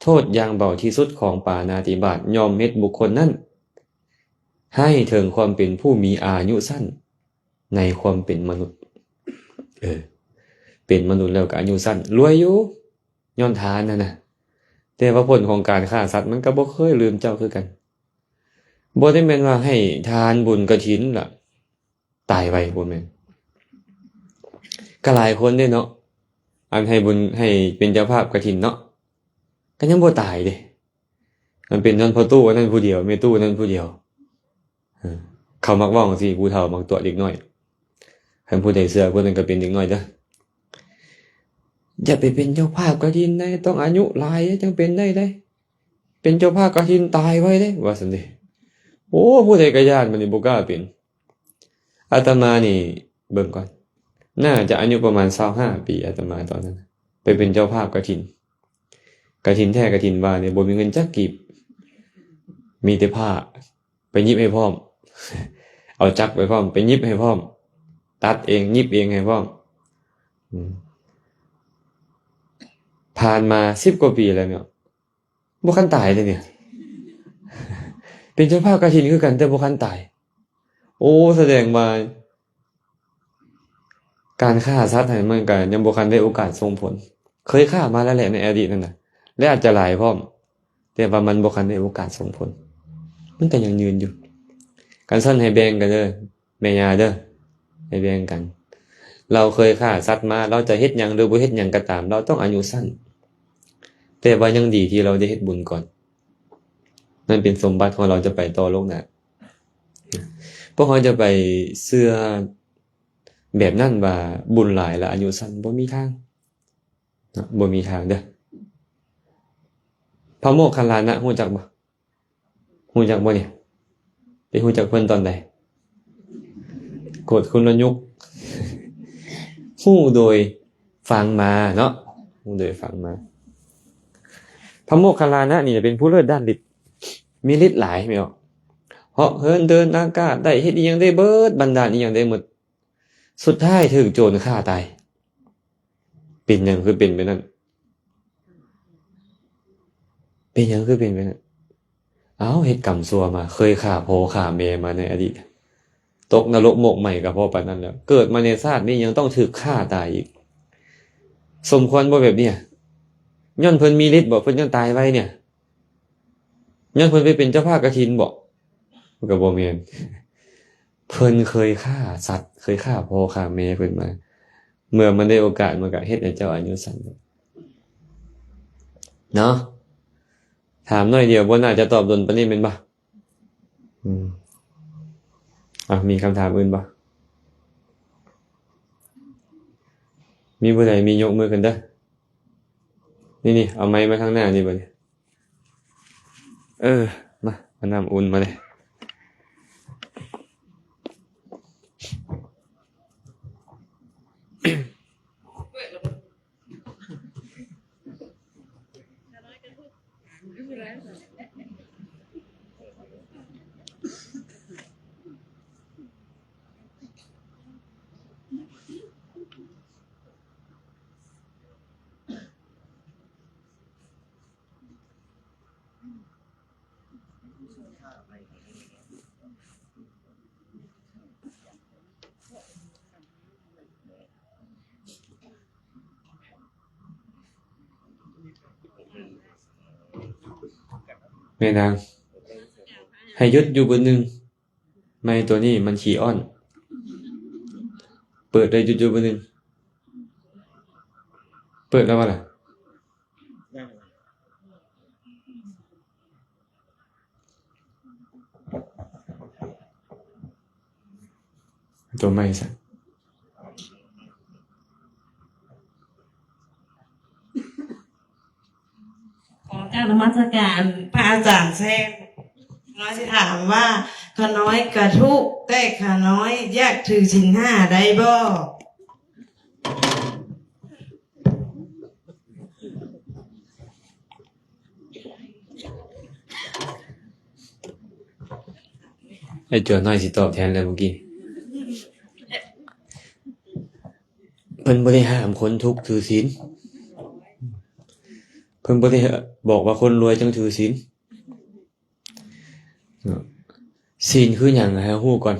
ໂທດຢ່າງເບົາທີ່ສຸດຂອງປານາຕິບາດຍ່ອມເຮັດບຸກຄົນນັ້ນໃຫ້ເຖິງຄວາມເປັນຜູ້ມີອາຍຸສັ້ນໃນຄວາມເປັນມະນຸດ. ເອີ ເປັນມະນຸດແລ້ວກໍອາຍຸສັ້ນ ລວຍຢູ່ ຍ້ອນທານຫັ້ນນະ. ແຕ່ວ່າຜົນຂອງການຂ້າສັດມັນກໍບໍ່ເຄີຍລືມເຈົ້າຄືກັນ. ບໍ່ໄດ້ແມ່ນວ່າໃຫ້ທານບຸນກະຖິນລະຕາຍໄວ ບໍ່ແມ່ນ. ກໍຫຼາຍຄົນເດ້ເນາະ ອັນໃຫ້ບຸນ ໃຫ້ເປັນເຈົ້າພາບກະຖິນເນາະ ກໍຍັງບໍ່ຕາຍເດ້. ມັນເປັນຍ້ອນພໍ່ຕູ້ອັນນັ້ນຜູ້ດຽວ ແມ່ຕູ້ນັ້ນຜູ້ດຽວ. ເອີ ເຂົາມັກເວົ້າຈັ່ງຊີ້ ຜູ້ເຖົ້າມັກຕົວະເດັກນ້ອຍ. ຄັນຜູ້ໃດເຊື່ອ ຜູ້ນັ້ນກໍເປັນເດັກນ້ອຍເດີ. ຢ່າໄປເປັນເຈົ້າພາບກະຖິນໃດ ຕ້ອງອາຍຸຫຼາຍຈັ່ງເປັນໄດ້ເດ້. ເປັນເຈົ້າພາບກະຖິນຕາຍໄວເດ້ ວ່າຊັ້ນເດ. ໂອ້ ຜູ້ໃດກໍຢ້ານ ບັດນີ້ບໍ່ກ້າເປັນ. ອາດຕະມານີ້ເບິ່ງກ່ອນ ໜ້າຈະອາຍຸປະມານຊາວຫ້າປີ ອາດຕະມາຕອນນັ້ນ ໄປເປັນເຈົ້າພາບກະຖິນ. ກະຖິນແທ້ກະຖິນວ່ານີ້ ບໍ່ມີເງິນຈັກກີບ ມີແຕ່ຜ້າ ໄປຫຍິບໃຫ້ພ້ອມ ເອົາຈັກໄປພ້ອມ ໄປຫຍິບໃຫ້ພ້ອມ ຕັດເອງ ຫຍິບເອງໃຫ້ພ້ອມ. ອືມ ຜ່ານມາສິບກວ່າປີແລ້ວເນາະ ບໍ່ທັນຕາຍເດ້ນີ້. ເປັນເຈົ້າພາບກະຖິນຄືກັນ ແຕ່ບໍ່ທັນຕາຍ. ໂອ້ ສະແດງວ່າການຂ້າສັດຫັ້ນ ມັນກະຍັງບໍ່ທັນໄດ້ໂອກາດສົ່ງຜົນ. ເຄີຍຂ້າມາແລ້ວແຫຼະໃນອະດີດນັ້ນນະ ແລະອາດຈະຫຼາຍພ້ອມ ແຕ່ວ່າມັນບໍ່ທັນໄດ້ໂອກາດສົ່ງຜົນ ມັນກະຍັງຍືນຢູ່. ຄັນຊັ້ນໃຫ້ແບ່ງກັນເດີ ແມ່ຍ່າເດີ ໃຫ້ແບ່ງກັນ. ລາວເຄີຍຂ້າສັດມາ ລາວຈະເຮັດຫຍັງ ຫຼື ບໍ່ເຮັດຫຍັງກໍຕາມ ລາວຕ້ອງອາຍຸສັ້ນ. ແຕ່ວ່າຍັງດີທີ່ລາວໄດ້ເຮັດບຸນກ່ອນ. ນັ້ນເປັນສົມບັດຂອງລາວຈະໄປຕໍ່ໂລກໜ້າ. ພວກເຮົາຈະໄປເຊື່ອແບບນັ້ນວ່າບຸນຫຼາຍແລ້ວອາຍຸສັ້ນ ບໍ່ມີທາງເນາະ ບໍ່ມີທາງເດີ. ພະໂມກຄັນລານະ ຮູ້ຈັກບໍ່? ຮູ້ຈັກບໍ່ນີ້? ໄປຮູ້ຈັກເພິ່ນຕອນໃດ? ໂກດຄຸນລະຍຸກ ຮູ້ໂດຍຟັງມາເນາະ ຮູ້ໂດຍຟັງມາ. ພະໂມກຄັນລານະນີ້ເປັນຜູ້ເລີດດ້ານລິດ ມີລິດຫຼາຍແມ່ນບໍ່? ເຫາະເຫີນເດີນອາກາດໄດ້ ເຮັດອີ່ຫຍັງໄດ້ເບິດ ບັນດານອີ່ຫຍັງໄດ້ໝົດ. ສຸດທ້າຍຖືກໂຈນຂ້າຕາຍ. ເປັນຫຍັງຄືເປັນແບບນັ້ນ? ເປັນຫຍັງຄືເປັນແບບນັ້ນ? ອ້າວ ເຮັດກຳຊົ່ວມາ ເຄີຍຂ້າພໍ່ຂ້າແມ່ມາໃນອະດີດ ຕົກນະລົກໝົກໄໝ້ກໍພໍປານນັ້ນແລ້ວ ເກີດມາໃນຊາດນີ້ຍັງຕ້ອງຖືກຂ້າຕາຍອີກ. ສົມຄວນບໍ່ແບບນີ້? ຍ້ອນເພິ່ນມີລິດບໍ ເພິ່ນຈຶ່ງຕາຍໄວນີ້? ຍ້ອນເພິ່ນໄປເປັນເຈົ້າພາບກະຖິນບໍ? ມັນກໍບໍ່ແມ່ນ. ເພິ່ນເຄີຍຂ້າສັດ ເຄີຍຂ້າພໍ່ຂ້າແມ່ເພິ່ນມາ ເມື່ອມັນໄດ້ໂອກາດ ມັນກໍເຮັດໃຫ້ເຈົ້າອາຍຸສັ້ນເນາະ. ຖາມໜ້ອຍດຽວ ບໍ່ໜ້າຈະຕອບດົນປານນີ້ແມ່ນບໍ່? ອືມ ອາ ມີຄຳຖາມອື່ນບໍ່? ມີຜູ້ໃດມີຍົກມືຂຶ້ນເດີ. ນີ້ໆ ເອົາໄມມາທາງໜ້ານີ້ບັດນີ້. ເອີ ມາ ເອົານ້ຳອຸ່ນມາເລີຍ. ແມ່ນາງ ໃຫ້ຢຸດຢູ່ບຶດໜຶ່ງ. ໄມໂຕນີ້ມັນຂີ້ອ້ອນ. ເປີດໄດ້ ຢຸດຢູ່ບຶດໜຶ່ງ. ເປີດແລ້ວບໍ່ລະ? ຕົວໃໝ່ຊະ. ຂໍກາບນະມັດສະການພະອາຈານແຊມ. ນ້ອຍຊິຖາມວ່າ ຂະນ້ອຍກະທຸກ ແຕ່ຂະນ້ອຍຢາກຖືສິນຫ້າໄດ້ບໍ່? ໄອ້ຕົວນ້ອຍຊິຕອບແທນແລ້ວເມື່ອກີ້. ເພິ່ນບໍ່ໄດ້ຫ້າມຄົນທຸກຖືສິນ. ເພິ່ນ ພິ່ນບໍ່ໄດ້ບອກວ່າຄົນລວຍຈັ່ງຖືສິນເນາະ. ສິນຄືຫຍັງ ໃຫ້ຮູ້ກ່ອນ.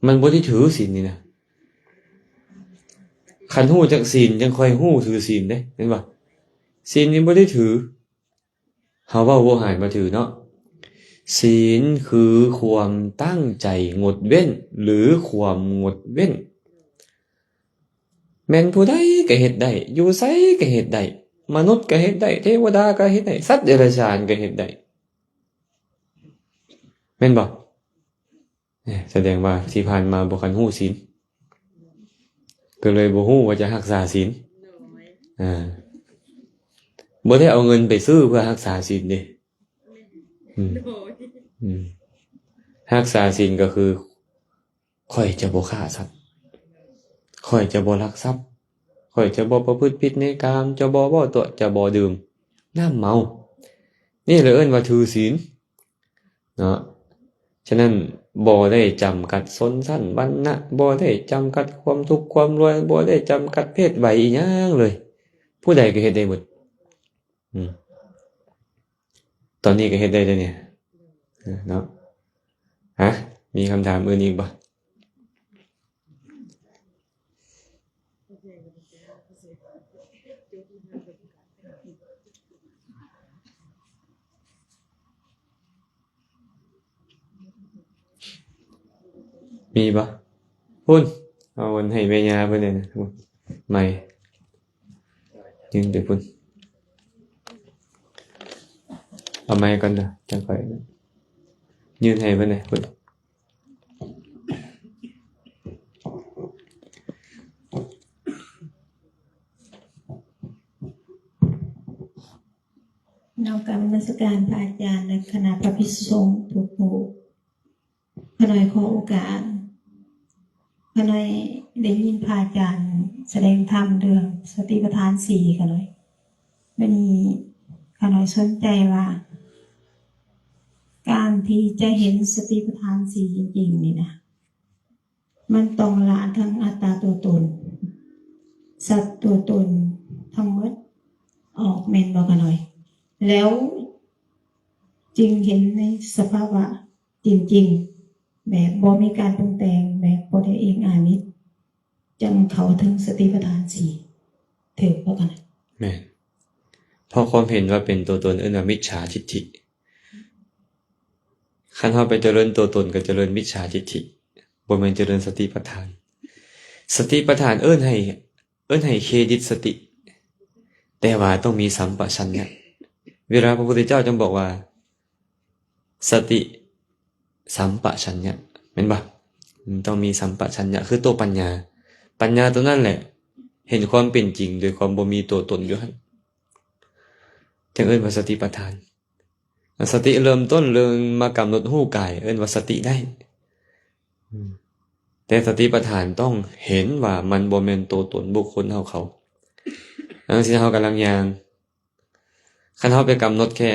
ມັນບໍ່ໄດ້ຖືສິນນີ້ນະ. ຄັນຮູ້ຈັກສິນ ຈັ່ງຄ່ອຍຮູ້ຖືສິນເດ້ ແມ່ນບໍ່? ສິນນີ້ບໍ່ໄດ້ຖື. ເຮົາເວົ້າບໍ່ໃຫ້ມາຖືເນາະ. ສິນຄືຄວາມຕັ້ງໃຈງົດເວັ້ນ ຫຼື ຄວາມງົດເວັ້ນ. ແມ່ນຜູ້ໃດກໍເຮັດໄດ້, ຢູ່ໃສກໍເຮັດໄດ້, ມະນຸດກໍເຮັດໄດ້, ເທວະດາກໍເຮັດໄດ້, ສັດເດຍລະສານກໍເຮັດໄດ້. ແມ່ນບໍ່? ເອີ ສະແດງວ່າທີ່ຜ່ານມາບໍ່ຄັນຮູ້ສິນ ກໍເລີຍບໍ່ຮູ້ວ່າຈະຮັກສາສິນ. ໂດຍ ອ່າ ບໍ່ໄດ້ເອົາເງິນໄປຊື້ເພື່ອຮັກສາສິນເດ້. ອືມ ໂດຍ ອືມ ຮັກສາສິນກໍຄື ຂ້ອຍຈະບໍ່ຂ້າສັດ, ຂ້ອຍຈະບໍ່ລັກຊັບ, ຂ້ອຍຈະບໍ່ປະພຶດຜິດໃນກາມ, ຈະບໍ່ເວົ້າຕົວະ, ຈະບໍ່ດື່ມນ້ຳເມົາ. ນີ້ແຫຼະເອີ້ນວ່າຖືສິນເນາະ. ສະນັ້ນ ບໍ່ໄດ້ຈຳກັດຊົນຊັ້ນວັນນະ, ບໍ່ໄດ້ຈຳກັດຄວາມທຸກຄວາມລວຍ, ບໍ່ໄດ້ຈຳກັດເພດໄວອີ່ຫຍັງເລີຍ. ຜູ້ໃດກໍເຮັດໄດ້ໝົດ. ອືມ ຕອນນີ້ກໍເຮັດໄດ້ເດ້ນີ້ເນາະ. ຮະ ມີຄຳຖາມອື່ນອີກບໍ່? ມີບໍ່? ພຸ້ນ ເອົາອັນໃຫ້ແມ່ຍ່າເພິ່ນແດ່ນະ ໄມ. ຍື່ນໄປພຸ້ນ. ເອົາໄມກ່ອນເດີ ຈັ່ງຄ່ອຍຍື່ນໃຫ້ເພິ່ນແດ່ພຸ້ນ. ເນາະ ກາບນະມັດສະການພະອາຈານ ແລະ ຄະນະພະພິກສຸສົງທຸກຮູບ. ຂ້ານ້ອຍຂໍໂອກາດ, ຂ້ານ້ອຍໄດ້ຍິນພະອາຈານສະແດງທຳເລື່ອງສະຕິປະທານສີ່ ຂ້ານ້ອຍ ບາດນີ້ຂ້ານ້ອຍສົນໃຈວ່າ ການທີ່ຈະເຫັນສະຕິປະທານສີ່ຈິງໆນີ້ນະ ມັນຕ້ອງລະທັງອັດຕາຕົວຕົນ, ສັດຕົວຕົນທັງໝົດອອກ ແມ່ນບໍ່ຂ້ານ້ອຍ? ແລ້ວຈຶ່ງເຫັນໃນສະພາວະຈິງໆ ແບບບໍ່ມີການປຸງແຕ່ງ, ແບບບໍ່ໄດ້ອີງອາມິດ, ຈັ່ງເຂົ້າເຖິງສະຕິປະທານສີ່ ຖືກບໍ່ຂ້ານ້ອຍ? ແມ່ນ. ເພາະຄວາມເຫັນວ່າເປັນຕົວຕົນເອີ້ນວ່າມິດສາທິດຖິ. ຄັນເຮົາໄປຈະເລີນຕົວຕົນກໍຈະເລີນມິດສາທິດຖິ, ບໍ່ແມ່ນຈະເລີນສະຕິປະທານ. ສະຕິປະທານເອີ້ນໃຫ້ ເອີ້ນໃຫ້ເຄດິດສະຕິ, ແຕ່ວ່າຕ້ອງມີສຳປະຊັນຍະ. ເວລາພະພຸດທະເຈົ້າຈຶ່ງບອກວ່າ ສະຕິສຳປະຊັນຍະ ແມ່ນບໍ່? ມັນຕ້ອງມີສຳປະຊັນຍະ ຄືຕົວປັນຍາ. ປັນຍາຕົວນັ້ນແຫຼະ ເຫັນຄວາມເປັນຈິງໂດຍຄວາມບໍ່ມີຕົວຕົນຢູ່ຫັ້ນ ຈຶ່ງເອີ້ນວ່າສະຕິປະທານ. ສະຕິເລີ່ມຕົ້ນເລື່ອງມາກຳນົດຮູ້ກາຍ ເອີ້ນວ່າສະຕິໄດ້. ອືມ ແຕ່ສະຕິປະທານຕ້ອງເຫັນວ່າມັນບໍ່ແມ່ນໂຕຕົນບຸກຄົນເຮົາເຂົາ. ຈັ່ງຊີ້ເຮົາກຳລັງຍ່າງ, ຄັນເຮົາໄປກຳນົດແຄ່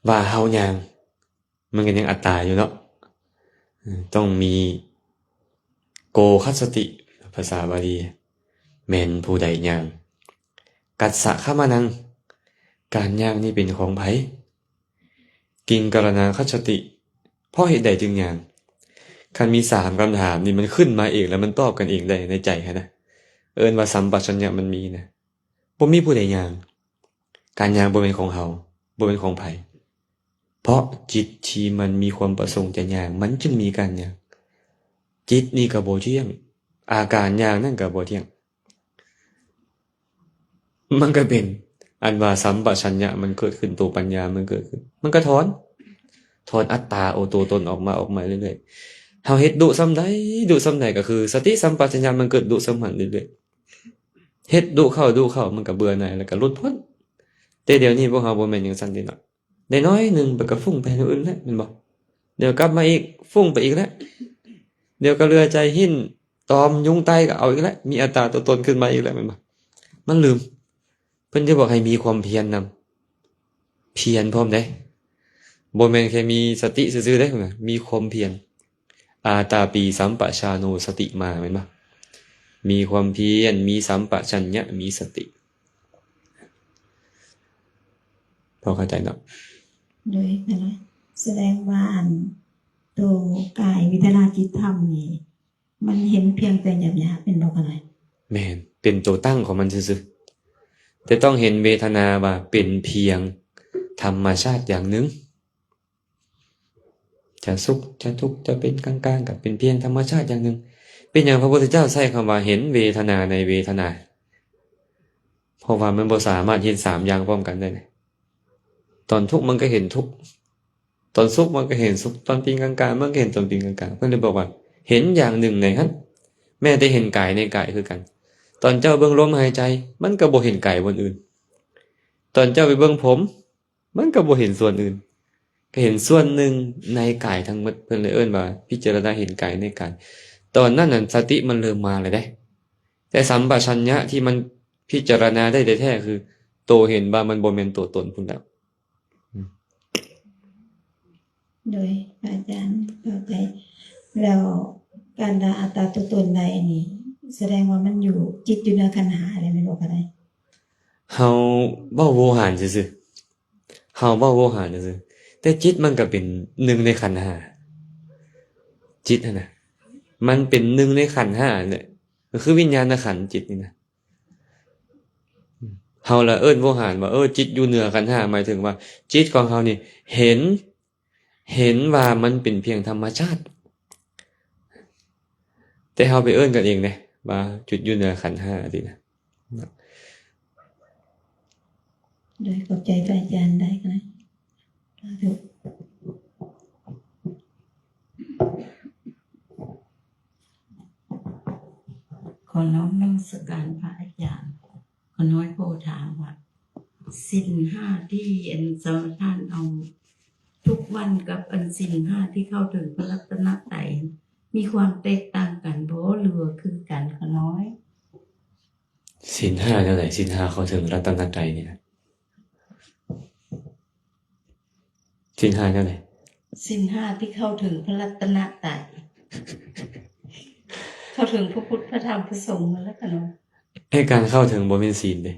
ວ່າເຮົາຍ່າງ ມັນກໍຍັງອັດຕາຢູ່ເນາະ. ເອີ ຕ້ອງມີໂກຄັດສະຕິ ພາສາບາລີ ແມ່ນຜູ້ໃດຍ່າງ. ກັດສະຄະມະນັງ ການຍ່າງນີ້ເປັນຂອງໃຜ? ກິງກະລະນາຄັດສະຕິ ເພາະເຫດໃດຈຶ່ງຍ່າງ? ຄັນມີສາມຄຳຖາມນີ້ ມັນຂຶ້ນມາເອງ ແລ້ວມັນຕອບກັນເອງໄດ້ໃນໃຈຫັ້ນນະ ເອີ້ນວ່າສຳປະຊັນຍະມັນມີນະ. ບໍ່ມີຜູ້ໃດຍ່າງ. ການຍ່າງບໍ່ແມ່ນຂອງເຮົາ, ບໍ່ແມ່ນຂອງໃຜ. ເພາະຈິດທີ່ມັນມີຄວາມປະສົງຈະຍ່າງ, ມັນຈຶ່ງມີການຍ່າງ. ຈິດນີ້ກໍບໍ່ທ່ຽງ, ອາການຍ່າງນັ້ນກໍບໍ່ທ່ຽງ. ມັນກໍເປັນອັນວ່າສຳປະຊັນຍະມັນເກີດຂຶ້ນ, ໂຕປັນຍາມັນເກີດຂຶ້ນ, ມັນກໍຖອນ, ຖອນອັດຕາ ໂອ ໂຕຕົນອອກມາ, ອອກມາເລື້ອຍໆ. ເຮົາເຮັດດຸສ່ຳໃດ, ດຸສ່ຳໃດ, ກໍຄືສະຕິສຳປະຊັນຍະມັນເກີດດຸສ່ຳຫັ້ນເລື້ອຍໆ. ເຮັດດຸເຂົ້າ ດຸເຂົ້າ ມັນກໍເບື່ອໜ່າຍ ແລ້ວກໍຫຼຸດພົ້ນ. ແຕ່ດຽວນີ້ພວກເຮົາບໍ່ແມ່ນຈັ່ງຊັ້ນເດ້ເນາະ. ໄດ້ໜ້ອຍໜຶ່ງ ໄປກໍຟຸ້ງໄປແນວອື່ນແລ້ວ ແມ່ນບໍ່? ດຽວກັບມາອີກ ຟຸ້ງໄປອີກແລ້ວ. ດຽວກໍເຫຼືອໃຈ ຫິ້ນ ຕອມ ຍຸງ ໄຕ ກໍເອົາອີກແລ້ວ. ມີອັດຕາຕົວຕົນຂຶ້ນມາອີກແລ້ວ ແມ່ນບໍ່? ມັນລືມ. ເພິ່ນຈະບອກໃຫ້ມີຄວາມພຽນນຳ. ພຽນພ້ອມເດ້. ບໍ່ແມ່ນແຄ່ມີສະຕິຊື່ໆເດ້, ມີຄວາມພຽນ. ອາຕາປີສຳປະຊາໂນສະຕິມາ ແມ່ນບໍ່? ມີຄວາມພຽນ, ມີສຳປະຊັນຍະ, ມີສະຕິ. ພໍເຂົ້າໃຈເນາະ? ໂດຍ ຂະນ້ອຍ ສະແດງວ່າອັນໂຕກາຍເວທະນາຈິດທຳນີ້ ມັນເຫັນພຽງແຕ່ຫຍາບໆ ແມ່ນບໍ່ຂະນ້ອຍ? ແມ່ນ ເປັນໂຕຕັ້ງຂອງມັນຊື່ໆ ແຕ່ຕ້ອງເຫັນເວທະນາວ່າເປັນພຽງທຳມະຊາດຢ່າງໜຶ່ງ. ຈະສຸກ ຈະທຸກ ຈະເປັນກາງໆ ກໍເປັນພຽງທຳມະຊາດຢ່າງໜຶ່ງ. ເປັນຫຍັງພະພຸດທະເຈົ້າໃຊ້ຄຳວ່າເຫັນເວທະນາໃນເວທະນາ? ເພາະວ່າມັນບໍ່ສາມາດເຫັນສາມຢ່າງພ້ອມກັນໄດ້. ຕອນທຸກມັນກໍເຫັນທຸກ, ຕອນສຸກມັນກໍເຫັນສຸກ, ຕອນເປັນກາງໆ ມັນກໍເຫັນຕອນເປັນກາງໆ. ເພິ່ນເລີຍບອກວ່າເຫັນຢ່າງໜຶ່ງໃນຫັ້ນ, ແມ້ແຕ່ເຫັນກາຍໃນກາຍຄືກັນ. ຕອນເຈົ້າເບິ່ງລົມຫາຍໃຈ, ມັນກໍບໍ່ເຫັນກາຍບ່ອນອື່ນ. ຕອນເຈົ້າໄປເບິ່ງຜົມ, ມັນກໍບໍ່ເຫັນສ່ວນອື່ນ, ກໍເຫັນສ່ວນໜຶ່ງໃນກາຍທັງໝົດ. ເພິ່ນເລີຍເອີ້ນວ່າພິຈາລະນາເຫັນກາຍໃນກາຍ. ຕອນນັ້ນນັ້ນສະຕິມັນເລີ່ມມາແລ້ວເດ້, ແຕ່ສຳປະຊັນຍະທີ່ມັນພິຈາລະນາໄດ້ແທ້ໆ ຄືໂຕເຫັນວ່າມັນບໍ່ແມ່ນໂຕຕົນພຸ້ນແລ້ວ. ໂດຍ ພະອາຈານເຂົ້າໃຈ. ແລ້ວການລະອັດຕາຕົວຕົນໄດ້ນີ້ ສະແດງວ່າມັນຢູ່ ຈິດຢູ່ເໜືອຂັນຫ້າແລ້ວ ແມ່ນບໍ່ຂະນ້ອຍ? ເຮົາເວົ້າໂວຫານຊື່ໆ, ເຮົາເວົ້າໂວຫານຊື່ໆ ແຕ່ຈິດມັນກໍເປັນໜຶ່ງໃນຂັນຫ້າ. ຈິດຫັ້ນນະ ມັນເປັນໜຶ່ງໃນຂັນຫ້ານັ້ນແຫຼະ, ກໍຄືວິນຍານນະຂັນ, ຈິດນີ້ນະ. ເຮົາລະເອີ້ນໂວຫານວ່າ ເອີ ຈິດຢູ່ເໜືອຂັນຫ້າ ໝາຍເຖິງວ່າຈິດຂອງເຮົານີ້ເຫັນ, ເຫັນວ່າມັນເປັນພຽງທຳມະຊາດ. ແຕ່ເຮົາໄປເອີ້ນກັນເອງເດ້ ວ່າຈິດຢູ່ເໜືອຂັນຫ້າ ຊີ້ນະ. ໂດຍ ຂອບໃຈພະອາຈານຫຼາຍ. ຂໍນ້ອມນະມັດສະການພະອາຈານ. ຂ້ານ້ອຍຂໍຖາມວ່າ ສິນຫ້າທີ່ອັນເຈົ້າທ່ານເອົາທຸກວັນກັບອັນສິນຫ້າທີ່ເຂົ້າເຖິງພະລັດຕະນະໄຕ ມີຄວາມແຕກຕ່າງກັນບໍ່ ຫຼືວ່າຄືກັນຂະນ້ອຍ? ສິນຫ້າແນວໃດ? ສິນຫ້າເຂົ້າເຖິງລັດຕະນະໄຕນີ້ນະ. ສິນຫ້າແນວໃດ? ສິນຫ້າທີ່ເຂົ້າເຖິງພະລັດຕະນະໄຕ ເຂົ້າເຖິງພະພຸດ ພະທຳ ພະສົງນັ້ນແຫຼະຂະນ້ອຍ. ເອີ ການເຂົ້າເຖິງບໍ່ແມ່ນສິນເດ້.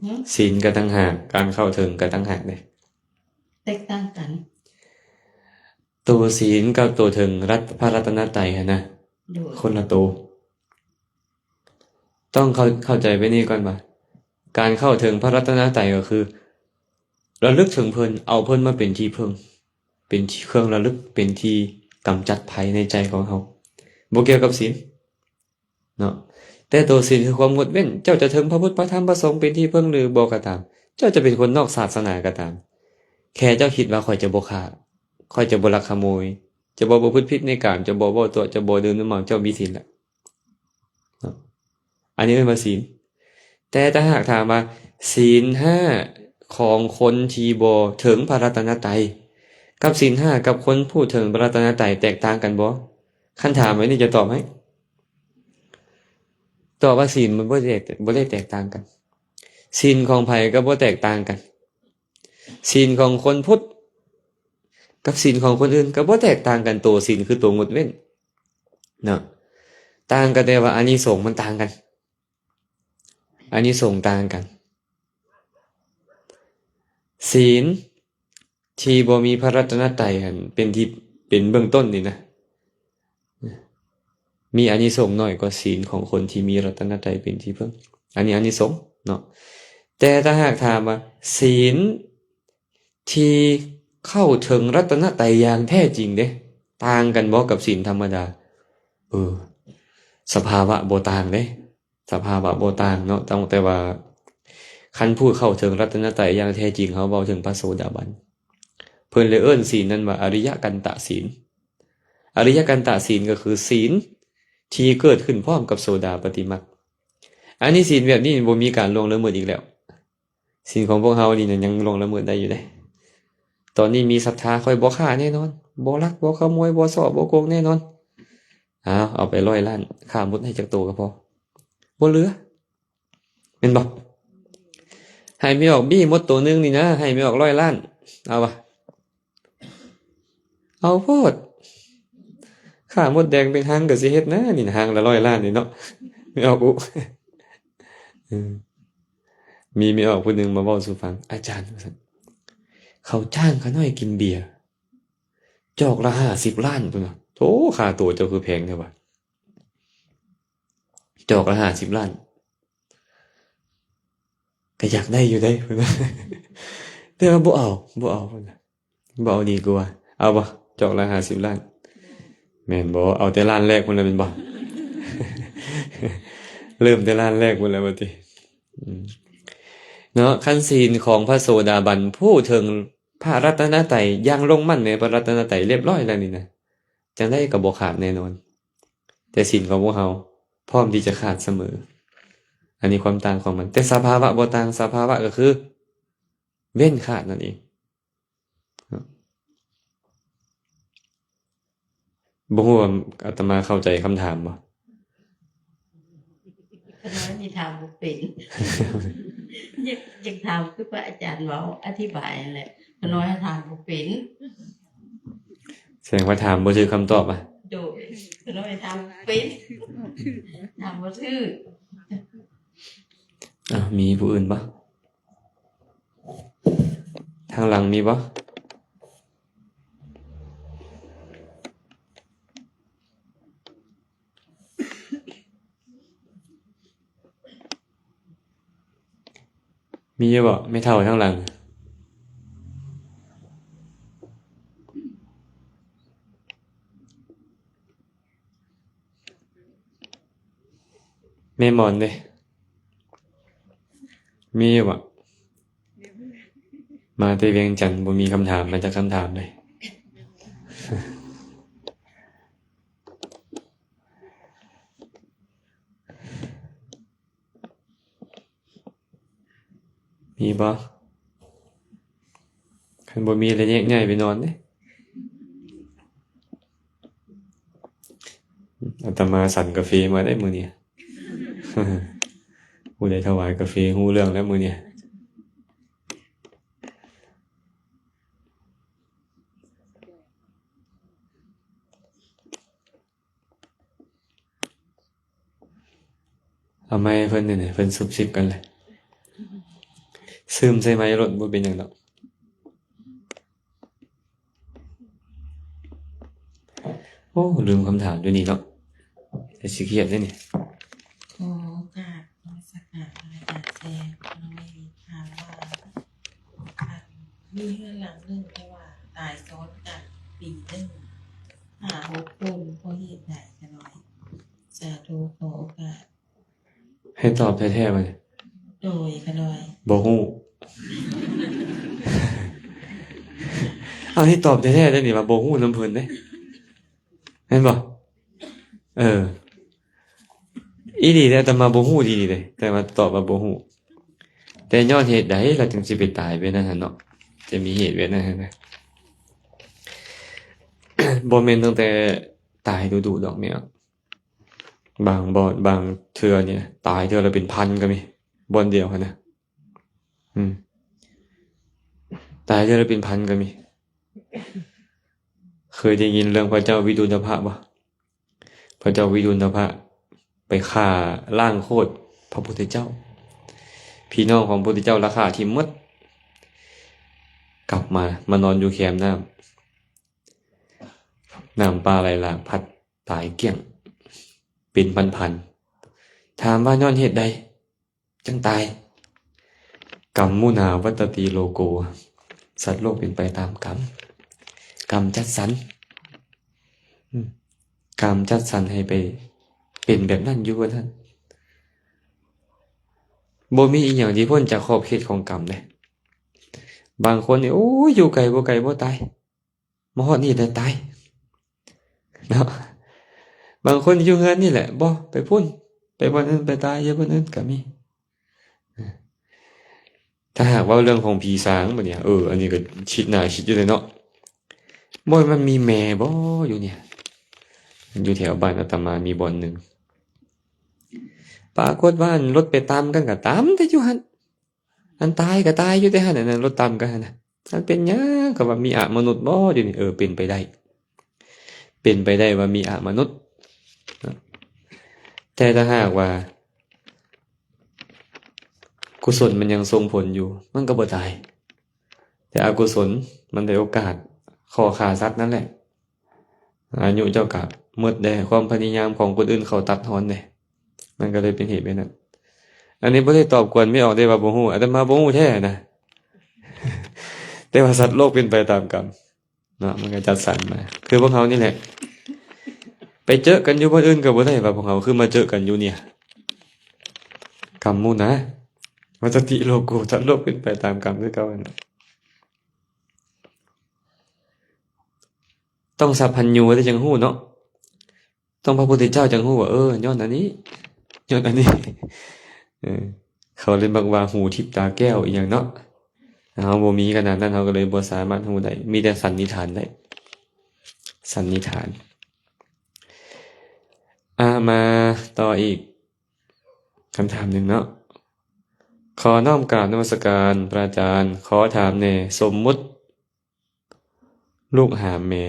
ຫື? ສິນກໍຕ່າງຫາກ, ການເຂົ້າເຖິງກໍຕ່າງຫາກເດ້. ແຕກຕ່າງກັນ. ໂຕສິນກັບໂຕເຖິງລັດ, ພະລັດຕະນະໄຕຫັ້ນນະ, ໂດຍ ຄົນລະໂຕ. ຕ້ອງເຂົ້າ, ເຂົ້າໃຈແບບນີ້ກ່ອນວ່າ ການເຂົ້າເຖິງພະລັດຕະນະໄຕກໍຄື ລະລຶກເຖິງເພິ່ນ, ເອົາເພິ່ນມາເປັນທີ່ເພິ່ງ, ເປັນທີ່ເຄື່ອງລະລຶກ, ເປັນທີ່ກຳຈັດໄພໃນໃຈຂອງເຮົາ, ບໍ່ກ່ຽວກັບສິນເນາະ. ແຕ່ໂຕສິນຄືຄວາມງົດເວັ້ນ, ເຈົ້າຈະເຖິງພະພຸດ ພະທຳ ພະສົງເປັນທີ່ເພິ່ງຫຼືບໍ່ກໍຕາມ, ເຈົ້າຈະເປັນຄົນນອກສາສະໜາກໍຕາມ, ແຄ່ເຈົ້າຄິດວ່າ ຂ້ອຍຈະບໍ່ຂ້າ, ຂ້ອຍຈະບໍ່ລັກຂະໂມຍ, ຈະບໍ່ປະພຶດຜິດໃນກາມ, ຈະບໍ່ເວົ້າຕົວະ, ຈະບໍ່ດື່ມນ້ຳເມົາ, ເຈົ້າມີສິນແລ້ວ. ເນາະ ອັນນີ້ເອີ້ນວ່າສິນ. ແຕ່ຖ້າຫາກຖາມວ່າ ສິນຫ້າຂອງຄົນທີ່ບໍ່ເຖິງພະລັດຕະນະໄຕ ກັບສິນຫ້າກັບຄົນຜູ້ເຖິງພະລັດຕະນະໄຕແຕກຕ່າງກັນບໍ່? ຄັນຖາມແບບນີ້ຈະຕອບໃຫ້ ຕອບວ່າສິນມັນບໍ່ໄດ້ແຕກ, ບໍ່ໄດ້ແຕກຕ່າງກັນ. ສິນຂອງໃຜກໍບໍ່ແຕກຕ່າງກັນ. ສິນຂອງຄົນພຸດກັບສິນຂອງຄົນອື່ນກໍບໍ່ແຕກຕ່າງກັນ. ໂຕສິນຄືໂຕງົດເວັ້ນເນາະ, ຕ່າງກັນແຕ່ວ່າອານິສົງມັນຕ່າງກັນ, ອານິສົງຕ່າງກັນ. ສິນທີ່ບໍ່ມີພະລັດຕະນະໄຕຫັ້ນ ເປັນທີ່, ເປັນເບື້ອງຕົ້ນນີ້ນະ ມີອານິສົງໜ້ອຍກວ່າສິນຂອງຄົນທີ່ມີລັດຕະນະໄຕເປັນທີ່ເພິ່ງ. ອັນນີ້ອານິສົງເນາະ. ແຕ່ຖ້າຫາກຖາມວ່າ ສິນທີ່ເຂົ້າເຖິງລັດຕະນະໄຕຢ່າງແທ້ຈິງເດ້ ຕ່າງກັນບໍ່ກັບສິນທຳມະດາ? ເອີ ສະພາວະບໍ່ຕ່າງເດ້, ສະພາວະບໍ່ຕ່າງເນາະ. ຕ້ອງແຕ່ວ່າ ຄັນຜູ້ເຂົ້າເຖິງລັດຕະນະໄຕຢ່າງແທ້ຈິງ ເຮົາເວົ້າເຖິງພະໂສດາບັນ, ເພິ່ນເລີຍເອີ້ນສິນນັ້ນວ່າອະລິຍະກັນຕະສິນ. ອະລິຍະກັນຕະສິນກໍຄືສິນທີ່ເກີດຂຶ້ນພ້ອມກັບໂສດາປະຕິມັກ. ອັນນີ້ສິນແບບນີ້ບໍ່ມີການລ່ວງລະເມີດອີກແລ້ວ. ສິນຂອງພວກເຮົານີ້ນະ ຍັງລ່ວງລະເມີດໄດ້ຢູ່ເດ້. ຕອນນີ້ມີສັດທາ ຂ້ອຍບໍ່ຂ້າແນ່ນອນ, ບໍ່ລັກ, ບໍ່ຂະໂມຍ, ບໍ່ສໍ້, ບໍ່ໂກງແນ່ນອນ. ເອົາ, ເອົາໄປຮ້ອຍລ້ານ, ຂ້າໝົດໃຫ້ຈັກໂຕກໍພໍ, ບໍ່ເຫຼືອ. ແມ່ນບໍ່? ໃຫ້ແມ່ອອກບີໝົດໂຕໜຶ່ງນີ້ນະ, ໃຫ້ແມ່ອອກຮ້ອຍລ້ານ, ເອົາວະ? ເອົາໂພດ, ຂ້າມົດແດງເປັນຮັງກໍຊິເຮັດນະ, ນີ້ນະ, ຮັງລະຮ້ອຍລ້ານນີ້ເນາະ, ແມ່ອອກອຸ. ເອີ ມີແມ່ອອກຜູ້ໜຶ່ງມາເວົ້າສູ່ຟັງ, ອາຈານ ວ່າຊັ້ນ, ເຂົາຈ້າງຂ້ານ້ອຍກິນເບຍ ຈອກລະຫ້າສິບລ້ານພຸ້ນນະ. ໂອ້ ຄ່າໂຕເຈົ້າຄືແພງແທ້ວະ ຈອກລະຫ້າສິບລ້ານ. ກໍຢາກໄດ້ຢູ່ເດ້ ເພິ່ນວ່າ ແຕ່ວ່າບໍ່ເອົາ ບໍ່ເອົາ ເພິ່ນວ່າ ບໍ່ເອົາດີກວ່າ. ເອົາບໍ່? ຈອກລະຫ້າສິບລ້ານ ແມ່ນບໍ່? ເອົາແຕ່ລ້ານແລກພຸ້ນແຫຼະແມ່ນບໍ່? ເລີ່ມແຕ່ລ້ານແລກພຸ້ນແຫຼະວ່າຕິ. ອືມ ເນາະ ຄັນສິນຂອງພະໂສດາບັນຜູ້ເຖິງພະລັດຕະນະໄຕ ຢ່າງລົງໝັ້ນໃນພະລັດຕະນະໄຕລຽບຮ້ອຍແລ້ວນີ້ນະ ຈັ່ງໃດກໍບໍ່ຂາດແນ່ນອນ. ແຕ່ສິນຂອງພວກເຮົາພ້ອມທີ່ຈະຂາດສະເໝີ. ອັນນີ້ຄວາມຕ່າງຂອງມັນ. ແຕ່ສະພາວະບໍ່ຕ່າງ, ສະພາວະກໍຄືເວັ້ນຂາດນັ້ນເອງ. ບໍ່ຮູ້ວ່າອາດຕະມາເຂົ້າໃຈຄຳຖາມບໍ່? ຂ້ານ້ອຍນີ້ຖາມບໍ່ເປັນ. ຢາກ ຢາກຖາມຄືພະອາຈານເວົ້າ ອະທິບາຍຫັ້ນແຫຼະ. ຂ້ານ້ອຍຖາມບໍ່ເປັນ. ແສດງວ່າຖາມບໍ່ຖືກຄຳຕອບອະ. ໂດຍ ຂ້ານ້ອຍຖາມບໍ່ເປັນ. ຖາມບໍ່ຖືກ. ອາ ມີຜູ້ອື່ນບໍ່? ທາງຫຼັງມີບໍ່? ມີຢູ່ບໍ່ ແມ່ເຖົ້າທາງຫຼັງ? ແມ່ໝອນເດ້ ມີຢູ່ບໍ່? ມາແຕ່ວຽງຈັນ ບໍ່ມີຄຳຖາມມາຈັກຄຳຖາມເລີຍ. ມີບໍ່? ຄັນບໍ່ມີລະແຍກຍ້າຍໄປນອນເດ້. ອາດຕະມາສັນກາເຟມາໄດ້ມື້ນີ້. ຜູ້ໃດຖວາຍກາເຟຮູ້ເລື່ອງແລ້ວມື້ນີ້. ເອົາໄມ້ໃຫ້ເພິ່ນແດ່ ເພິ່ນຊຸບຊິບກັນແຫຼະ. ຊຶມໃສ່ໄມ້ໂລດ ບໍ່ເປັນຫຍັງດອກ. ໂອ້ ລືມຄຳຖາມຢູ່ນີ້ເນາະ ແຕ່ຊິຄຽດເດ້ນີ້. ຂໍກາບນະມັດສະການພະອາຈານແຊ. ຂ້ານ້ອຍຖາມວ່າ ອັນ ມີເຮືອນຫຼັງໜຶ່ງ ແຕ່ວ່າຕາຍຊ້ອນກັນປີໜຶ່ງ ຫ້າຫົກຄົນ ເພາະເຫດໃດ? ຂ້ານ້ອຍ ສາທຸ ຂໍໂອກາດ. ໃຫ້ຕອບແທ້ໆ ບັດນີ້. ໂດຍ ຂ້ານ້ອຍ ບໍ່ຮູ້. ເອົາ ໃຫ້ຕອບແທ້ໆ ເດ້ນີ້ ວ່າບໍ່ຮູ້ນຳເພິ່ນເດ້ ແມ່ນບໍ່? ເອີ ອີ່ຫຼີເດ້ ອາດຕະມາບໍ່ຮູ້ດີເດ້ ແຕ່ວ່າຕອບວ່າບໍ່ຮູ້. ແຕ່ຍ້ອນເຫດໃດລາວຈຶ່ງຊິໄປຕາຍແບບນັ້ນຫັ້ນເນາະ? ຈະມີເຫດແບບນັ້ນຫັ້ນນະ. ບໍ່ແມ່ນຕັ້ງແຕ່ຕາຍດຸໆ ດອກແມ່. ບາງບ່ອນ ບາງເທື່ອນີ້ ຕາຍເທື່ອລະເປັນພັນກໍມີ ບ່ອນດຽວຫັ້ນນະ. ອືມ ຕາຍເທື່ອລະເປັນພັນກໍມີ. ເຄີຍໄດ້ຍິນເລື່ອງພະເຈົ້າວິດຸນທະພະບໍ່? ພະເຈົ້າວິດຸນທະພະໄປຂ້າລ້າງໂຄດພະພຸດທະເຈົ້າ. ພີ່ນ້ອງຂອງພະພຸດທະເຈົ້າລາຄາທີ່ໝົດ ກັບມາ ມານອນຢູ່ແຄມນ້ຳ. ນ້ຳປ່າໄຫຼຫຼາກພັດຕາຍກ້ຽງ ເປັນພັນໆ. ຖາມວ່າຍ້ອນເຫດໃດ? ຈັ່ງຕາຍ. ກຳມຸນາວັດຕະຕິໂລໂກ ສັດໂລກເປັນໄປຕາມກຳ. ກຳຈັດສັນ ອືມ ກຳຈັດສັນໃຫ້ໄປເປັນແບບນັ້ນຢູ່ແບບນັ້ນ. ບໍ່ມີອີ່ຫຍັງທີ່ພົ້ນຈາກຂອບເຂດຂອງກຳເດ້. ບາງຄົນນີ້ ໂອ້ຍ ຢູ່ໄກບໍ່ໄກບໍ່ຕາຍ ມາຮອດນີ້ແລ້ວຕາຍເນາະ. ບາງຄົນຢູ່ເຮືອນນີ້ແຫຼະ ບໍ່ໄປພຸ້ນ ໄປບ່ອນອື່ນ ໄປຕາຍຢູ່ບ່ອນອື່ນກໍມີ. ຖ້າຫາກເວົ້າເລື່ອງຂອງຜີສາງບັດນີ້ ເອີ ອັນນີ້ກໍຄິດໜ້າຄິດຢູ່ເດ້ເນາະ. ບໍ່ ມັນມີແມ່ບໍ່ຢູ່ນີ້? ຢູ່ແຖວບ້ານອາດຕະມາມີບ່ອນໜຶ່ງ ປາກົດວ່າ ອັນ ລົດໄປຕຳກັນກໍຕຳແຕ່ຢູ່ຫັ້ນ. ອັນຕາຍກໍຕາຍຢູ່ແຕ່ຫັ້ນ ອັນນັ້ນລົດຕຳກັນຫັ້ນນະ. ມັນເປັນຫຍັງ? ກໍວ່າມີອະມະນຸດບໍ່ຢູ່ນີ້? ເອີ ເປັນໄປໄດ້ ເປັນໄປໄດ້ວ່າມີອະມະນຸດ. ແຕ່ຖ້າຫາກວ່າກຸສົນມັນຍັງສົ່ງຜົນຢູ່ ມັນກໍບໍ່ຕາຍ. ແຕ່ອະກຸສົນມັນໄດ້ໂອກາດຂໍ້ຂ້າສັດນັ້ນແຫຼະ ອາຍຸເຈົ້າກະໝົດແດ່ ຄວາມພະຍາຍາມຂອງຄົນອື່ນເຂົາຕັດຮອນເດ້ ມັນກໍເລີຍເປັນເຫດແບບນັ້ນ. ອັນນີ້ບໍ່ໄດ້ຕອບກວນແມ່ອອກເດ້ວ່າບໍ່ຮູ້ ອາດຕະມາບໍ່ຮູ້ແທ້ນະ ແຕ່ວ່າສັດໂລກເປັນໄປຕາມກຳເນາະ ມັນກໍຈັດສັນມາ ຄືພວກເຮົານີ້ແຫຼະ ໄປເຈີກັນຢູ່ບ່ອນອື່ນກໍບໍ່ໄດ້ວ່າພວກເຮົາຄືມາເຈີກັນຢູ່ນີ້ ກຳໝູນະ ວັດຕະຕິໂລໂກ ສັດໂລກເປັນໄປຕາມກຳຄືເກົ່າຫັ້ນນະ. ຕ້ອງສັບພັນຍູໄດ້ຈັ່ງຮູ້ເນາະ ຕ້ອງພະພຸດທະເຈົ້າຈັ່ງຮູ້ວ່າ ເອີ ຍ້ອນອັນນີ້ ຍ້ອນອັນນີ້ ເອີ ເຂົາເລີຍມັກວ່າຫູທິບຕາແກ້ວອີ່ຫຍັງເນາະ ເຮົາບໍ່ມີຂະໜາດນັ້ນ ເຮົາກໍເລີຍບໍ່ສາມາດຮູ້ໄດ້ ມີແຕ່ສັນນິຖານໄດ້ ສັນນິຖານ. ອາ ມາຕໍ່ອີກຄຳຖາມໜຶ່ງເນາະ ຂໍນ້ອມກາບນະມັດສະການພະອາຈານ ຂໍຖາມແດ່ ສົມມຸດ ລູກຫ້າມແມ່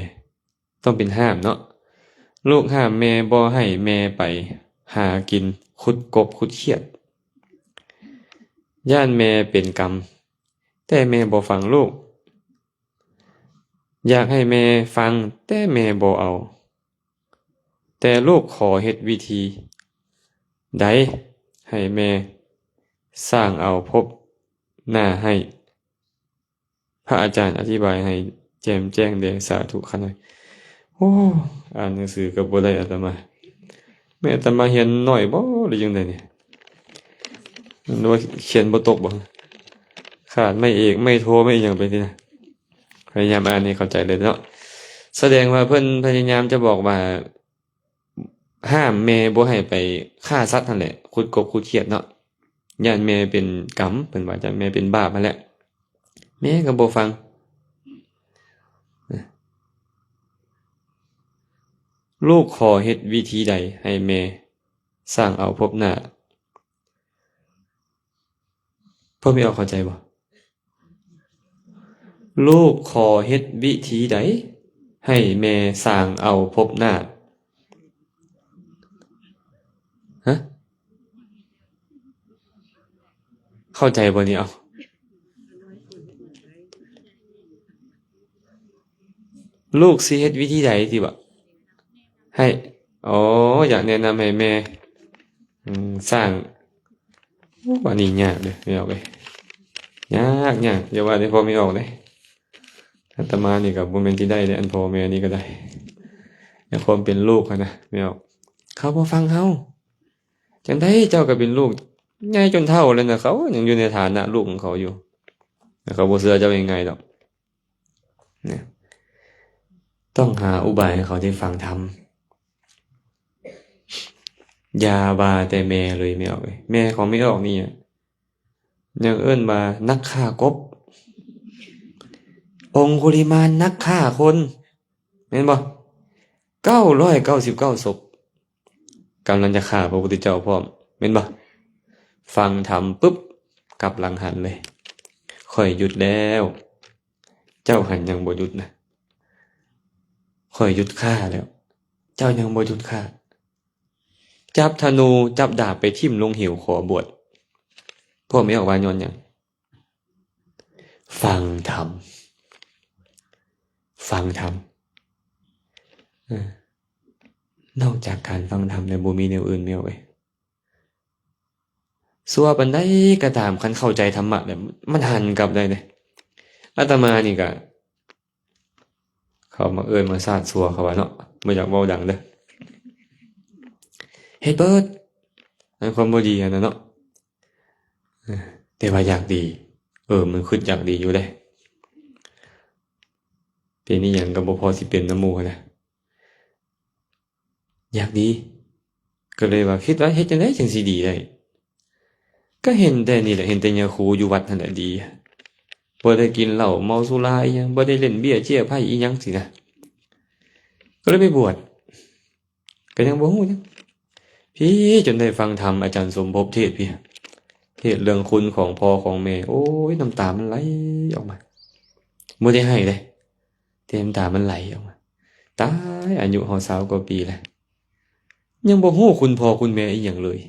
ຕ້ອງເປັນຫ້າມເນາະ ລູກຫ້າມແມ່ບໍ່ໃຫ້ແມ່ໄປຫາກິນ ຂຸດກົບຂຸດຂຽດ ຢ້ານແມ່ເປັນກຳ ແຕ່ແມ່ບໍ່ຟັງລູກ ຢາກໃຫ້ແມ່ຟັງ ແຕ່ແມ່ບໍ່ເອົາ ແຕ່ລູກຂໍເຮັດວິທີໃດໃຫ້ແມ່ສ້າງເອົາພົບໜ້າໃຫ້ ພະອາຈານອະທິບາຍໃຫ້ແຈ່ມແຈ້ງແດ່ ສາທຸຂ້ານ້ອຍ. ໂອ້ ອ່ານໜັງສືກໍບໍ່ໄດ້ອາດຕະມາ ແມ່ນອາດຕະມາຮຽນໜ້ອຍບໍ ຫຼືຈັ່ງໃດນີ້ ຫຼືວ່າຂຽນບໍ່ຕົກບໍ ຂາດໄມ້ເອກ ໄມ້ໂທ ໄມ້ອີ່ຫຍັງໄປຕິນະ. ພະຍາຍາມອ່ານໃຫ້ເຂົ້າໃຈເລີຍເນາະ ສະແດງວ່າເພິ່ນພະຍາຍາມຈະບອກວ່າ ຫ້າມແມ່ບໍ່ໃຫ້ໄປຂ້າສັດຫັ້ນແຫຼະ ຂຸດກົບຂຸດຂຽດເນາະ ຢ້ານແມ່ເປັນກຳ ເພິ່ນວ່າຢ້ານແມ່ເປັນບາບຫັ້ນແຫຼະ ແມ່ກໍບໍ່ຟັງ. ລູກຂໍເຮັດວິທີໃດໃຫ້ແມ່ສ້າງເອົາພົບໜ້າ ພໍ່ແມ່ອອກເຂົ້າໃຈບໍ່? ລູກຂໍເຮັດວິທີໃດໃຫ້ແມ່ສ້າງເອົາພົບໜ້າ? ຮະ? ເຂົ້າໃຈບໍ່ນີ້? ເອົາ ລູກຊິເຮັດວິທີໃດຕິບໍ? ໃຫ້ ອໍ ຢາກແນະນຳໃຫ້ແມ່ ອືມ ສ້າງ ໂອ້ ອັນນີ້ຍາກເດີ້ ແມ່ອອກເອີຍ ຍາກ ຍາກ ຢ່າວ່າແຕ່ພໍ່ແມ່ອອກເດີ້ ອາດຕະມານີ້ກໍບໍ່ແມ່ນຊິໄດ້ເດ້ ອັນພໍ່ແມ່ນີ້ກໍໄດ້ ໃນຄວາມເປັນລູກຫັ້ນນະ ແມ່ອອກ ເຂົາບໍ່ຟັງເຮົາ ຈັ່ງໃດເຈົ້າກໍເປັນລູກ ໃຫຍ່ຈົນເຖົ້າແລ້ວນະ ເຂົາຍັງຢູ່ໃນຖານະລູກຂອງເຂົາຢູ່ ແລະ ເຂົາບໍ່ເຊື່ອເຈົ້າງ່າຍໆດອກ. ນະ ຕ້ອງຫາອຸບາຍໃຫ້ເຂົາໄດ້ຟັງທຳ ຢ່າວ່າແຕ່ແມ່ເລີຍ ແມ່ອອກເອີຍ ແມ່ຂອງແມ່ອອກນີ້ ຍັງເອີ້ນວ່ານັກຂ້າກົບ ອົງຄຸລິມານນັກຂ້າຄົນ ແມ່ນບໍ່? ເກົ້າຮ້ອຍເກົ້າສິບເກົ້າສົບ ກຳລັງຈະຂ້າພະພຸດທະເຈົ້າພ້ອມ ແມ່ນບໍ່? ຟັງທຳປຶບ ກັບຫຼັງຫັນເລີຍ ຂ້ອຍຢຸດແລ້ວ ເຈົ້າຫັ້ນຍັງບໍ່ຢຸດນະ ຂ້ອຍຢຸດຂ້າແລ້ວ ເຈົ້າຍັງບໍ່ຢຸດຂ້າ ຈັບທະນູ ຈັບດາບໄປຖິ້ມລົງເຫວ ຂໍບວດ ພວກແມ່ອອກວ່າຍ້ອນຫຍັງ? ຟັງທຳ ຟັງທຳ ເອີ ນອກຈາກການຟັງທຳແລ້ວ ບໍ່ມີແນວອື່ນແມ່ອອກເອີຍ ຊົ່ວປານໃດກໍຕາມ ຄັນເຂົ້າໃຈທຳມະແລ້ວ ມັນຫັນກັບໄດ້ເດ້ ອາດຕະມານີ້ກະ ເຂົາມາເອີ້ນມາສາດຊົ່ວ ເຂົາວ່າເນາະ ບໍ່ຢາກເວົ້າດັງເດີ້ ເຮັດເບິດ ໃນຄວາມບໍ່ດີຫັ້ນນະເນາະ ເອີ ແຕ່ວ່າຢາກດີ ເອີ ມັນຄຶດຢາກດີຢູ່ເດ້ ເປັນອີ່ຫຍັງກໍບໍ່ພໍຊິເປັນນຳໝູ່ຫັ້ນນະ ຢາກດີ ກໍເລີຍວ່າຄິດວ່າເຮັດຈັ່ງໃດຈຶ່ງຊິດີໄດ້ ກໍເຫັນແຕ່ນີ້ແຫຼະ ເຫັນແຕ່ຍາຄູຢູ່ວັດຫັ້ນແຫຼະດີ ບໍ່ໄດ້ກິນເຫຼົ້າເມົາສຸລາອີ່ຫຍັງ ບໍ່ໄດ້ຫຼິ້ນເບ້ຍເຈ້ຍໄພ້ອີ່ຫຍັງຊີ້ນະ ກໍເລີຍໄປບວດ ກໍຍັງບໍ່ຮູ້ຫຍັງ ພີ້ຈົນໄດ້ຟັງທຳອາຈານສົມພົບເທດພີ້ ເທດເລື່ອງຄຸນຂອງພໍ່ຂອງແມ່ ໂອ້ຍ ນ້ຳຕາມັນໄຫຼອອກມາ ບໍ່ໄດ້ໄຫ້ເດ້ ແຕ່ນ້ຳຕາມັນໄຫຼອອກມາ ຕາຍ ອາຍຸເຮົາຊາວກວ່າປີແລ້ວ ຍັງບໍ່ຮູ້ຄຸນພໍ່ຄຸນແມ່ອີ່ຫຍັງເລີຍ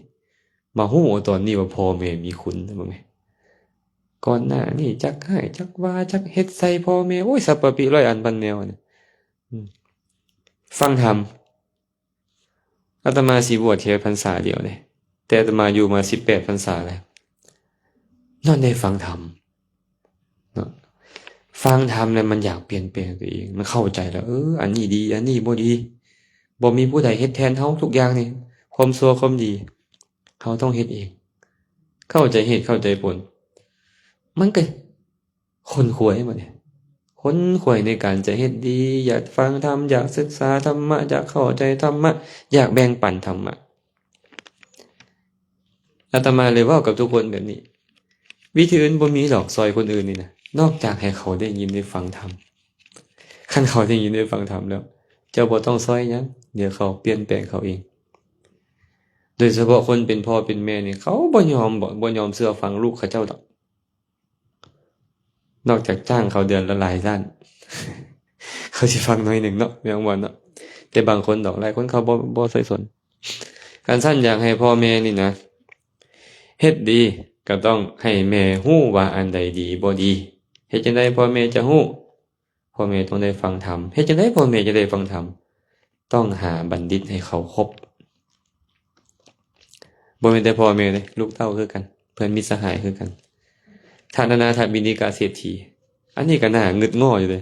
ມາຮູ້ເອົາຕອນນີ້ວ່າພໍ່ແມ່ມີຄຸນ ເບິ່ງແມະ ກ່ອນໜ້ານີ້ຈັກຮ້າຍຈັກວ່າ ຈັກເຮັດໃສ່ພໍ່ແມ່ ໂອ້ຍ ສັບປະປິຮ້ອຍອັນພັນແນວນີ້ ອືມ ຟັງທຳ. ອາດຕະມາຊິບວດແຄ່ພັນສາດຽວເດ້ ແຕ່ອາດຕະມາຢູ່ມາສິບແປດພັນສາແລ້ວ ຍ້ອນໄດ້ຟັງທຳເນາະ. ຟັງທຳແລ້ວມັນຢາກປ່ຽນແປງຕົວເອງ ມັນເຂົ້າໃຈແລ້ວ ເອີ ອັນນີ້ດີ ອັນນີ້ບໍ່ດີ ບໍ່ມີຜູ້ໃດເຮັດແທນເຮົາ ທຸກຢ່າງນີ້ ຄວາມຊົ່ວຄວາມດີ ເຮົາຕ້ອງເຮັດເອງ ເຂົ້າໃຈເຫດເຂົ້າໃຈຜົນ ມັນກໍ ຂົນຂວາຍບັດນີ້ ຂົນຂວາຍໃນການຈະເຮັດດີ ຢາກຟັງທຳ ຢາກສຶກສາທຳມະ ຢາກເຂົ້າໃຈທຳມະ ຢາກແບ່ງປັນທຳມະ. ອາດຕະມາເລີຍເວົ້າກັບທຸກຄົນແບບນີ້ ວິທີອື່ນບໍ່ມີດອກ ຊ່ອຍຄົນອື່ນນີ້ນະ ນອກຈາກໃຫ້ເຂົາໄດ້ຍິນໄດ້ຟັງທຳ. ຄັນເຂົາໄດ້ຍິນໄດ້ຟັງທຳແລ້ວ ເຈົ້າບໍ່ຕ້ອງຊ່ອຍຫຍັງ ດຽວເຂົາປ່ຽນແປງເຂົາເອງ. ໂດຍສະເພາະຄົນເປັນພໍ່ເປັນແມ່ນີ້ ເຂົາບໍ່ຍອມ ບໍ່ຍອມເຊື່ອຟັງລູກເຂົາເຈົ້າດອກ. ນອກຈາກຈ້າງເຂົາເດືອນລະຫຼາຍລ້ານ ເຂົາຊິຟັງໜ້ອຍໜຶ່ງເນາະ ແມ່ນບໍ່ເນາະ? ແຕ່ບາງຄົນດອກ ຫຼາຍຄົນເຂົາບໍ່ ບໍ່ໃສ່ສົນ. ຄັນຊັ້ນຢາກໃຫ້ພໍ່ແມ່ນີ້ນະ ເຮັດດີ ກໍຕ້ອງໃຫ້ແມ່ຮູ້ວ່າອັນໃດດີບໍ່ດີ. ເຮັດຈັ່ງໃດພໍ່ແມ່ຈະຮູ້? ພໍ່ແມ່ຕ້ອງໄດ້ຟັງທຳ. ເຮັດຈັ່ງໃດພໍ່ແມ່ຈະໄດ້ຟັງທຳ? ຕ້ອງຫາບັນດິດໃຫ້ເຂົາຄົບ. ບໍ່ແມ່ນແຕ່ພໍ່ແມ່ເດ້ ລູກເຕົ້າຄືກັນ ເພື່ອນມິດສະຫາຍຄືກັນ. ທ່ານອະນາຖະວິນິກາເສດຖີ ອັນນີ້ກໍໜ້າງຶດງໍ້ຢູ່ເດ້.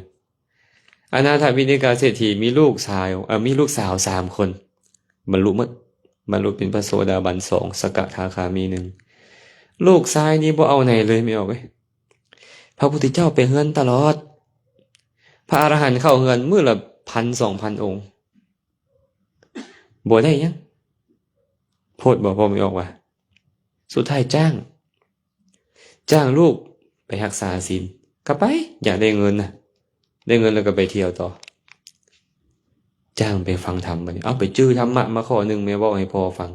ອະນາຖະວິນິກາເສດຖີມີລູກຊາຍ ເອີ ມີລູກສາວສາມຄົນ ບັນລຸໝົດ ບັນລຸເປັນພະໂສດາບັນສອງ ສະກະທາຄາມີໜຶ່ງ. ລູກຊາຍນີ້ບໍ່ເອົາໃນເລີຍ ແມ່ອອກເອີຍ. ພະພຸດທະເຈົ້າໄປເຮືອນຕະຫຼອດ ພະອະລະຫັນເຂົ້າເຮືອນມື້ລະພັນສອງພັນອົງ ບໍ່ໄດ້ຫຍັງ. ໂພດບໍ່ ພໍ່ແມ່ອອກວ່າ ສຸດທ້າຍຈ້າງ ຈ້າງລູກໄປຮັກສາສິນ ກໍໄປ ຢາກໄດ້ເງິນນະ ໄດ້ເງິນແລ້ວກໍໄປທ່ຽວຕໍ່. ຈ້າງໄປຟັງທຳບັດນີ້ ເອົາ ໄປຈື່ທຳມະມາຂໍ້ໜຶ່ງ ແມ່ເວົ້າໃຫ້ພໍ່ຟັງ.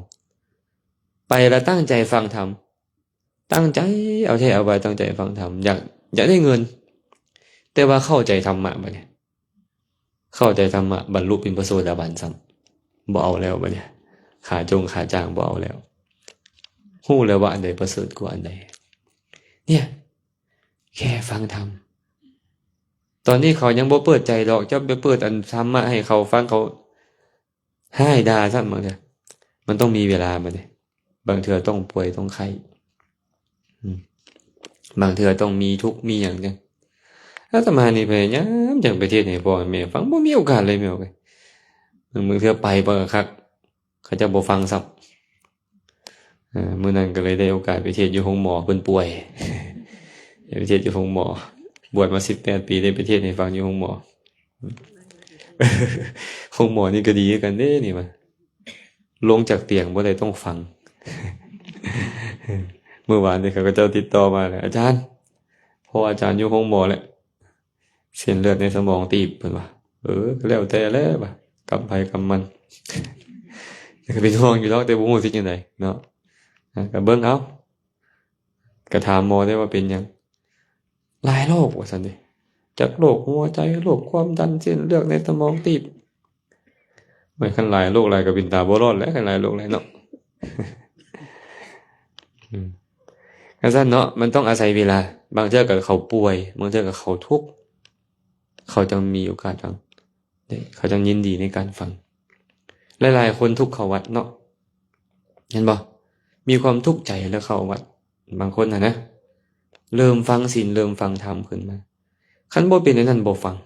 ໄປລະຕັ້ງໃຈຟັງທຳ ຕັ້ງໃຈເອົາແທ້ເອົາວ່າ ຕັ້ງໃຈຟັງທຳ ຢາກ ຢາກໄດ້ເງິນ ແຕ່ວ່າເຂົ້າໃຈທຳມະບັດນີ້ ເຂົ້າໃຈທຳມະ ບັນລຸເປັນພະໂສດາບັນຊ້ຳ ບໍ່ເອົາແລ້ວບັດນີ້ ຄ່າຈົ່ງຄ່າຈ້າງບໍ່ເອົາແລ້ວ ຮູ້ແລ້ວວ່າອັນໃດປະເສີດກວ່າອັນໃດ. ເນີ້ຍ ແຄ່ຟັງທຳ ຕອນນີ້ເຂົາຍັງບໍ່ເປີດໃຈດອກ ເຈົ້າໄປເປີດອັນທຳມະໃຫ້ເຂົາຟັງ ເຂົາ ຮ້າຍດ່າຊ້ຳ ບາງເທື່ອມັນຕ້ອງມີເວລາບັດນີ້ ບາງເທື່ອຕ້ອງປ່ວຍຕ້ອງໄຂ້ ອືມ ບາງເທື່ອຕ້ອງມີທຸກມີຫຍັງຈັ່ງ. ອາດຕະມານີ້ພະຍາຍາມຢາກໄປເທດໃຫ້ພໍ່ໃຫ້ແມ່ຟັງ ບໍ່ມີໂອກາດເລີຍ ແມ່ເອີຍ. ບາງເທື່ອໄປບໍ່ຄັກ ເຂົາເຈົ້າບໍ່ຟັງຊ້ຳ. ເອີ ມື້ນັ້ນກໍເລີຍໄດ້ໂອກາດໄປເທດຢູ່ໂຮງໝໍ ເພິ່ນປ່ວຍ ໄດ້ໄປເທດຢູ່ໂຮງໝໍ ບວດມາສິບແປດປີ ໄດ້ໄປເທດໃຫ້ຟັງຢູ່ໂຮງໝໍ. ໂຮງໝໍນີ້ກໍດີຄືກັນເດ້ນີ້ ວ່າລົງຈາກຕຽງບໍ່ໄດ້ຕ້ອງຟັງ. ມື້ວານນີ້ເຂົາເຈົ້າຕິດຕໍ່ມາແລ້ວ ອາຈານ ພໍ່ອາຈານຢູ່ໂຮງໝໍແລ້ວ ເສັ້ນເລືອດໃນສະໝອງຕີບ ເພິ່ນວ່າ. ເອີ ກໍແລ້ວແຕ່ແຫຼະວ່າ ກຳໃຜກຳມັນ ກໍເປັນຫ່ວງຢູ່ດອກ ແຕ່ບໍ່ຮູ້ຊິຈັ່ງໃດເນາະ. ອ່າ ກໍເບິ່ງເອົາ ກໍຖາມໝໍໄດ້ວ່າເປັນຫຍັງ ຫຼາຍໂລກວ່າຊັ້ນເດ ຈັກໂລກຫົວໃຈ ໂລກຄວາມດັນ ເສັ້ນເລືອດໃນສະໝອງຕີບ. ໂອ້ຍ ຄັນຫຼາຍໂລກຫຼາຍກໍເປັນຕາບໍ່ລອດແຫຼະ ຄັນຫຼາຍໂລກຫຼາຍເນາະ. ອືມ ຈັ່ງຊັ້ນເນາະ ມັນຕ້ອງອາໄສເວລາ ບາງເທື່ອກໍເຂົາປ່ວຍ ບາງເທື່ອກໍເຂົາທຸກ ເຂົາຈັ່ງມີໂອກາດຟັງ ເດ້ ເຂົາຈັ່ງຍິນດີໃນການຟັງ. ຫຼາຍໆຄົນທຸກເຂົ້າວັດເນາະ ເຫັນບໍ່ ມີຄວາມທຸກໃຈແລ້ວເຂົ້າວັດ ບາງຄົນຫັ້ນນະ ເລີ່ມຟັງສິນ ເລີ່ມຟັງທຳຂຶ້ນມາ ຄັນບໍ່ເປັນອັນນັ້ນບໍ່ຟັງ.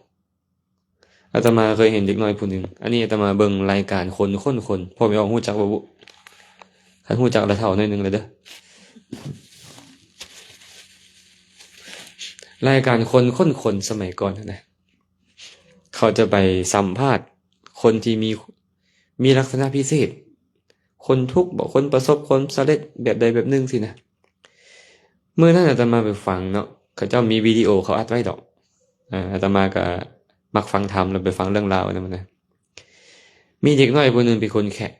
ອາດຕະມາເຄີຍເຫັນເດັກນ້ອຍຜູ້ໜຶ່ງ ອັນນີ້ອາດຕະມາເບິ່ງລາຍການຄົນຄົ້ນຄົນ ພໍ່ແມ່ອອກຮູ້ຈັກບໍ່ບຸ? ຄັນຮູ້ຈັກລະເຖົ້າໜ້ອຍໜຶ່ງແລ້ວເດີ. ລາຍການຄົນຄົ້ນຄົນສະໄໝກ່ອນຫັ້ນນະ ເຂົາຈະໄປສຳພາດຄົນທີ່ມີ ມີລັກສະນະພິເສດ ຄົນທຸກບໍ ຄົນປະສົບຄວາມສຳເລັດແບບໃດແບບໜຶ່ງຊີ້ນະ. ມື້ນັ້ນອາດຕະມາໄປຟັງເນາະ ເຂົາເຈົ້າມີວິດີໂອເຂົາອັດໄວ້ດອກ. ອາ ອາດຕະມາກໍມັກຟັງທຳ ແລ້ວໄປຟັງເລື່ອງລາວນຳນະ. ມີເດັກນ້ອຍຜູ້ໜຶ່ງເປັນຄົນແຂກ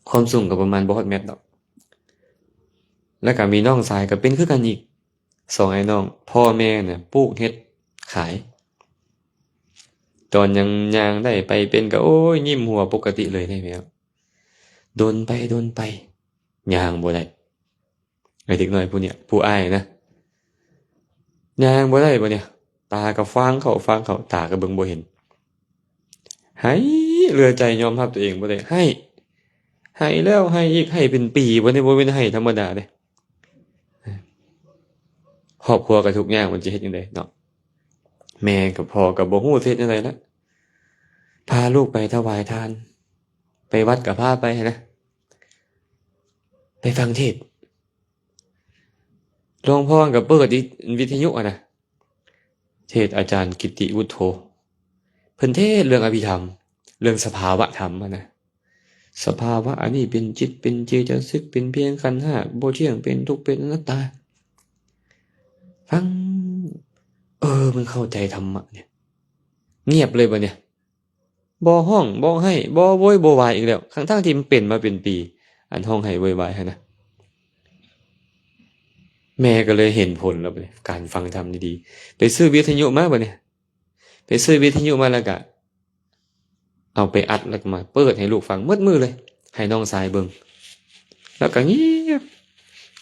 ຄວາມສູງກໍປະມານບໍ່ຮອດແມັດດອກ ແລ້ວກໍມີນ້ອງຊາຍກໍເປັນຄືກັນອີກ ສອງອ້າຍນ້ອງ. ພໍ່ແມ່ນະປູກເຫັດຂາຍ ຕອນຍັງຍ່າງໄດ້ໄປເປັນກໍ ໂອ້ຍ ຍິ້ມຫົວປົກກະຕິເລີຍເດ້ແມ່. ດົນໄປດົນໄປ ຍ່າງບໍ່ໄດ້ ໄອ້ເດັກນ້ອຍຜູ້ເນີ້ຍ ຜູ້ອ້າຍນະ ຍ່າງບໍ່ໄດ້ບັດນີ້ ຕາກໍຟາງເຂົ້າ ຟາງເຂົ້າ ຕາກໍເບິ່ງບໍ່ເຫັນ ໄຫ້ເຫຼືອໃຈ ຍອມຮັບຕົວເອງບໍ່ໄດ້ ໄຫ້ ໄຫ້ແລ້ວໄຫ້ອີກ ໄຫ້ເປັນປີ ບັດນີ້ບໍ່ແມ່ນໄຫ້ທຳມະດາເດ້. ຄອບຄົວກໍທຸກຍາກ ມັນຈະເຮັດຈັ່ງໃດເນາະ ແມ່ກັບພໍ່ກໍບໍ່ຮູ້ຊິເຮັດຈັ່ງໃດລະ ພາລູກໄປຖວາຍທານ ໄປວັດກໍພາໄປຫັ້ນນະ ໄປຟັງເທດ ຫຼວງພໍ່ກໍເປີດອີກ ວິທະຍຸຫັ້ນນະ ເທດອາຈານກິດຕິວຸດໂທ ເພິ່ນເທດເລື່ອງອະພິທຳ ເລື່ອງສະພາວະທຳຫັ້ນນະ ສະພາວະອັນນີ້ເປັນຈິດ ເປັນເຈຕະສິກ ເປັນພຽງຂັນຫ້າ ບໍ່ທ່ຽງ ເປັນທຸກ ເປັນອະນັດຕາ ຟັງ ເອີ ມັນເຂົ້າໃຈທຳມະນີ້ ງຽບເລີຍບັດນີ້ ບໍ່ຮ້ອງ ບໍ່ໄຫ້ ບໍ່ໂວຍບໍ່ວາຍອີກແລ້ວ ທັງໆທີ່ມັນເປັນມາເປັນປີ ອັນຮ້ອງໄຫ້ໂວຍວາຍຫັ້ນນະ. ແມ່ກໍເລີຍເຫັນຜົນແລ້ວບັດນີ້ ການຟັງທຳດີໆ ໄປຊື້ວິທະຍຸມາບັດນີ້ ໄປຊື້ວິທະຍຸມາ ແລ້ວກະເອົາໄປອັດ ແລ້ວກະມາເປີດໃຫ້ລູກຟັງໝົດມື້ເລີຍ ໃຫ້ນ້ອງຊາຍເບິ່ງ ແລ້ວກະງຽບ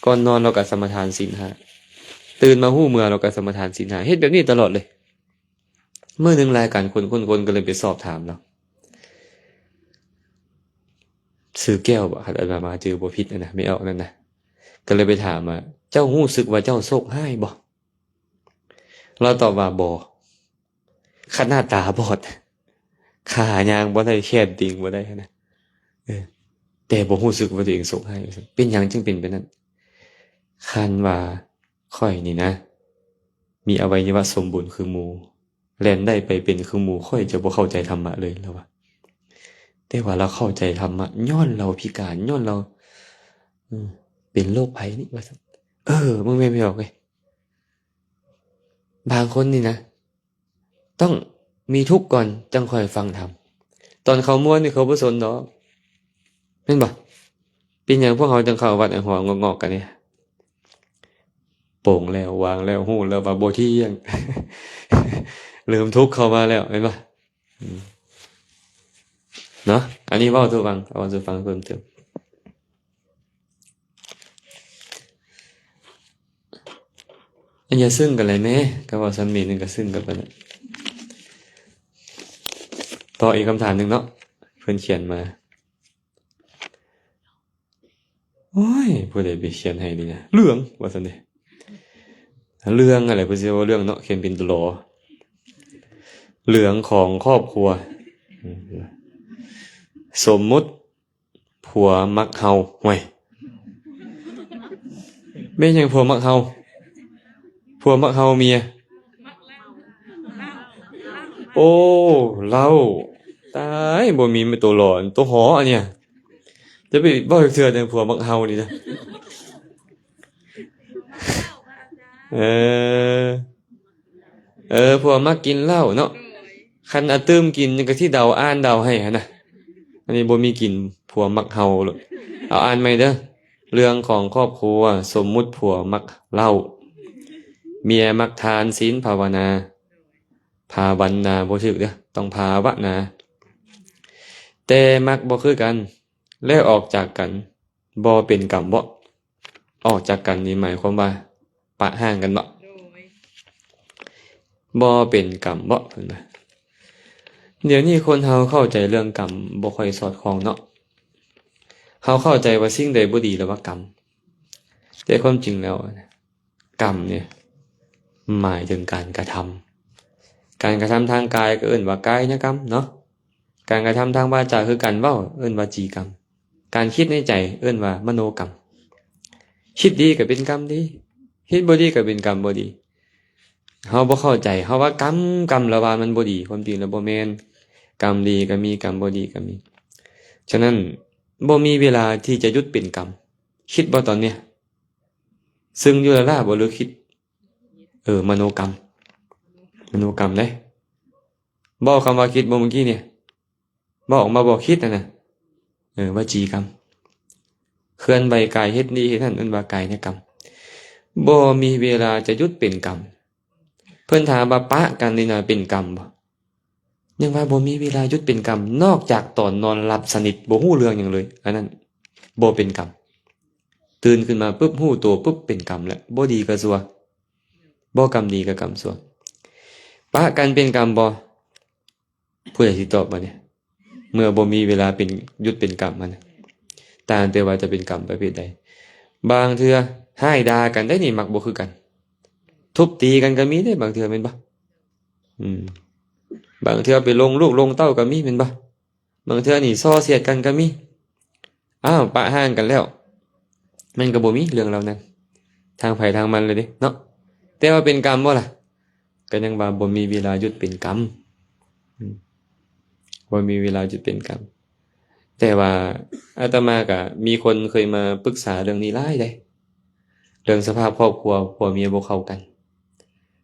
ກ່ອນນອນລາວກະສະມາທານສິນຫ້າ ຕື່ນມາຮູ້ເມື່ອລາວກະສະມາທານສິນຫ້າ ເຮັດແບບນີ້ຕະຫຼອດເລີຍ. ມື້ໜຶ່ງລາຍການຄົນຄົ້ນຄົນກໍເລີຍໄປສອບຖາມລາວ ຊື່ແກ້ວບໍ່ ຄັນອາດຕະມາຈື່ບໍ່ຜິດນະ ແມ່ອອກນັ້ນນະ ກໍເລີຍໄປຖາມວ່າ ເຈົ້າຮູ້ສຶກວ່າເຈົ້າໂຊກຮ້າຍບໍ່? ລາວຕອບວ່າ ບໍ່ ຂະໜາດຕາບອດ ຂາຍ່າງບໍ່ໄດ້ ແຂນຕີງບໍ່ໄດ້ຫັ້ນນະ ເອີ ແຕ່ບໍ່ຮູ້ສຶກວ່າຕົວເອງໂຊກຮ້າຍ ເປັນຫຍັງຈຶ່ງເປັນແບບນັ້ນ? ຄັນວ່າຂ້ອຍນີ້ນະ ມີອະໄວຍະວະສົມບູນຄືໝູ່ ແລ່ນໄດ້ໄປເປັນຄືໝູ່ ຂ້ອຍຈະບໍ່ເຂົ້າໃຈທຳມະເລີຍ ລາວວ່າ ແຕ່ວ່າລາວເຂົ້າໃຈທຳມະ ຍ້ອນລາວພິການ ຍ້ອນລາວ ເປັນໂລກໄພນີ້ ວ່າຊັ້ນ. ເອີ ມຶງແມ່ນແມ່ອອກເອີຍ ບາງຄົນນີ້ນະ ຕ້ອງມີທຸກກ່ອນຈັ່ງຄ່ອຍຟັງທຳ ຕອນເຂົາມ່ວນນີ້ເຂົາບໍ່ສົນດອກ ແມ່ນບໍ່? ເປັນຫຍັງພວກເຮົາຈັ່ງເຂົ້າວັດໃຫ້ຫົວງອກໆກັນນີ້? ໂປ່ງແລ້ວ ວາງແລ້ວ ຮູ້ແລ້ວວ່າບໍ່ທ່ຽງ ເລີ່ມທຸກເຂົ້າມາແລ້ວ ແມ່ນບໍ່? ເນາະ ອັນນີ້ເວົ້າສູ່ຟັງ ເວົ້າສູ່ຟັງເພີ່ມເຕີມ. ອັນຢ່າຊຶ້ງກັນເລີຍແມ້ ກໍເວົ້າສ່ຳນີ້ໜຶ່ງກໍຊຶ້ງກັນໄປແລ້ວ. ຕໍ່ອີກຄຳຖາມໜຶ່ງເນາະ ເພິ່ນຂຽນມາ ໂອ້ຍ ຜູ້ໃດໄປຂຽນໃຫ້ນີ້ນະ ເລື່ອງ ວ່າຊັ້ນເດ ເລື່ອງ ອະໄລ ເພິ່ນຊິເວົ້າເລື່ອງເນາະ ຂຽນເປັນໂຕລໍ ເລື່ອງຂອງຄອບຄົວ ສົມມຸດ ຜົວມັກເຫົ່າ ຫ້ວຍ ແມ່ນຫຍັງຜົວມັກເຫົ່າ? ຜົວມັກເຫົ່າເມຍ ໂອ້ ເຫຼົ້າ ຕາຍ ບໍ່ມີແມ່ນໂຕລໍ ໂຕຫໍ ອັນເນີ້ຍ ຈະໄປເວົ້າເທື່ອ ເລື່ອງຜົວມັກເຫົ່ານີ້ນະ ເອີ ເອີ ຜົວມັກກິນເຫຼົ້າເນາະ ຄັນອາຕື່ມກິນຫຍັງກະຊິເດົາ ອ່ານເດົາໃຫ້ຫັ້ນນະ ອັນນີ້ບໍ່ມີກິນ ຜົວມັກເຫົ່າໂລດ. ເອົາອ່ານໃໝ່ເດີ ເລື່ອງຂອງຄອບຄົວ ສົມມຸດຜົວມັກເຫຼົ້າ ເມຍມັກທານ ສິນ ພາວະນາ ພາວັນນາບໍ່ຖືກເດີ ຕ້ອງພາວະນາ ແຕ່ມັກບໍ່ຄືກັນ ແລ້ວອອກຈາກກັນ ບໍ່ເປັນກຳເບາະ? ອອກຈາກກັນນີ້ໝາຍຄວາມວ່າປະຮ່າງກັນເບາະ? ໂດຍ ບໍ່ເປັນກຳເບາະ ເພິ່ນວ່າ. ດຽວນີ້ຄົນເຮົາເຂົ້າໃຈເລື່ອງກຳບໍ່ຄ່ອຍສອດຄ່ອງເນາະ. ເຮົາເຂົ້າໃຈວ່າສິ່ງໃດບໍ່ດີລະວ່າກຳ. ແຕ່ຄວາມຈິງແລ້ວ ກຳນີ້ໝາຍເຖິງການກະທຳ. ການກະທຳທາງກາຍກໍເອີ້ນວ່າກາຍຍະກຳເນາະ. ການກະທຳທາງວາຈາຄືການເວົ້າ ເອີ້ນວາຈີກຳ. ການຄິດໃນໃຈເອີ້ນວ່າມະໂນກຳ. ຄິດດີກໍເປັນກຳດີ, ຄິດບໍ່ດີກໍເປັນກຳບໍ່ດີ. ເຮົາບໍ່ເຂົ້າໃຈ, ເຮົາວ່າກຳ, ກຳລະວ່າມັນບໍ່ດີ, ຄວາມຈິງລະບໍ່ແມ່ນ. ກຳດີກໍມີ, ກຳບໍ່ດີກໍມີ. ສະນັ້ນ ບໍ່ມີເວລາທີ່ຈະຢຸດເປັນກຳ. ຄິດບໍ່ຕອນເນີ້ຍ? ຊຶ່ງຢູ່ລະລະບໍ່ ຫຼືຄິດ? ເອີ ມະໂນກຳ, ມະໂນກຳເດ້. ເວົ້າຄຳວ່າຄິດບໍ່ເມື່ອກີ້ນີ້? ເວົ້າອອກມາບໍ່ຄິດຫັ້ນນະ. ເອີ ວະຈີກຳ. ເຄື່ອນໄຫວກາຍເຮັດນີ້ເຮັດນັ້ນ ເອີ້ນວ່າກາຍຍະກຳ. ບໍ່ມີເວລາຈະຢຸດເປັນກຳ. ເພິ່ນຖາມວ່າປະກັນນີ້ນະເປັນກຳບໍ່? ຍັງວ່າບໍ່ມີເວລາຢຸດເປັນກຳ, ນອກຈາກຕອນນອນຫຼັບສະໜິດ ບໍ່ຮູ້ເລື່ອງຫຍັງເລີຍ, ອັນນັ້ນບໍ່ເປັນກຳ. ຕື່ນຂຶ້ນມາປຶບ ຮູ້ໂຕປຶບ ເປັນກຳແລ້ວ. ບໍ່ດີກໍຊົ່ວ, ບໍ່ກຳດີກໍກຳຊົ່ວ. ປະກັນເປັນກຳບໍ່? ຜູ້ໃດຊິຕອບບາດນີ້? ເມື່ອບໍ່ມີເວລາເປັນ ຢຸດເປັນກຳຫັ້ນນະ, ຕ່າງແຕ່ວ່າຈະເປັນກຳປະເພດໃດ. ບາງເທື່ອຮ້າຍດ່າກັນໄດ໋ນີ້ ມັກບໍ່ຄືກັນ. ທຸບຕີກັນກໍມີເດ້ ບາງເທື່ອແມ່ນບໍ່? ອືມ ບາງເທື່ອໄປລົງລູກລົງເຕົ້າກໍມີແມ່ນບໍ່? ບາງເທື່ອນີ້ສໍ້ສຽດກັນກໍມີ. ອ້າວ ປະຮ້າງກັນແລ້ວ ມັນກໍບໍ່ມີເລື່ອງເຫຼົ່ານັ້ນ ທາງໃຜທາງມັນເລີຍເດ້ເນາະ. ແຕ່ວ່າເປັນກຳບໍ່ລະ? ກໍຍັງວ່າບໍ່ມີເວລາຢຸດເປັນກຳ. ອືມ ບໍ່ມີເວລາຢຸດເປັນກຳ. ແຕ່ວ່າອາດຕະມາກໍມີຄົນເຄີຍມາປຶກສາເລື່ອງນີ້ຫຼາຍເດ້, ເລື່ອງສະພາບຄອບຄົວ ຜົວເມຍບໍ່ເຂົ້າກັນ,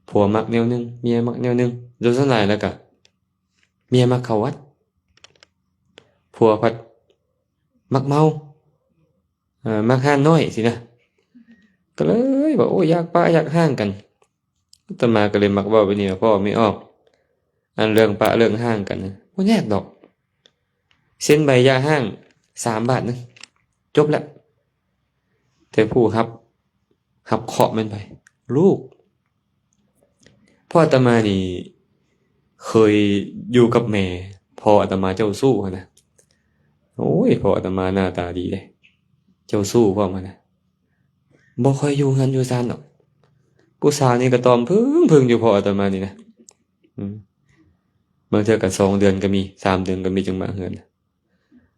ຜົວມັກແນວໜຶ່ງ ເມຍມັກແນວໜຶ່ງ. ໂດຍສ່ວນຫຼາຍແລ້ວກໍເມຍມັກເຂົ້າວັດ, ຜົວພັດມັກເມົາ, ເອີ ມັກຮ້ານນ້ອຍຊີ້ນະ. ກໍເລີຍວ່າ ໂອ້ ຢາກປະຢາກຮ້າງກັນ. ອາດຕະມາກໍເລີຍມັກເວົ້າແບບນີ້ວ່າ ພໍ່ແມ່ອອກ ອັນເລື່ອງປະເລື່ອງຮ້າງກັນນະ ບໍ່ຍາກດອກ, ເຊັນໃບຢ່າຮ້າງສາມບາດໜຶ່ງ ຈົບແລ້ວ. ແຕ່ຜູ້ຮັບ ຮັບເຄາະແມ່ນໃຜ? ລູກ. ເພາະອາດຕະມານີ້ເຄີຍຢູ່ກັບແມ່ພໍ່ອາດຕະມາເຈົ້າຊູ້ຫັ້ນນະ. ໂອ້ຍ ພໍ່ອາດຕະມາໜ້າຕາດີເດ້, ເຈົ້າຊູ້ພ້ອມຫັ້ນນະ. ບໍ່ຄ່ອຍຢູ່ເຮືອນຢູ່ຊານດອກ. ຜູ້ສາວນີ້ກໍຕອມເພິ່ງໆຢູ່ພໍ່ອາດຕະມານີ້ນະ. ອືມ ບາງເທື່ອກໍສອງເດືອນກໍມີ ສາມເດືອນກໍມີ ຈຶ່ງມາເຮືອນ.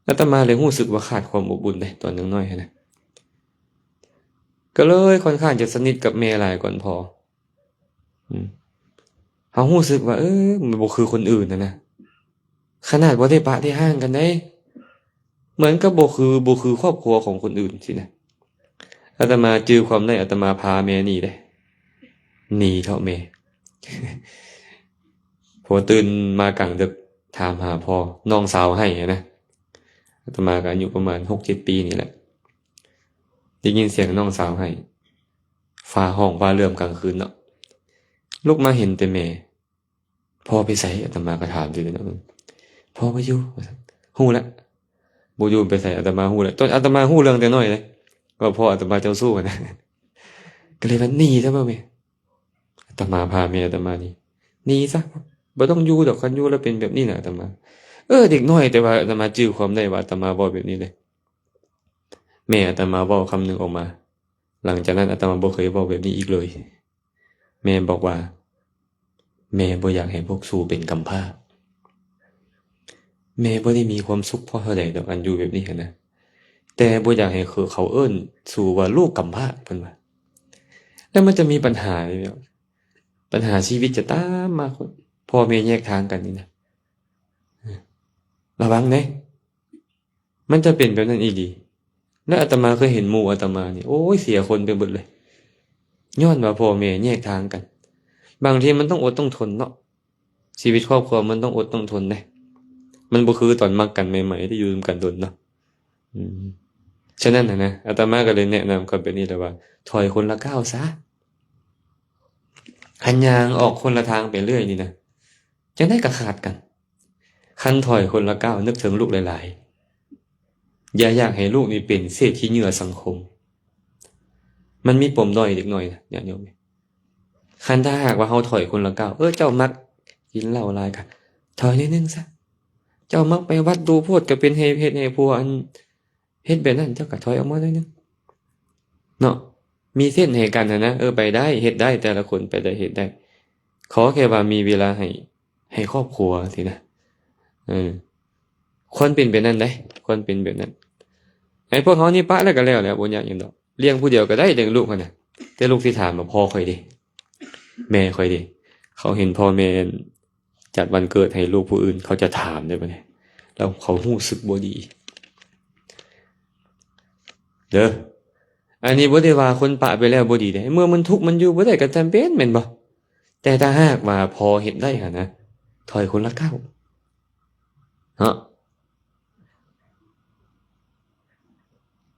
ອາດຕະມາເລີຍຮູ້ສຶກວ່າຂາດຄວາມອົບອຸ່ນເດ້ ຕອນຍັງນ້ອຍຫັ້ນນະ, ກໍເລີຍຂ້ອນຂ້າງຈະສະໜິດກັບແມ່ຫຼາຍກວ່າພໍ່. ອືມ ເຮົາຮູ້ສຶກວ່າ ເອີ ມັນບໍ່ຄືຄົນອື່ນຫັ້ນນະ. ຂະໜາດບໍ່ໄດ້ປະໄດ້ຮ້າງກັນເດ້ ເໝືອນກັບບໍ່ຄື ບໍ່ຄືຄອບຄົວຂອງຄົນອື່ນຊີ້ນະ. ອາດຕະມາຈື່ຄວາມໄດ້ ອາດຕະມາພາແມ່ໜີເດ້, ໜີເຖາະແມ່. ຜົວຕື່ນມາກາງດຶກຖາມຫາພໍ່, ນ້ອງສາວໄຫ້ນະ. ອາດຕະມາກໍອາຍຸປະມານຫົກເຈັດປີນີ້ແຫຼະ, ໄດ້ຍິນສຽງນ້ອງສາວໄຫ້ ຟ້າຮ້ອງຟ້າເຫຼື້ອມກາງຄືນເນາະ. ລຸກມາເຫັນແຕ່ແມ່. ພໍ່ໄປໃສ? ອາດຕະມາກໍຖາມຕື່ມເນາະ. ພໍ່ບໍ່ຢູ່ ວ່າຊັ້ນ. ຮູ້ລະ ບໍ່ຢູ່ໄປໃສ? ອາດຕະມາຮູ້ລະ. ຕອນອາດຕະມາຮູ້ເລື່ອງແຕ່ນ້ອຍເດ້ ວ່າພໍ່ອາດຕະມາເຈົ້າຊູ້ຫັ້ນນະ. ກໍເລີຍວ່າ ໜີຊະບໍ່ແມ່. ອາດຕະມາພາແມ່ອາດຕະມາໜີ. ໜີຊະ ບໍ່ຕ້ອງຢູ່ດອກ, ຄັນຢູ່ແລ້ວເປັນແບບນີ້ນະອາດຕະມາ. ເອີ ເດັກນ້ອຍ ແຕ່ວ່າອາດຕະມາຈື່ຄວາມໄດ້ວ່າອາດຕະມາເວົ້າແບບນີ້ເລີຍ. ແມ່ອາດຕະມາເວົ້າຄຳໜຶ່ງອອກມາ. ຫຼັງຈາກນັ້ນອາດຕະມາບໍ່ເຄີຍເວົ້າແບບນີ້ອີກເລີຍ. ແມ່ບອກວ່າ ແມ່ບໍ່ຢາກໃຫ້ພວກສູເປັນກຳພ້າ. ແມ່ບໍ່ໄດ້ມີຄວາມສຸກພໍເທົ່າໃດດອກ ອັນຢູ່ແບບນີ້ຫັ້ນນະ, ແຕ່ບໍ່ຢາກໃຫ້ເຂົາເອີ້ນສູວ່າລູກກຳພ້າ ເພິ່ນວ່າ. ແລ້ວມັນຈະມີບັນຫາເດ ບັນຫາຊີວິດຈະຕາມມາ, ພໍ່ແມ່ແຍກທາງກັນນີ້ນະ. ລະວັງເດ້. ມັນຈະເປັນແບບນັ້ນອີ່ຫຼີ. ແລະ ອາດຕະມາເຄີຍເຫັນໝູ່ອາດຕະມານີ້ ໂອ້ຍ ເສຍຄົນໄປເບິດເລີຍ ຍ້ອນວ່າພໍ່ແມ່ແຍກທາງກັນ. ບາງທີມັນຕ້ອງອົດຕ້ອງທົນເນາະ, ຊີວິດຄອບຄົວມັນຕ້ອງອົດຕ້ອງທົນເດ້. ມັນບໍ່ຄືຕອນມັກກັນໃໝ່ໆ ໄດ້ຢູ່ນຳກັນດົນເນາະ. ອືມ ສະນັ້ນນະ ອາດຕະມາກໍເລີຍແນະນຳເຂົາແບບນີ້ແຫຼະວ່າ ຖອຍຄົນລະກ້າວຊະ. ຄັນຍ່າງອອກຄົນລະທາງໄປເລື້ອຍນີ້ນະ ຈັ່ງໃດກໍຂາດກັນ. ຄັນຖອຍຄົນລະກ້າວ ນຶກເຖິງລູກຫຼາຍໆ. ຢ່າຢາກໃຫ້ລູກນີ້ເປັນເສດຂີ້ເຫຍື້ອສັງຄົມ. ມັນມີປົມດ້ອຍເດັກນ້ອຍນະ ຍາດໂຍມ. ຄັນຖ້າຫາກວ່າເຮົາຖອຍຄົນລະກ້າວ, ເອີ ເຈົ້າມັກກິນເຫຼົ້າຫຼາຍ ກະຖອຍໜ້ອຍໜຶ່ງຊະ. ເຈົ້າມັກໄປວັດດູໂພດ ກະເປັນເຫດ ເຮັດໃຫ້ຜົວອັນ ເຮັດແບບນັ້ນ ເຈົ້າກໍຖອຍອອກມາໜ້ອຍໜຶ່ງເນາະ. ມີເສັ້ນໃຫ້ກັນຫັ້ນນະ. ເອີ ໄປໄດ້ ເຮັດໄດ້ ແຕ່ລະຄົນໄປໄດ້ ເຮັດໄດ້. ຂໍແຄ່ວ່າມີເວລາໃຫ້ ໃຫ້ຄອບຄົວຊີ້ນະ. ເອີ ຄວນເປັນແບບນັ້ນເດ້ ຄວນເປັນແບບນັ້ນ. ໃຫ້ພວກເຮົານີ້ປະແລ້ວກໍແລ້ວແຫຼະ ບໍ່ຍາກຫຍັງດອກ. ລ້ຽງຜູ້ດຽວກໍໄດ້ ລ້ຽງລູກຫັ້ນນະ. ແຕ່ລູກຊິຖາມວ່າ ພໍ່ຂ້ອຍເດ? ແມ່ຂ້ອຍເດ? ເຂົາເຫັນພໍ່ແມ່ ຈັດວັນເກີດໃຫ້ລູກຜູ້ອື່ນ ເຂົາຈະຖາມເດ້ບັດນີ້ ແລ້ວເຂົາຮູ້ສຶກບໍ່ດີເດີ. ອັນນີ້ບໍ່ໄດ້ວ່າຄົນປະໄປແລ້ວບໍ່ດີເດ້. ເມື່ອມັນທຸກ ມັນຢູ່ບໍ່ໄດ້ກໍຈຳເປັນ ແມ່ນບໍ່? ແຕ່ຖ້າຫາກວ່າພໍເຮັດໄດ້ຫັ້ນນະ ຖອຍຄົນລະກ້າວເນາະ.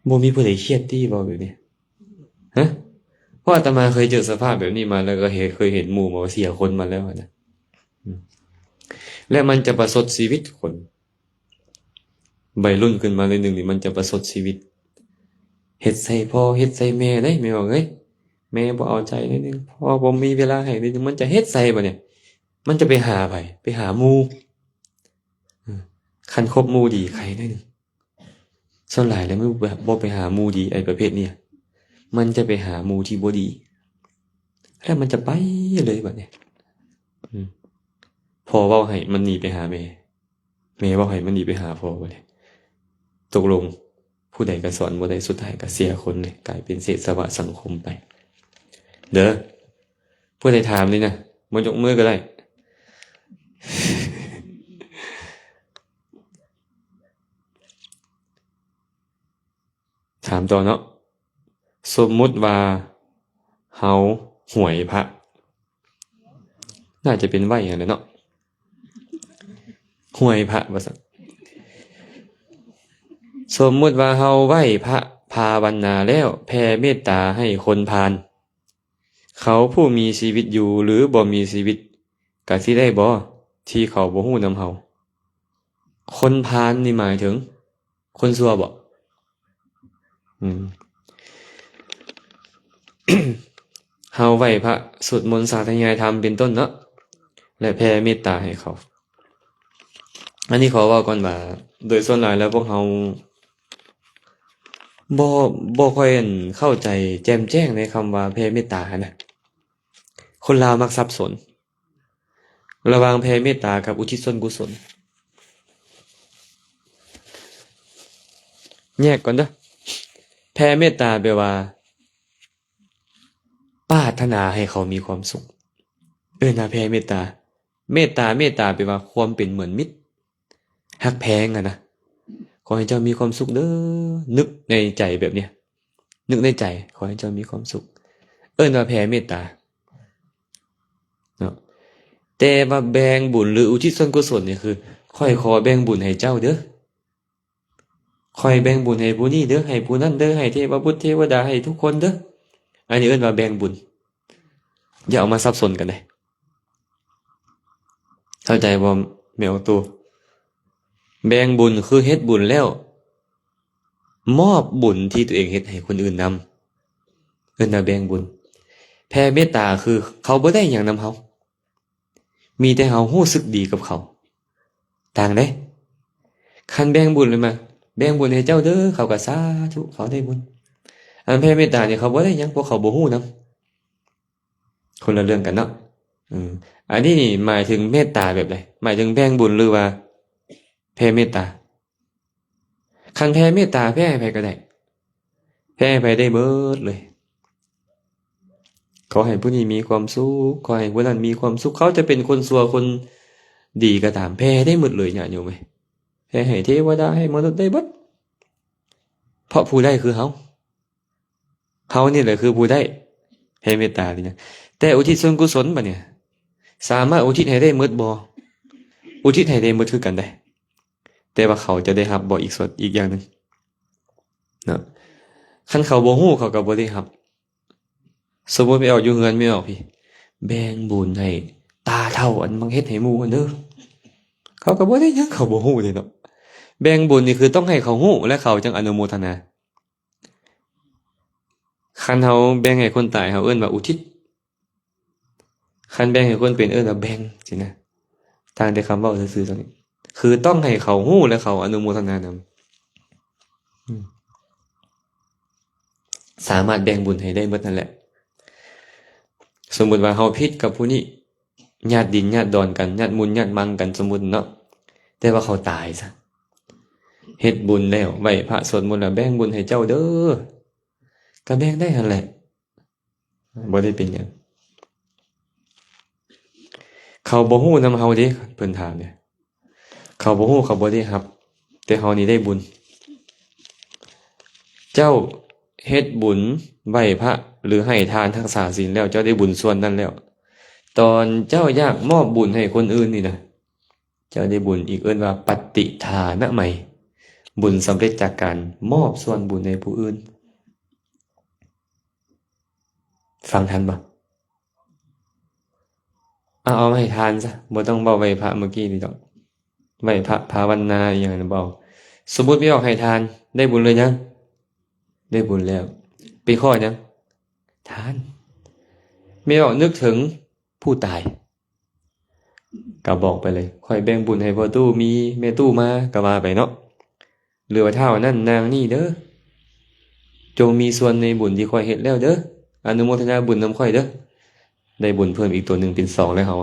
ບໍ່ມີຜູ້ໃດຄຽດຕິ ເວົ້າແບບນີ້ ຮະ? ເພາະອາດຕະມາເຄີຍເຈີສະພາບແບບນີ້ມາ ແລ້ວກໍເຫັນ ເຄີຍເຫັນໝູ່ເວົ້າເສຍຄົນມາແລ້ວນະ. ອືມ ແລະ ມັນຈະປະຊົດຊີວິດຄົນ ໄວລຸ້ນຂຶ້ນມາໜ້ອຍໜຶ່ງນີ້ ມັນຈະປະຊົດຊີວິດ. ເຮັດໃສ່ພໍ່ ເຮັດໃສ່ແມ່ເດ້ ແມ່ບອກເອີຍ. ແມ່ບໍ່ເອົາໃຈໜ້ອຍໜຶ່ງ ພໍ່ບໍ່ມີເວລາໃຫ້ໜ້ອຍໜຶ່ງ ມັນຈະເຮັດໃສ່ບາດນີ້ ມັນຈະໄປຫາໃຜ? ໄປຫາໝູ່. ເອີ ຄັນຄົບໝູ່ດີໄຄໜ້ອຍໜຶ່ງ. ສ່ວນຫຼາຍແລ້ວມັນບໍ່ໄປຫາໝູ່ດີ ໄອ້ປະເພດນີ້ ມັນຈະໄປຫາໝູ່ທີ່ບໍ່ດີ ແລ້ວມັນຈະໄປເລີຍບາດນີ້. ອືມ ພໍ່ເວົ້າໃຫ້ມັນໜີໄປຫາແມ່ ແມ່ເວົ້າໃຫ້ມັນໜີໄປຫາພໍ່ ບາດນີ້ຕົກລົງ ຜູ້ໃດກໍສອນບໍ່ໄດ້ ສຸດທ້າຍກໍເສຍຄົນເລີຍ ກາຍເປັນເສດສະວະສັງຄົມໄປເດີ. ຜູ້ໃດຖາມນີ້ນະ ບໍ່ຍົກມືກໍໄດ້. ຖາມຕໍ່ເນາະ. ສົມມຸດວ່າເຮົາຫວຍພະ ໜ້າຈະເປັນໄຫວ້ຫັ້ນແຫຼະເນາະ ຫວຍພະວ່າຊັ້ນ. ສົມມຸດວ່າເຮົາໄຫວ້ພະ ພາວະນາແລ້ວ ແຜ່ເມດຕາໃຫ້ຄົນພານ ເຂົາຜູ້ມີຊີວິດຢູ່ ຫຼື ບໍ່ມີຊີວິດ ກະຊິໄດ້ບໍ່ ທີ່ເຂົາບໍ່ຮູ້ນຳເຮົາ? ຄົນພານນີ້ໝາຍເຖິງຄົນຊົ່ວບໍ? ອືມ ເຮົາໄຫວ້ພະ ສວດມົນ ສາທະຍາຍທຳ ເປັນຕົ້ນເນາະ ແລະ ແຜ່ເມດຕາໃຫ້ເຂົາ. ອັນນີ້ຂໍເວົ້າກ່ອນວ່າ ໂດຍສ່ວນຫຼາຍແລ້ວພວກເຮົາບໍ່ ບໍ່ຄ່ອຍ ອັນ ເຂົ້າໃຈແຈ່ມແຈ້ງໃນຄຳວ່າແຜ່ເມດຕາຫັ້ນນະ. ຄົນລາວມັກສັບສົນ ລະຫວ່າງແຜ່ເມດຕາກັບອຸທິດສ່ວນກຸສົນ. ແຍກກ່ອນເດີ້. ແຜ່ເມດຕາແປວ່າ ປາດຖະໜາໃຫ້ເຂົາມີຄວາມສຸກ ເອີ້ນວ່າແຜ່ເມດຕາ. ເມດຕາ ເມດຕາແປວ່າຄວາມເປັນເໝືອນມິດ ຮັກແພງຫັ້ນນະ. ຂໍໃຫ້ເຈົ້າມີຄວາມສຸກເດີ້ ນຶກໃນໃຈແບບເນີ້ຍ ນຶກໃນໃຈ ຂໍໃຫ້ເຈົ້າມີຄວາມສຸກ ເອີ້ນວ່າແຜ່ເມດຕາເນາະ. ແຕ່ວ່າແບ່ງບຸນ ຫຼື ອຸທິດສ່ວນກຸສົນນີ້ຄື ຂ້ອຍຂໍແບ່ງບຸນໃຫ້ເຈົ້າເດີ້ ຂ້ອຍແບ່ງບຸນໃຫ້ຜູ້ນີ້ເດີ້ ໃຫ້ຜູ້ນັ້ນເດີ້ ໃຫ້ເທວະບຸດເທວະດາ ໃຫ້ທຸກຄົນເດີ້. ອັນນີ້ເອີ້ນວ່າແບ່ງບຸນ ຢ່າເອົາມາສັບສົນກັນເດ້. ເຂົ້າໃຈບໍ່ແມ່ອອກໂຕ? ແບ່ງບຸນຄືເຮັດບຸນແລ້ວ ມອບບຸນທີ່ຕົວເອງເຮັດໃຫ້ຄົນອື່ນນຳ ເອີ້ນວ່າແບ່ງບຸນ. ແຜ່ເມດຕາຄືເຂົາບໍ່ໄດ້ຫຍັງນຳເຮົາ ມີແຕ່ເຮົາຮູ້ສຶກດີກັບເຂົາ ຕ່າງເດ້. ຄັນແບ່ງບຸນເລີຍມາ ແບ່ງບຸນໃຫ້ເຈົ້າເດີ້ ເຂົາກໍສາທຸ ເຂົາໄດ້ບຸນ. ອັນແຜ່ເມດຕານີ້ເຂົາບໍ່ໄດ້ຫຍັງ ເພາະເຂົາບໍ່ຮູ້ນຳ. ຄົນລະເລື່ອງກັນເນາະ. ເອີ ອັນນີ້ນີ້ໝາຍເຖິງເມດຕາແບບໃດ? ໝາຍເຖິງແບ່ງບຸນ ຫຼືວ່າແຜ່ເມດຕາ? ຄັນແຜ່ເມດຕາ ແຜ່ໃຫ້ໃຜກໍໄດ້ ແຜ່ໃຫ້ໃຜໄດ້ເບິດເລີຍ. ຂໍໃຫ້ຜູ້ນີ້ມີຄວາມສຸກ ຂໍໃຫ້ຜູ້ນັ້ນມີຄວາມສຸກ ເຂົາຈະເປັນຄົນຊົ່ວຄົນດີກໍຕາມ ແຜ່ໃຫ້ໄດ້ເບິດເລີຍ ຍາດໂຍມເອີຍ. ແຜ່ໃຫ້ເທວະດາ ໃຫ້ມະນຸດໄດ້ເບິດ ເພາະຜູ້ໄດ້ຄືເຮົາ. ເຮົານີ້ແຫຼະຄືຜູ້ໄດ້ ແຜ່ເມດຕານີ້ນະ. ແຕ່ອຸທິດສ່ວນກຸສົນບາດນີ້ ສາມາດອຸທິດໃຫ້ໄດ້ໝົດບໍ່? ອຸທິດໃຫ້ໄດ້ໝົດຄືກັນໄດ໋ ແຕ່ວ່າເຂົາຈະໄດ້ຮັບບໍ່ ອີກສ່ວນ ອີກຢ່າງໜຶ່ງເນາະ. ຄັນເຂົາບໍ່ຮູ້ ເຂົາກໍບໍ່ໄດ້ຮັບ. ສົມມຸດແມ່ອອກຢູ່ເຮືອນ ແມ່ອອກພີ້ ແບ່ງບຸນໃຫ້ຕາເຖົ້າອັນມັກເຮັດໃຫ້ໝູ່ຫັ້ນເດີ ເຂົາກໍບໍ່ໄດ້ຫຍັງ ເຂົາບໍ່ຮູ້ເດ້ເນາະ. ແບ່ງບຸນນີ້ຄືຕ້ອງໃຫ້ເຂົາຮູ້ ແລະ ເຂົາຈັ່ງອະນຸໂມທະນາ. ຄັນເຮົາແບ່ງໃຫ້ຄົນຕາຍ ເຮົາເອີ້ນວ່າອຸທິດ. ຄັນແບ່ງໃຫ້ຄົນເປັນ ເອີ້ນວ່າແບ່ງ ຊີ້ນະ. ຕ່າງແຕ່ຄຳເວົ້າຊື່ໆ ຕອນນີ້ ຄືຕ້ອງໃຫ້ເຂົາຮູ້ ແລະ ເຂົາອະນຸໂມທະນານຳ. ອືມ ສາມາດແບ່ງບຸນໃຫ້ໄດ້ເບິດຫັ້ນແຫຼະ. ສົມມຸດວ່າເຮົາຜິດກັບຜູ້ນີ້ ຍາດດິນຍາດດອນກັນ ຍາດມູນຍາດມັງກັນ ສົມມຸດເນາະ ແຕ່ວ່າເຂົາຕາຍຊະ ເຮັດບຸນແລ້ວ ໄຫວ້ພະ ສວດມົນແລ້ວ ແບ່ງບຸນໃຫ້ເຈົ້າເດີ ກໍແບ່ງໄດ້ຫັ້ນແຫຼະ ບໍ່ໄດ້ເປັນຫຍັງ. ເຂົາບໍ່ຮູ້ນຳເຮົາເດ້ ເພິ່ນຖາມເດ້ ເຂົາບໍ່ຮູ້ ເຂົາບໍ່ໄດ້ຮັບ ແຕ່ເຮົານີ້ໄດ້ບຸນ. ເຈົ້າເຮັດບຸນໄຫວ້ພະ ຫຼື ໃຫ້ທານ ຮັກສາສິນແລ້ວ ເຈົ້າໄດ້ບຸນສ່ວນນັ້ນແລ້ວ. ຕອນເຈົ້າຢາກມອບບຸນໃຫ້ຄົນອື່ນນີ້ນະ ເຈົ້າໄດ້ບຸນອີກ ເອີ້ນວ່າປັດຕິທານະໄມ ບຸນສຳເລັດຈາກການມອບສ່ວນບຸນໃຫ້ຜູ້ອື່ນ. ຟັງທັນບໍ່? ເອົາ ເອົາໃຫ້ທານຊະ ບໍ່ຕ້ອງເວົ້າໄຫວ້ພະເມື່ອກີ້ນີ້ດອກ ໄຫວ້ພະພາວະນາອີ່ຫຍັງນະ ບໍ່ເອົາ. ສົມມຸດແມ່ອອກໃຫ້ທານ ໄດ້ບຸນເລີຍຍັງ? ໄດ້ບຸນແລ້ວ. ເປັນຂໍ້ຫຍັງ? ທານ. ແມ່ອອກນຶກເຖິງຜູ້ຕາຍ ກໍບອກໄປເລີຍ, ຂ້ອຍແບ່ງບຸນໃຫ້ພໍ່ຕູ້ມີແມ່ຕູ້ມາ ກໍວ່າໄປເນາະ. ຫຼືວ່າທ້າວນັ້ນນາງນີ້ເດີ ຈົ່ງມີສ່ວນໃນບຸນທີ່ຂ້ອຍເຮັດແລ້ວເດີ, ອະນຸໂມທະນາບຸນນຳຂ້ອຍເດີ. ໄດ້ບຸນເພີ່ມອີກຕົວໜຶ່ງເປັນສອງແລ້ວເຮົາ.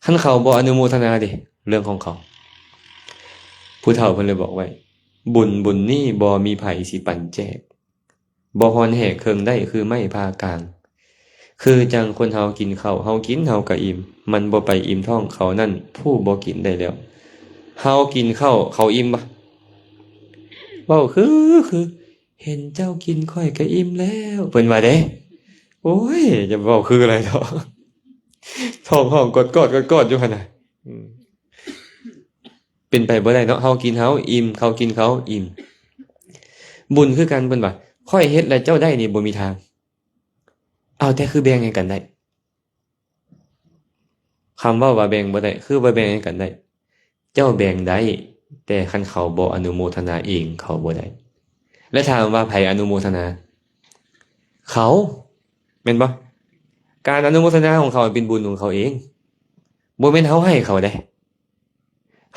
ຄັນເຂົາບໍ່ອະນຸໂມທະນາເດ ເລື່ອງຂອງເຂົາ. ຜູ້ເຖົ້າເພິ່ນເລີຍບອກໄວ້, ບຸນບຸນນີ້ບໍ່ມີໃຜຊິປັນແຈກ, ບໍ່ຮ່ອນແຫກເຄິ່ງໄດ້ຄືໄມ້ຜ່າກາງ. ຄືຈັ່ງຄົນເຮົາກິນເຂົ້າ, ເຮົາກິນເຮົາກະອີ່ມ, ມັນບໍ່ໄປອີ່ມທ້ອງເຂົານັ້ນ ຜູ້ບໍ່ກິນໄດ້ແລ້ວ. ເຮົາກິນເຂົ້າ ເຂົາອີ່ມບໍ່? ເວົ້າຄື ຄື ເຫັນເຈົ້າກິນຂ້ອຍກະອີ່ມແລ້ວ ເພິ່ນວ່າເດ້. ໂອ້ຍ ຢ່າເວົ້າຄືຫຼາຍເຖາະ, ທ້ອງຮ້ອງກອດໆ ກອດໆຢູ່ຫັ້ນນະ. ອືມ ເປັນໄປບໍ່ໄດ້ເນາະ, ເຮົາກິນເຮົາອີ່ມ ເຂົາກິນເຂົາອີ່ມ. ບຸນຄືກັນ ເພິ່ນວ່າ ຂ້ອຍເຮັດແລ້ວເຈົ້າໄດ້ນີ້ບໍ່ມີທາງ. ເອົາ ແຕ່ຄືແບ່ງໃຫ້ກັນໄດ້? ຄຳເວົ້າວ່າແບ່ງບໍ່ໄດ້ ຄືວ່າແບ່ງໃຫ້ກັນໄດ້? ເຈົ້າແບ່ງໄດ້, ແຕ່ຄັນເຂົາບໍ່ອະນຸໂມທະນາເອງ ເຂົາບໍ່ໄດ້. ແລະ ຖາມວ່າໃຜອະນຸໂມທະນາ? ເຂົາ ແມ່ນບໍ່? ການອະນຸໂມທະນາຂອງເຂົາເປັນບຸນຂອງເຂົາເອງ, ບໍ່ແມ່ນເຮົາໃຫ້ເຂົາເດ້.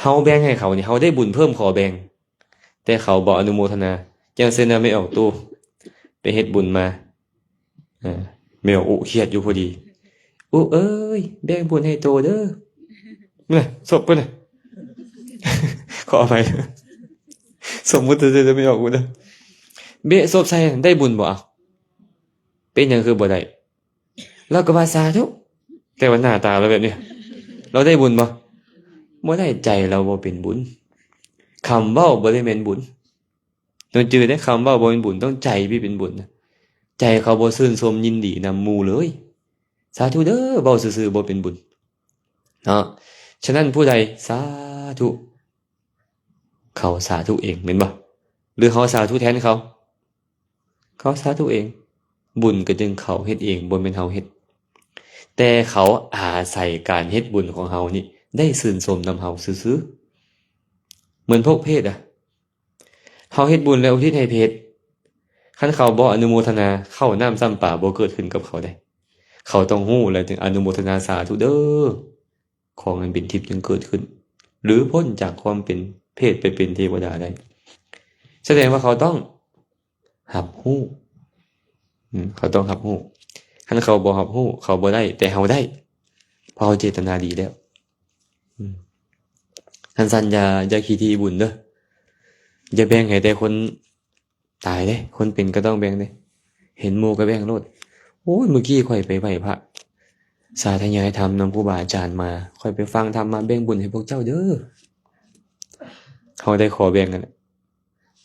ເຮົາແບ່ງໃຫ້ເຂົານີ້ ເຮົາໄດ້ບຸນເພີ່ມຂໍແບ່ງ, ແຕ່ເຂົາບໍ່ອະນຸໂມທະນາ. ຢ່າງເຊັ່ນວ່າ ແມ່ອອກຕູ້ໄປເຮັດບຸນມາ, ເອີ ແມ່ອອກອູ້ຄຽດຢູ່ພໍດີ, ອູ້ເອີຍ ແບ່ງບຸນໃຫ້ໂຕເດີ. ນະ ສົບເພິ່ນນະ, ຂໍອະໄພ, ສົມມຸດຊື່ໆ ແມ່ອອກອູ້ເດີ, ເບະສົບໃສ່ ໄດ້ບຸນບໍ່? ເອົ້າ ເປັນຫຍັງຄືບໍ່ໄດ້? ລາວກໍວ່າສາທຸ, ແຕ່ວ່າໜ້າຕາລາວແບບນີ້ ລາວໄດ້ບຸນບໍ່? ບໍ່ໄດ້, ໃຈລາວບໍ່ເປັນບຸນ. ຄຳເວົ້າບໍ່ໄດ້ແມ່ນບຸນ, ຕ້ອງຈື່ເດ້, ຄຳເວົ້າບໍ່ເປັນບຸນ, ຕ້ອງໃຈທີ່ເປັນບຸນນະ. ໃຈເຂົາບໍ່ຊື່ນຊົມຍິນດີນຳໝູ່ເລີຍ. ສາທຸເດີ, ເວົ້າຊື່ໆບໍ່ເປັນບຸນເນາະ. ສະນັ້ນຜູ້ໃດສາທຸ ເຂົາສາທຸເອງ ແມ່ນບໍ່? ຫຼືເຮົາສາທຸແທນເຂົາ? ເຂົາສາທຸເອງ. ບຸນກໍຈຶ່ງເຂົາເຮັດເອງ, ບໍ່ແມ່ນເຮົາເຮັດ. ແຕ່ເຂົາອາໄສການເຮັດບຸນຂອງເຮົານີ້ ໄດ້ຊື່ນຊົມນຳເຮົາຊື່ໆ. ເໝືອນພວກເຜດອະ, ເຮົາເຮັດບຸນແລ້ວອຸທິດໃຫ້ເຜດ, ຄັນເຂົາບໍ່ອະນຸໂມທະນາ, ເຂົ້ານ້ຳຊ້ຳປາບໍ່ເກີດຂຶ້ນກັບເຂົາເດ້. ເຂົາຕ້ອງຮູ້ແລ້ວຈຶ່ງອະນຸໂມທະນາ, ສາທຸເດີ. ຂອງອັນເປັນທິບຈຶ່ງເກີດຂຶ້ນ ຫຼືພົ້ນຈາກຄວາມເປັນເຜດໄປເປັນເທວະດາໄດ້. ສະແດງວ່າເຂົາຕ້ອງຮັບຮູ້, ອືມ ເຂົາຕ້ອງຮັບຮູ້. ຄັນເຂົາບໍ່ຮັບຮູ້, ເຂົາບໍ່ໄດ້, ແຕ່ເຮົາໄດ້, ເພາະເຮົາເຈດຕະນາດີແລ້ວ. ອືມ ຄັນຊັ້ນຢ່າ, ຢ່າຂີ້ຖີ່ບຸນເດີ, ຢ່າແບ່ງໃຫ້ແຕ່ຄົນ ຕາຍເດ້, ຄົນເປັນກໍຕ້ອງແບ່ງເດ້, ເຫັນໝູ່ກໍແບ່ງໂລດ. ໂອ້ຍ ມື້ກີ້ຂ້ອຍໄປໄຫວ້ພະ, ສາທະຍາຍທຳນຳຄູບາອາຈານມາ, ຂ້ອຍໄປຟັງທຳມາ, ແບ່ງບຸນໃຫ້ພວກເຈົ້າເດີ. ເຮົາໄດ້ຂໍແບ່ງນັ້ນແຫຼະ,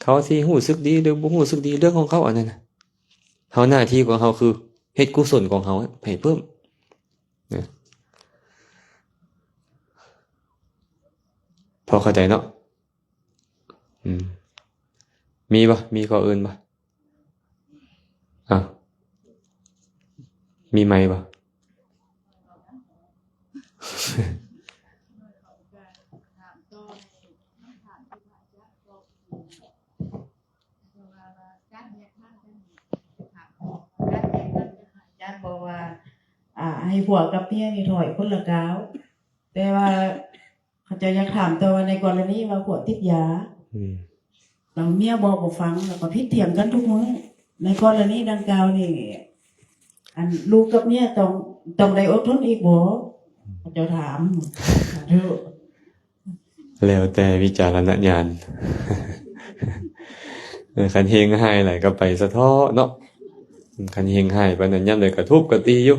ເຂົາຊິຮູ້ສຶກດີ ຫຼື ບໍ່ຮູ້ສຶກດີ ເລື່ອງຂອງເຂົາອັນນັ້ນນະ. ເຮົາ ໜ້າທີ່ຂອງເຮົາຄືເຮັດກຸສົນຂອງເຮົາໃຫ້ເພີ່ມນະ. ພໍເຂົ້າໃຈເນາະ? ອືມ ມີບໍ່? ມີຂໍ້ອື່ນບໍ່? ເອົ້າ ມີໃໝ່ບໍ່? ອາຈານບອກວ່າ ອ່າ ໃຫ້ຜົວກັບເມຍນີ້ຖອຍຄົນລະກ້າວ, ແຕ່ວ່າ ເຂົາເຈົ້າຢາກຖາມຕໍ່ວ່າ ໃນກໍລະນີວ່າຜົວຕິດຢາ ອືມ ແລ້ວເມຍບອກບໍ່ຟັງ ແລ້ວກໍຜິດຖຽງກັນທຸກມື້, ໃນກໍລະນີດັ່ງກ່າວນີ້ ອັນ ລູກກັບເມຍຕ້ອງ ຕ້ອງໄດ້ອົດທົນອີກບໍ່? ເຂົາເຈົ້າຖາມ. ສາທຸ. ແລ້ວແຕ່ວິຈາລະນະຍານ. ເອີ ຄັນເຮງຮ້າຍຫຼາຍກໍໄປສະເທາະເນາະ, ຄັນເຮງຮ້າຍປານນັ້ນ ຍາມໃດກໍທຸບກໍຕີຢູ່,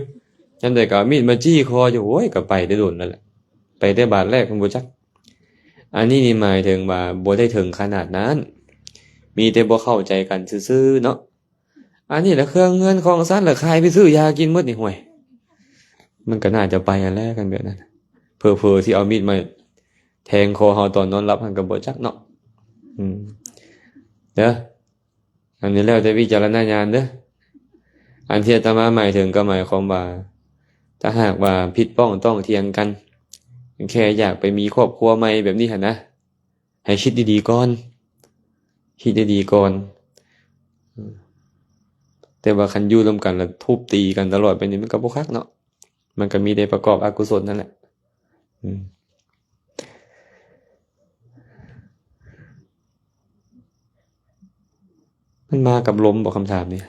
ຍາມໃດກໍເອົາມີດມາຈີ້ຄໍຢູ່. ໂອ້ຍ ກໍໄປໄດ້ດົນແລ້ວແຫຼະ. ໄປແຕ່ບາດແລກເພິ່ນບໍ່ຈັກ. ອັນນີ້ນີ້ໝາຍເຖິງວ່າບໍ່ໄດ້ເຖິງຂະໜາດນັ້ນ, ມີແຕ່ບໍ່ເຂົ້າໃຈກັນຊື່ໆເນາະ. ອັນນີ້ລະເຄື່ອງເງິນຂອງສັນລະຂາຍໄປຊື້ຢາກິນໝົດນີ້. ໂອ້ຍ ມັນກໍໜ້າຈະໄປຫັ້ນແຫຼະ ຄັນແບບນັ້ນ. ເຜີໆຊິເອົາມີດມາແທງຄໍເຮົາຕອນນອນຫຼັບຫັ້ນກໍບໍ່ຈັກເນາະ. ອືມ ເດີ. ອັນນີ້ແລ້ວແຕ່ວິຈາລະນະຍານເດີ. ອັນທີ່ອາດຕະມາໝາຍເຖິງກໍໝາຍຄວາມວ່າ ຖ້າຫາກວ່າຜິດປ້ອງຕ້ອງຖຽງກັນ ແຄ່ຢາກໄປມີຄອບຄົວໃໝ່ແບບນີ້ຫັ້ນນະ, ໃຫ້ຄິດດີໆກ່ອນ, ຄິດດີໆກ່ອນ. ແຕ່ວ່າຄັນຢູ່ນຳກັນແລ້ວທຸບຕີກັນຕະຫຼອດໄປນີ້ ມັນກໍບໍ່ຄັກເນາະ. ມັນກໍມີແຕ່ປະກອບອະກຸສົນນັ້ນແຫຼະ. ອືມ ມັນມາກັບລົມບໍ ຄຳຖາມນີ້?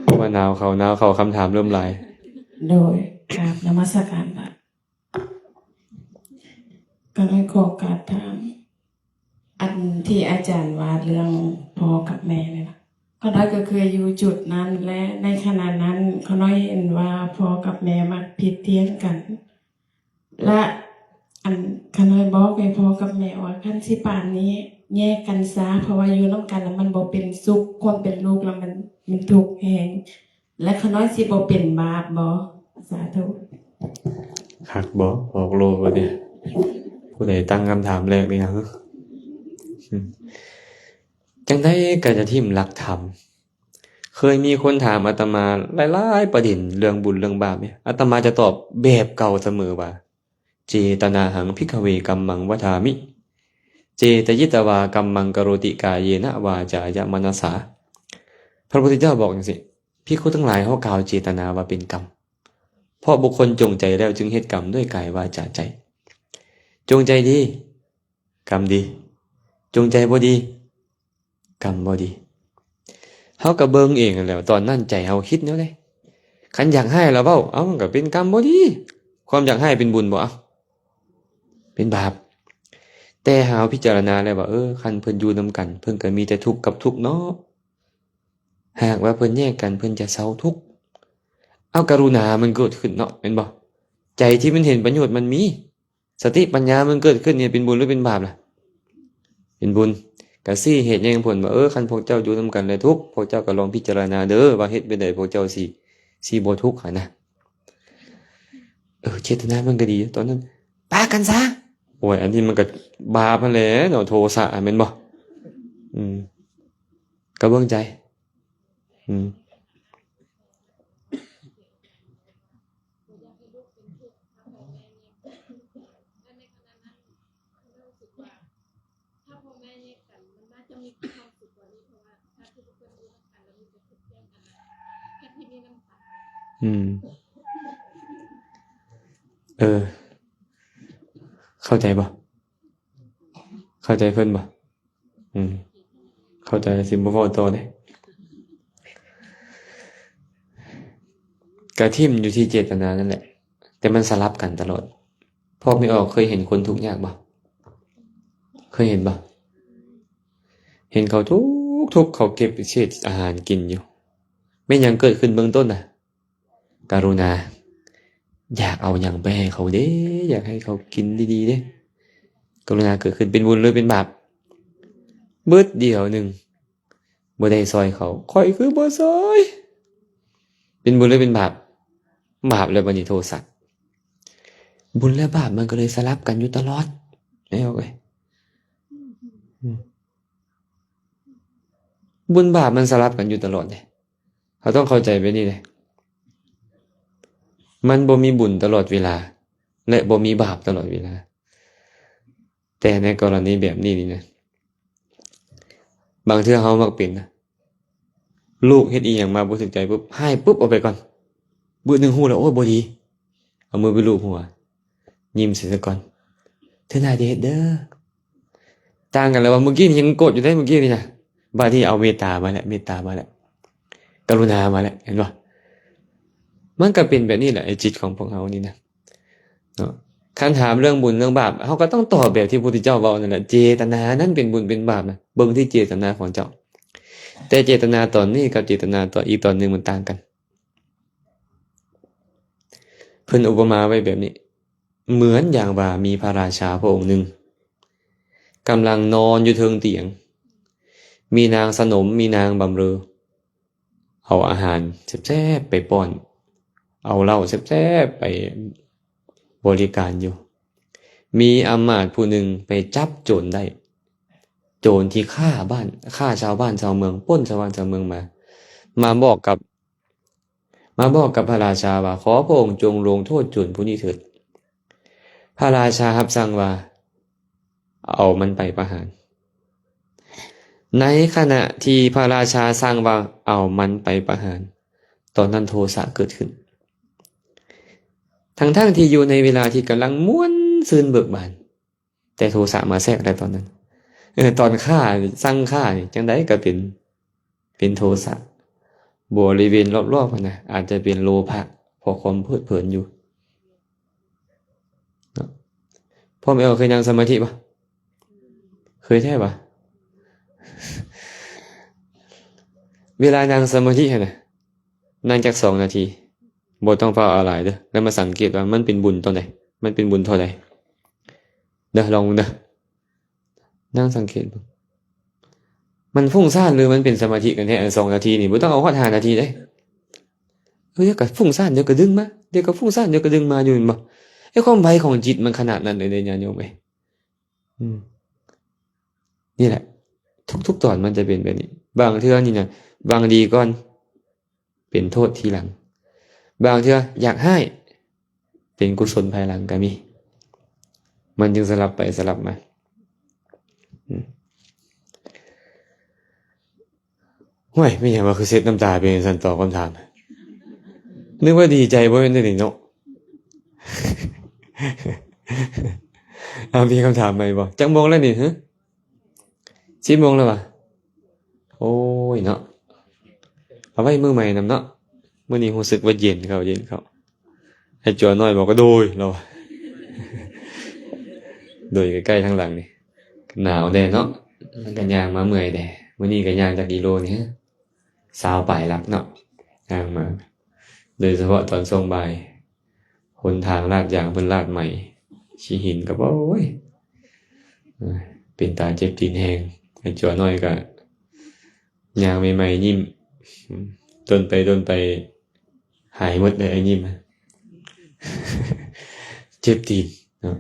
ເພາະວ່າໜາວເຂົ້າ ໜາວເຂົ້າ ຄຳຖາມເລີ່ມຫຼາຍ. ໂດຍ ກາບນະມັດສະການ. ກໍເລີຍຂໍກາບຖາມ ອັນທີ່ອາຈານວ່າເລື່ອງພໍ່ກັບແມ່ນີ້ນະ, ຂ້ານ້ອຍກໍເຄີຍຢູ່ຈຸດນັ້ນ ແລະ ໃນຂະນະນັ້ນຂ້ານ້ອຍເຫັນວ່າພໍ່ກັບແມ່ມັກຜິດຖຽງກັນ ແລະ ອັນຂ້ານ້ອຍບອກໃຫ້ພໍ່ກັບແມ່ວ່າ ຄັນຊິປານນີ້ແຍກກັນຊະ ເພາະວ່າຢູ່ນຳກັນແລ້ວມັນບໍ່ເປັນສຸກ, ຄວາມເປັນລູກແລ້ວມັນ ມັນທຸກແຮງ. ແລະ ຂ້ານ້ອຍຊິບໍ່ເປັນບາບບໍ? ສາທຸ. ຄັກບໍ? ອອກໂລດບັດນີ້. ຜູ້ໃດຕັ້ງຄຳຖາມແລກນີ້ຫະ? ຈັ່ງໃດກໍຢ່າຖິ້ມຫຼັກທຳ. ເຄີຍມີຄົນຖາມອາດຕະມາຫຼາຍໆປະເດັນເລື່ອງບຸນເລື່ອງບາບນີ້, ອາດຕະມາຈະຕອບແບບເກົ່າສະເໝີວ່າ ເຈຕະນາຫັງ ພິກຂະເວ ກັມມັງ ວະທາມິ ເຈຕະຍິດຕະວາ ກັມມັງ ກະໂຣຕິ ກາເຍນະ ວາຈາຍະ ມະນະສາ. ພະພຸດທະເຈົ້າບອກຈັ່ງຊີ້, ພິກຂຸທັງຫຼາຍ, ເຮົາກ່າວເຈຕະນາວ່າເປັນກຳ, ເພາະບຸກຄົນຈົງໃຈແລ້ວຈຶ່ງເຮັດກຳດ້ວຍກາຍ ວາຈາ ໃຈ. ຈົງໃຈດີ, ກຳດີ. ຈົງໃຈບໍ່ດີ, ກຳບໍ່ດີ. ເຮົາກໍເບິ່ງເອງຫັ້ນແຫຼະ ຕອນນັ້ນໃຈເຮົາຄິດແນວໃດ. ຄັນຢາກຮ້າຍລະເວົ້າ, ເອົ້າ ມັນກໍເປັນກຳບໍ່ດີ. ຄວາມຢາກຮ້າຍເປັນບຸນບໍ່? ເອົ້າ ເປັນບາບ. ແຕ່ເຮົາພິຈາລະນາແລ້ວວ່າ ເອີ ຄັນເພິ່ນຢູ່ນຳກັນ ເພິ່ນກໍມີແຕ່ທຸກກັບທຸກເນາະ. ຫາກວ່າເພິ່ນແຍກກັນ ເພິ່ນຈະເຊົາທຸກ. ເອົາ ກະລຸນາມັນເກີດຂຶ້ນເນາະ, ແມ່ນບໍ່? ໃຈທີ່ມັນເຫັນປະໂຫຍດມັນມີ. ສະຕິປັນຍາມັນເກີດຂຶ້ນນີ້ເປັນບຸນຫຼືເປັນບາບລະ? ເປັນບຸນ. ກະຊີ້ເຫດແຫ່ງຜົນວ່າ ເອີ ຄັນພວກເຈົ້າຢູ່ນຳກັນແລ້ວທຸກ, ພວກເຈົ້າກໍລອງພິຈາລະນາເດີ ວ່າເຮັດແບບໃດພວກເຈົ້າຊິ ຊິບໍ່ທຸກຫັ້ນນະ. ເອີ ເຈດຕະນາມັນກໍດີ ຕອນນັ້ນປະກັນຊະ. ໂອ້ຍ ອັນນີ້ມັນກໍບາບຫັ້ນແຫຼະເນາະ, ໂທສະ ແມ່ນບໍ່? ອືມ ກໍເບິ່ງໃຈ. ອືມ ອືມ ເອີ ເຂົ້າໃຈບໍ່? ເຂົ້າໃຈເພິ່ນບໍ່? ອືມ ເຂົ້າໃຈ ຊິບໍ່ເວົ້າຕໍ່ເດ້. ກະຖິ້ມຢູ່ທີ່ເຈດຕະນານັ້ນແຫຼະ, ແຕ່ມັນສະຫຼັບກັນຕະຫຼອດ. ພວກແມ່ອອກເຄີຍເຫັນຄົນທຸກຍາກບໍ່? ເຄີຍເຫັນບໍ່? ເຫັນເຂົາທຸກໆ ເຂົາເກັບເສດອາຫານກິນຢູ່. ແມ່ນຫຍັງເກີດຂຶ້ນເບື້ອງຕົ້ນນະ? ກະລຸນາ. ຢາກເອົາຫຍັງໄປໃຫ້ເຂົາເດ້, ຢາກໃຫ້ເຂົາກິນດີໆເດ້. ກະລຸນາເກີດຂຶ້ນເປັນບຸນຫຼືເປັນບາບ? ບຶດດຽວໜຶ່ງ ບໍ່ໄດ້ຊ່ອຍເຂົາ, ຂ້ອຍຄືບໍ່ຊ່ອຍ. ເປັນບຸນຫຼືເປັນບາບ? ບາບ. ແລ້ວບັດນີ້ໂທສະ. ບຸນແລະບາບມັນກໍເລີຍສະຫຼັບກັນຢູ່ຕະຫຼອດ. ແມ່ອອກເອີຍ, ອືມ ບຸນບາບມັນສະຫຼັບກັນຢູ່ຕະຫຼອດເດ້. ເຮົາຕ້ອງເຂົ້າໃຈແບບນີ້ເດ້. ມັນບໍ່ມີບຸນຕະຫຼອດເວລາ ແລະ ບໍ່ມີບາບຕະຫຼອດເວລາ. ແຕ່ໃນກໍລະນີແບບນີ້ນີ້ນະ, ບາງເທື່ອເຮົາມັກເປັນນະ, ລູກເຮັດອີ່ຫຍັງມາບໍ່ຖືກໃຈປຶບ ຮ້າຍປຶບ ເອົາໄປກ່ອນ. ບຶດໜຶ່ງຮູ້ແລ້ວ ໂອ້ຍ ບໍ່ດີ, ເອົາມືໄປລູບຫົວ, ຍິ້ມໃສ່ຊະກ່ອນ. ເທື່ອໜ້າຢ່າເຮັດເດີ. ຕ່າງກັນແລ້ວວ່າ ມື້ກີ້ນີ້ຍັງໂກດຢູ່ເດ້ ມື້ກີ້ນີ້ນະ, ບາດນີ້ເອົາເມດຕາມາແລ້ວ, ເມດຕາມາແລ້ວ, ກະລຸນາມາແລ້ວ, ເຫັນບໍ່? ມັນກໍເປັນແບບນີ້ແຫຼະ ໄອ້ຈິດຂອງພວກເຮົານີ້ນະ ເນາະ. ຄັນຖາມເລື່ອງບຸນເລື່ອງບາບ ເຮົາກໍຕ້ອງຕອບແບບທີ່ພະພຸດທະເຈົ້າເວົ້ານັ້ນແຫຼະ, ເຈຕະນານັ້ນເປັນບຸນເປັນບາບນະ, ເບິ່ງທີ່ເຈຕະນາຂອງເຈົ້າ. ແຕ່ເຈຕະນາຕອນນີ້ກັບເຈຕະນາຕອນ ອີກຕອນໜຶ່ງມັນຕ່າງກັນ. ເພິ່ນອຸປະມາໄວ້ແບບນີ້, ເໝືອນຢ່າງວ່າມີພະລາຊາພະອົງໜຶ່ງກຳລັງນອນຢູ່ເທິງຕຽງ, ມີນາງສະໜົມ, ມີນາງບຳເລີ ເອົາອາຫານແຊບໆໄປປ້ອນ, ເອົາເຫຼົ້າແຊບໆໄປບໍລິການຢູ່. ມີອຳມາດຜູ້ໜຶ່ງໄປຈັບໂຈນໄດ້, ໂຈນທີ່ຂ້າບ້ານ, ຂ້າຊາວບ້ານຊາວເມືອງ, ປຸ້ນຊາວບ້ານຊາວເມືອງມາ, ມາບອກກັບ ມາບອກກັບພະລາຊາວ່າ ຂໍພະອົງຈົ່ງລົງໂທດໂຈນຜູ້ນີ້ເຖີດ. ພະລາຊາຮັບສັ່ງວ່າ ເອົາມັນໄປປະຫານ. ໃນຂະນະທີ່ພະລາຊາສັ່ງວ່າເອົາມັນໄປປະຫານ, ຕອນນັ້ນໂທສະເກີດຂຶ້ນ ທັງໆທີ່ຢູ່ໃນເວລາທີ່ກຳລັງມ່ວນຊື່ນເບີກບານ, ແຕ່ໂທສະມາແຊກໄດ້ຕອນນັ້ນ. ເອີ ຕອນຂ້າ ສັ່ງຂ້ານີ້ ຈັ່ງໃດກໍເປັນ ເປັນໂທສະ. ບໍລິເວນລອບໆຫັ້ນນະ ອາດຈະເປັນໂລພະ ເພາະຄວາມເພີດເພີນຢູ່ເນາະ. ພໍ່ແມ່ເອີຍ ເຄີຍນັ່ງສະມາທິບໍ່? ເຄີຍແທ້ບໍ່? ເວລານັ່ງສະມາທິຫັ້ນນະ ນັ່ງຈັກສອງນາທີ, ບໍ່ຕ້ອງຟ້າວເອົາຫຼາຍເດີ້ ແລ້ວມາສັງເກດວ່າມັນເປັນບຸນຕອນໃດ, ມັນເປັນບຸນເທົ່າໃດເດີ້. ລອງເດີ້ ນັ່ງສັງເກດເບິ່ງ ມັນຟຸ້ງສ້ານ ຫຼື ມັນເປັນສະມາທິກັນແທ້? ອັນສອງນາທີນີ້ ບໍ່ຕ້ອງເອົາຮອດຫ້ານາທີເດ້. ເອີ ດຽວກໍຟຸ້ງສ້ານ ດຽວກໍດຶງມາ, ດຽວກໍຟຸ້ງສ້ານ ດຽວກໍດຶງມາຢູ່ ແມ່ນບໍ່? ໄອ້ຄວາມໄວຂອງຈິດມັນຂະໜາດນັ້ນເລີຍເດ້ ຍາດໂຍມເອີຍ. ອືມ ນີ້ແຫຼະ ທຸກໆຕອນມັນຈະເປັນແບບນີ້. ບາງເທື່ອນີ້ນະ ຫວັງດີກ່ອນ ເປັນໂທດທີຫຼັງ, ບາງເທື່ອຢາກຮ້າຍ ເປັນກຸສົນພາຍຫຼັງກໍມີ. ມັນຈຶ່ງສະຫຼັບໄປສະຫຼັບມາ. ອືມ ຫ້ວຍ ແມ່ນຫຍັງວ່າຄືເຊັດນ້ຳຕາເປັນຈັ່ງຊັ້ນ ຕອບຄຳຖາມ? ນຶກວ່າດີໃຈ ບໍ່ແມ່ນແນວນີ້ເນາະ. ເອົາ ມີຄຳຖາມໃໝ່ບໍ່? ຈັກໂມງແລ້ວນີ້? ຮະ? ສິບໂມງແລ້ວຫວາ? ໂອ້ຍເນາະ ເອົາໄວ້ມື້ໃໝ່ນຳເນາະ. ມື້ນີ້ຮູ້ສຶກວ່າເຢັນເຂົ້າ ເຢັນເຂົ້າ. ໄອ້ຈົວນ້ອຍບອກວ່າ ໂດຍ ລາວວ່າ ໂດຍໃກ້ໆທາງຫຼັງນີ້ ໜາວແດ່ເນາະ ແລ້ວກໍຍ່າງມາເມື່ອຍແດ່. ມື້ນີ້ກໍຍ່າງຈັກກິໂລນີ້? ຊາວປາຍຫຼັກເນາະ ຍ່າງມາ. ໂດຍສະເພາະຕອນຊ່ວງບ່າຍ ຫົນທາງລາດຢາງເພິ່ນລາດໃໝ່ ຂີ້ຫີນກໍ ໂອ້ຍ ເປັນຕາເຈັບຕີນແຮງ. ໄອ້ຈົວນ້ອຍກໍຍ່າງໃໝ່ໆ ຍິ້ມ, ດົນໄປດົນໄປ ຫາຍໝົດເລີຍໄອ້ຍິ້ມ ເຈັບຕີນເນາະ,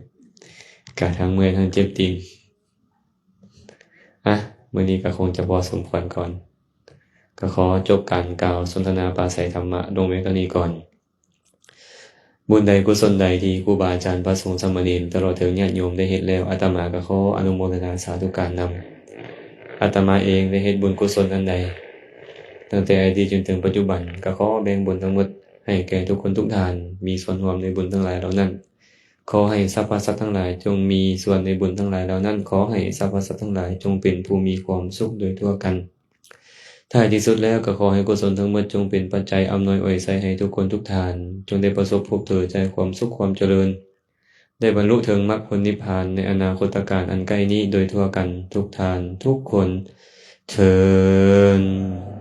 ກະທັງເມື່ອຍທັງເຈັບຕີນ. ອ່ະ ມື້ນີ້ກໍຄົງຈະພໍສົມຄວນກ່ອນ, ກໍຂໍຈົບການກ່າວສົນທະນາປາໄສທຳມະລົງໄວ້ເທົ່ານີ້ກ່ອນ. ບຸນໃດກຸສົນໃດທີ່ຄູບາອາຈານ ພະສົງ ສາມະເນນ ຕະຫຼອດເຖິງຍາດໂຍມໄດ້ເຮັດແລ້ວ, ອາດຕະມາກໍຂໍອະນຸໂມທະນາສາທຸການນຳ. ອາດຕະມາເອງໄດ້ເຮັດບຸນກຸສົນອັນໃດ ຕັ້ງແຕ່ອະດີດຈົນເຖິງປັດຈຸບັນ, ກໍຂໍແບ່ງບຸນທັງໝົດໃຫ້ແກ່ທຸກຄົນທຸກທ່ານ ມີສ່ວນຮ່ວມໃນບຸນທັງຫຼາຍເຫຼົ່ານັ້ນ. ຂໍໃຫ້ສັບພະສັດທັງຫຼາຍຈົ່ງມີສ່ວນໃນບຸນທັງຫຼາຍເຫຼົ່ານັ້ນ. ຂໍໃຫ້ສັບພະສັດທັງຫຼາຍຈົ່ງເປັນຜູ້ມີຄວາມສຸກໂດຍທົ່ວກັນ. ທ້າຍທີ່ສຸດແລ້ວກໍຂໍໃຫ້ກຸສົນທັງໝົດຈົ່ງເປັນປັດໄຈອຳນວຍອວຍໄຊໃຫ້ທຸກຄົນທຸກທ່ານ ຈົ່ງໄດ້ປະສົບພົບເຈີໃຈຄວາມສຸກຄວາມຈະເລີນ, ໄດ້ບັນລຸເຖິງມັກຜົນນິບພານໃນອະນາຄົດຕະການອັນໃກ້ນີ້ໂດຍທົ່ວກັນທຸກທ່ານທຸກຄົນເທີ້ນ.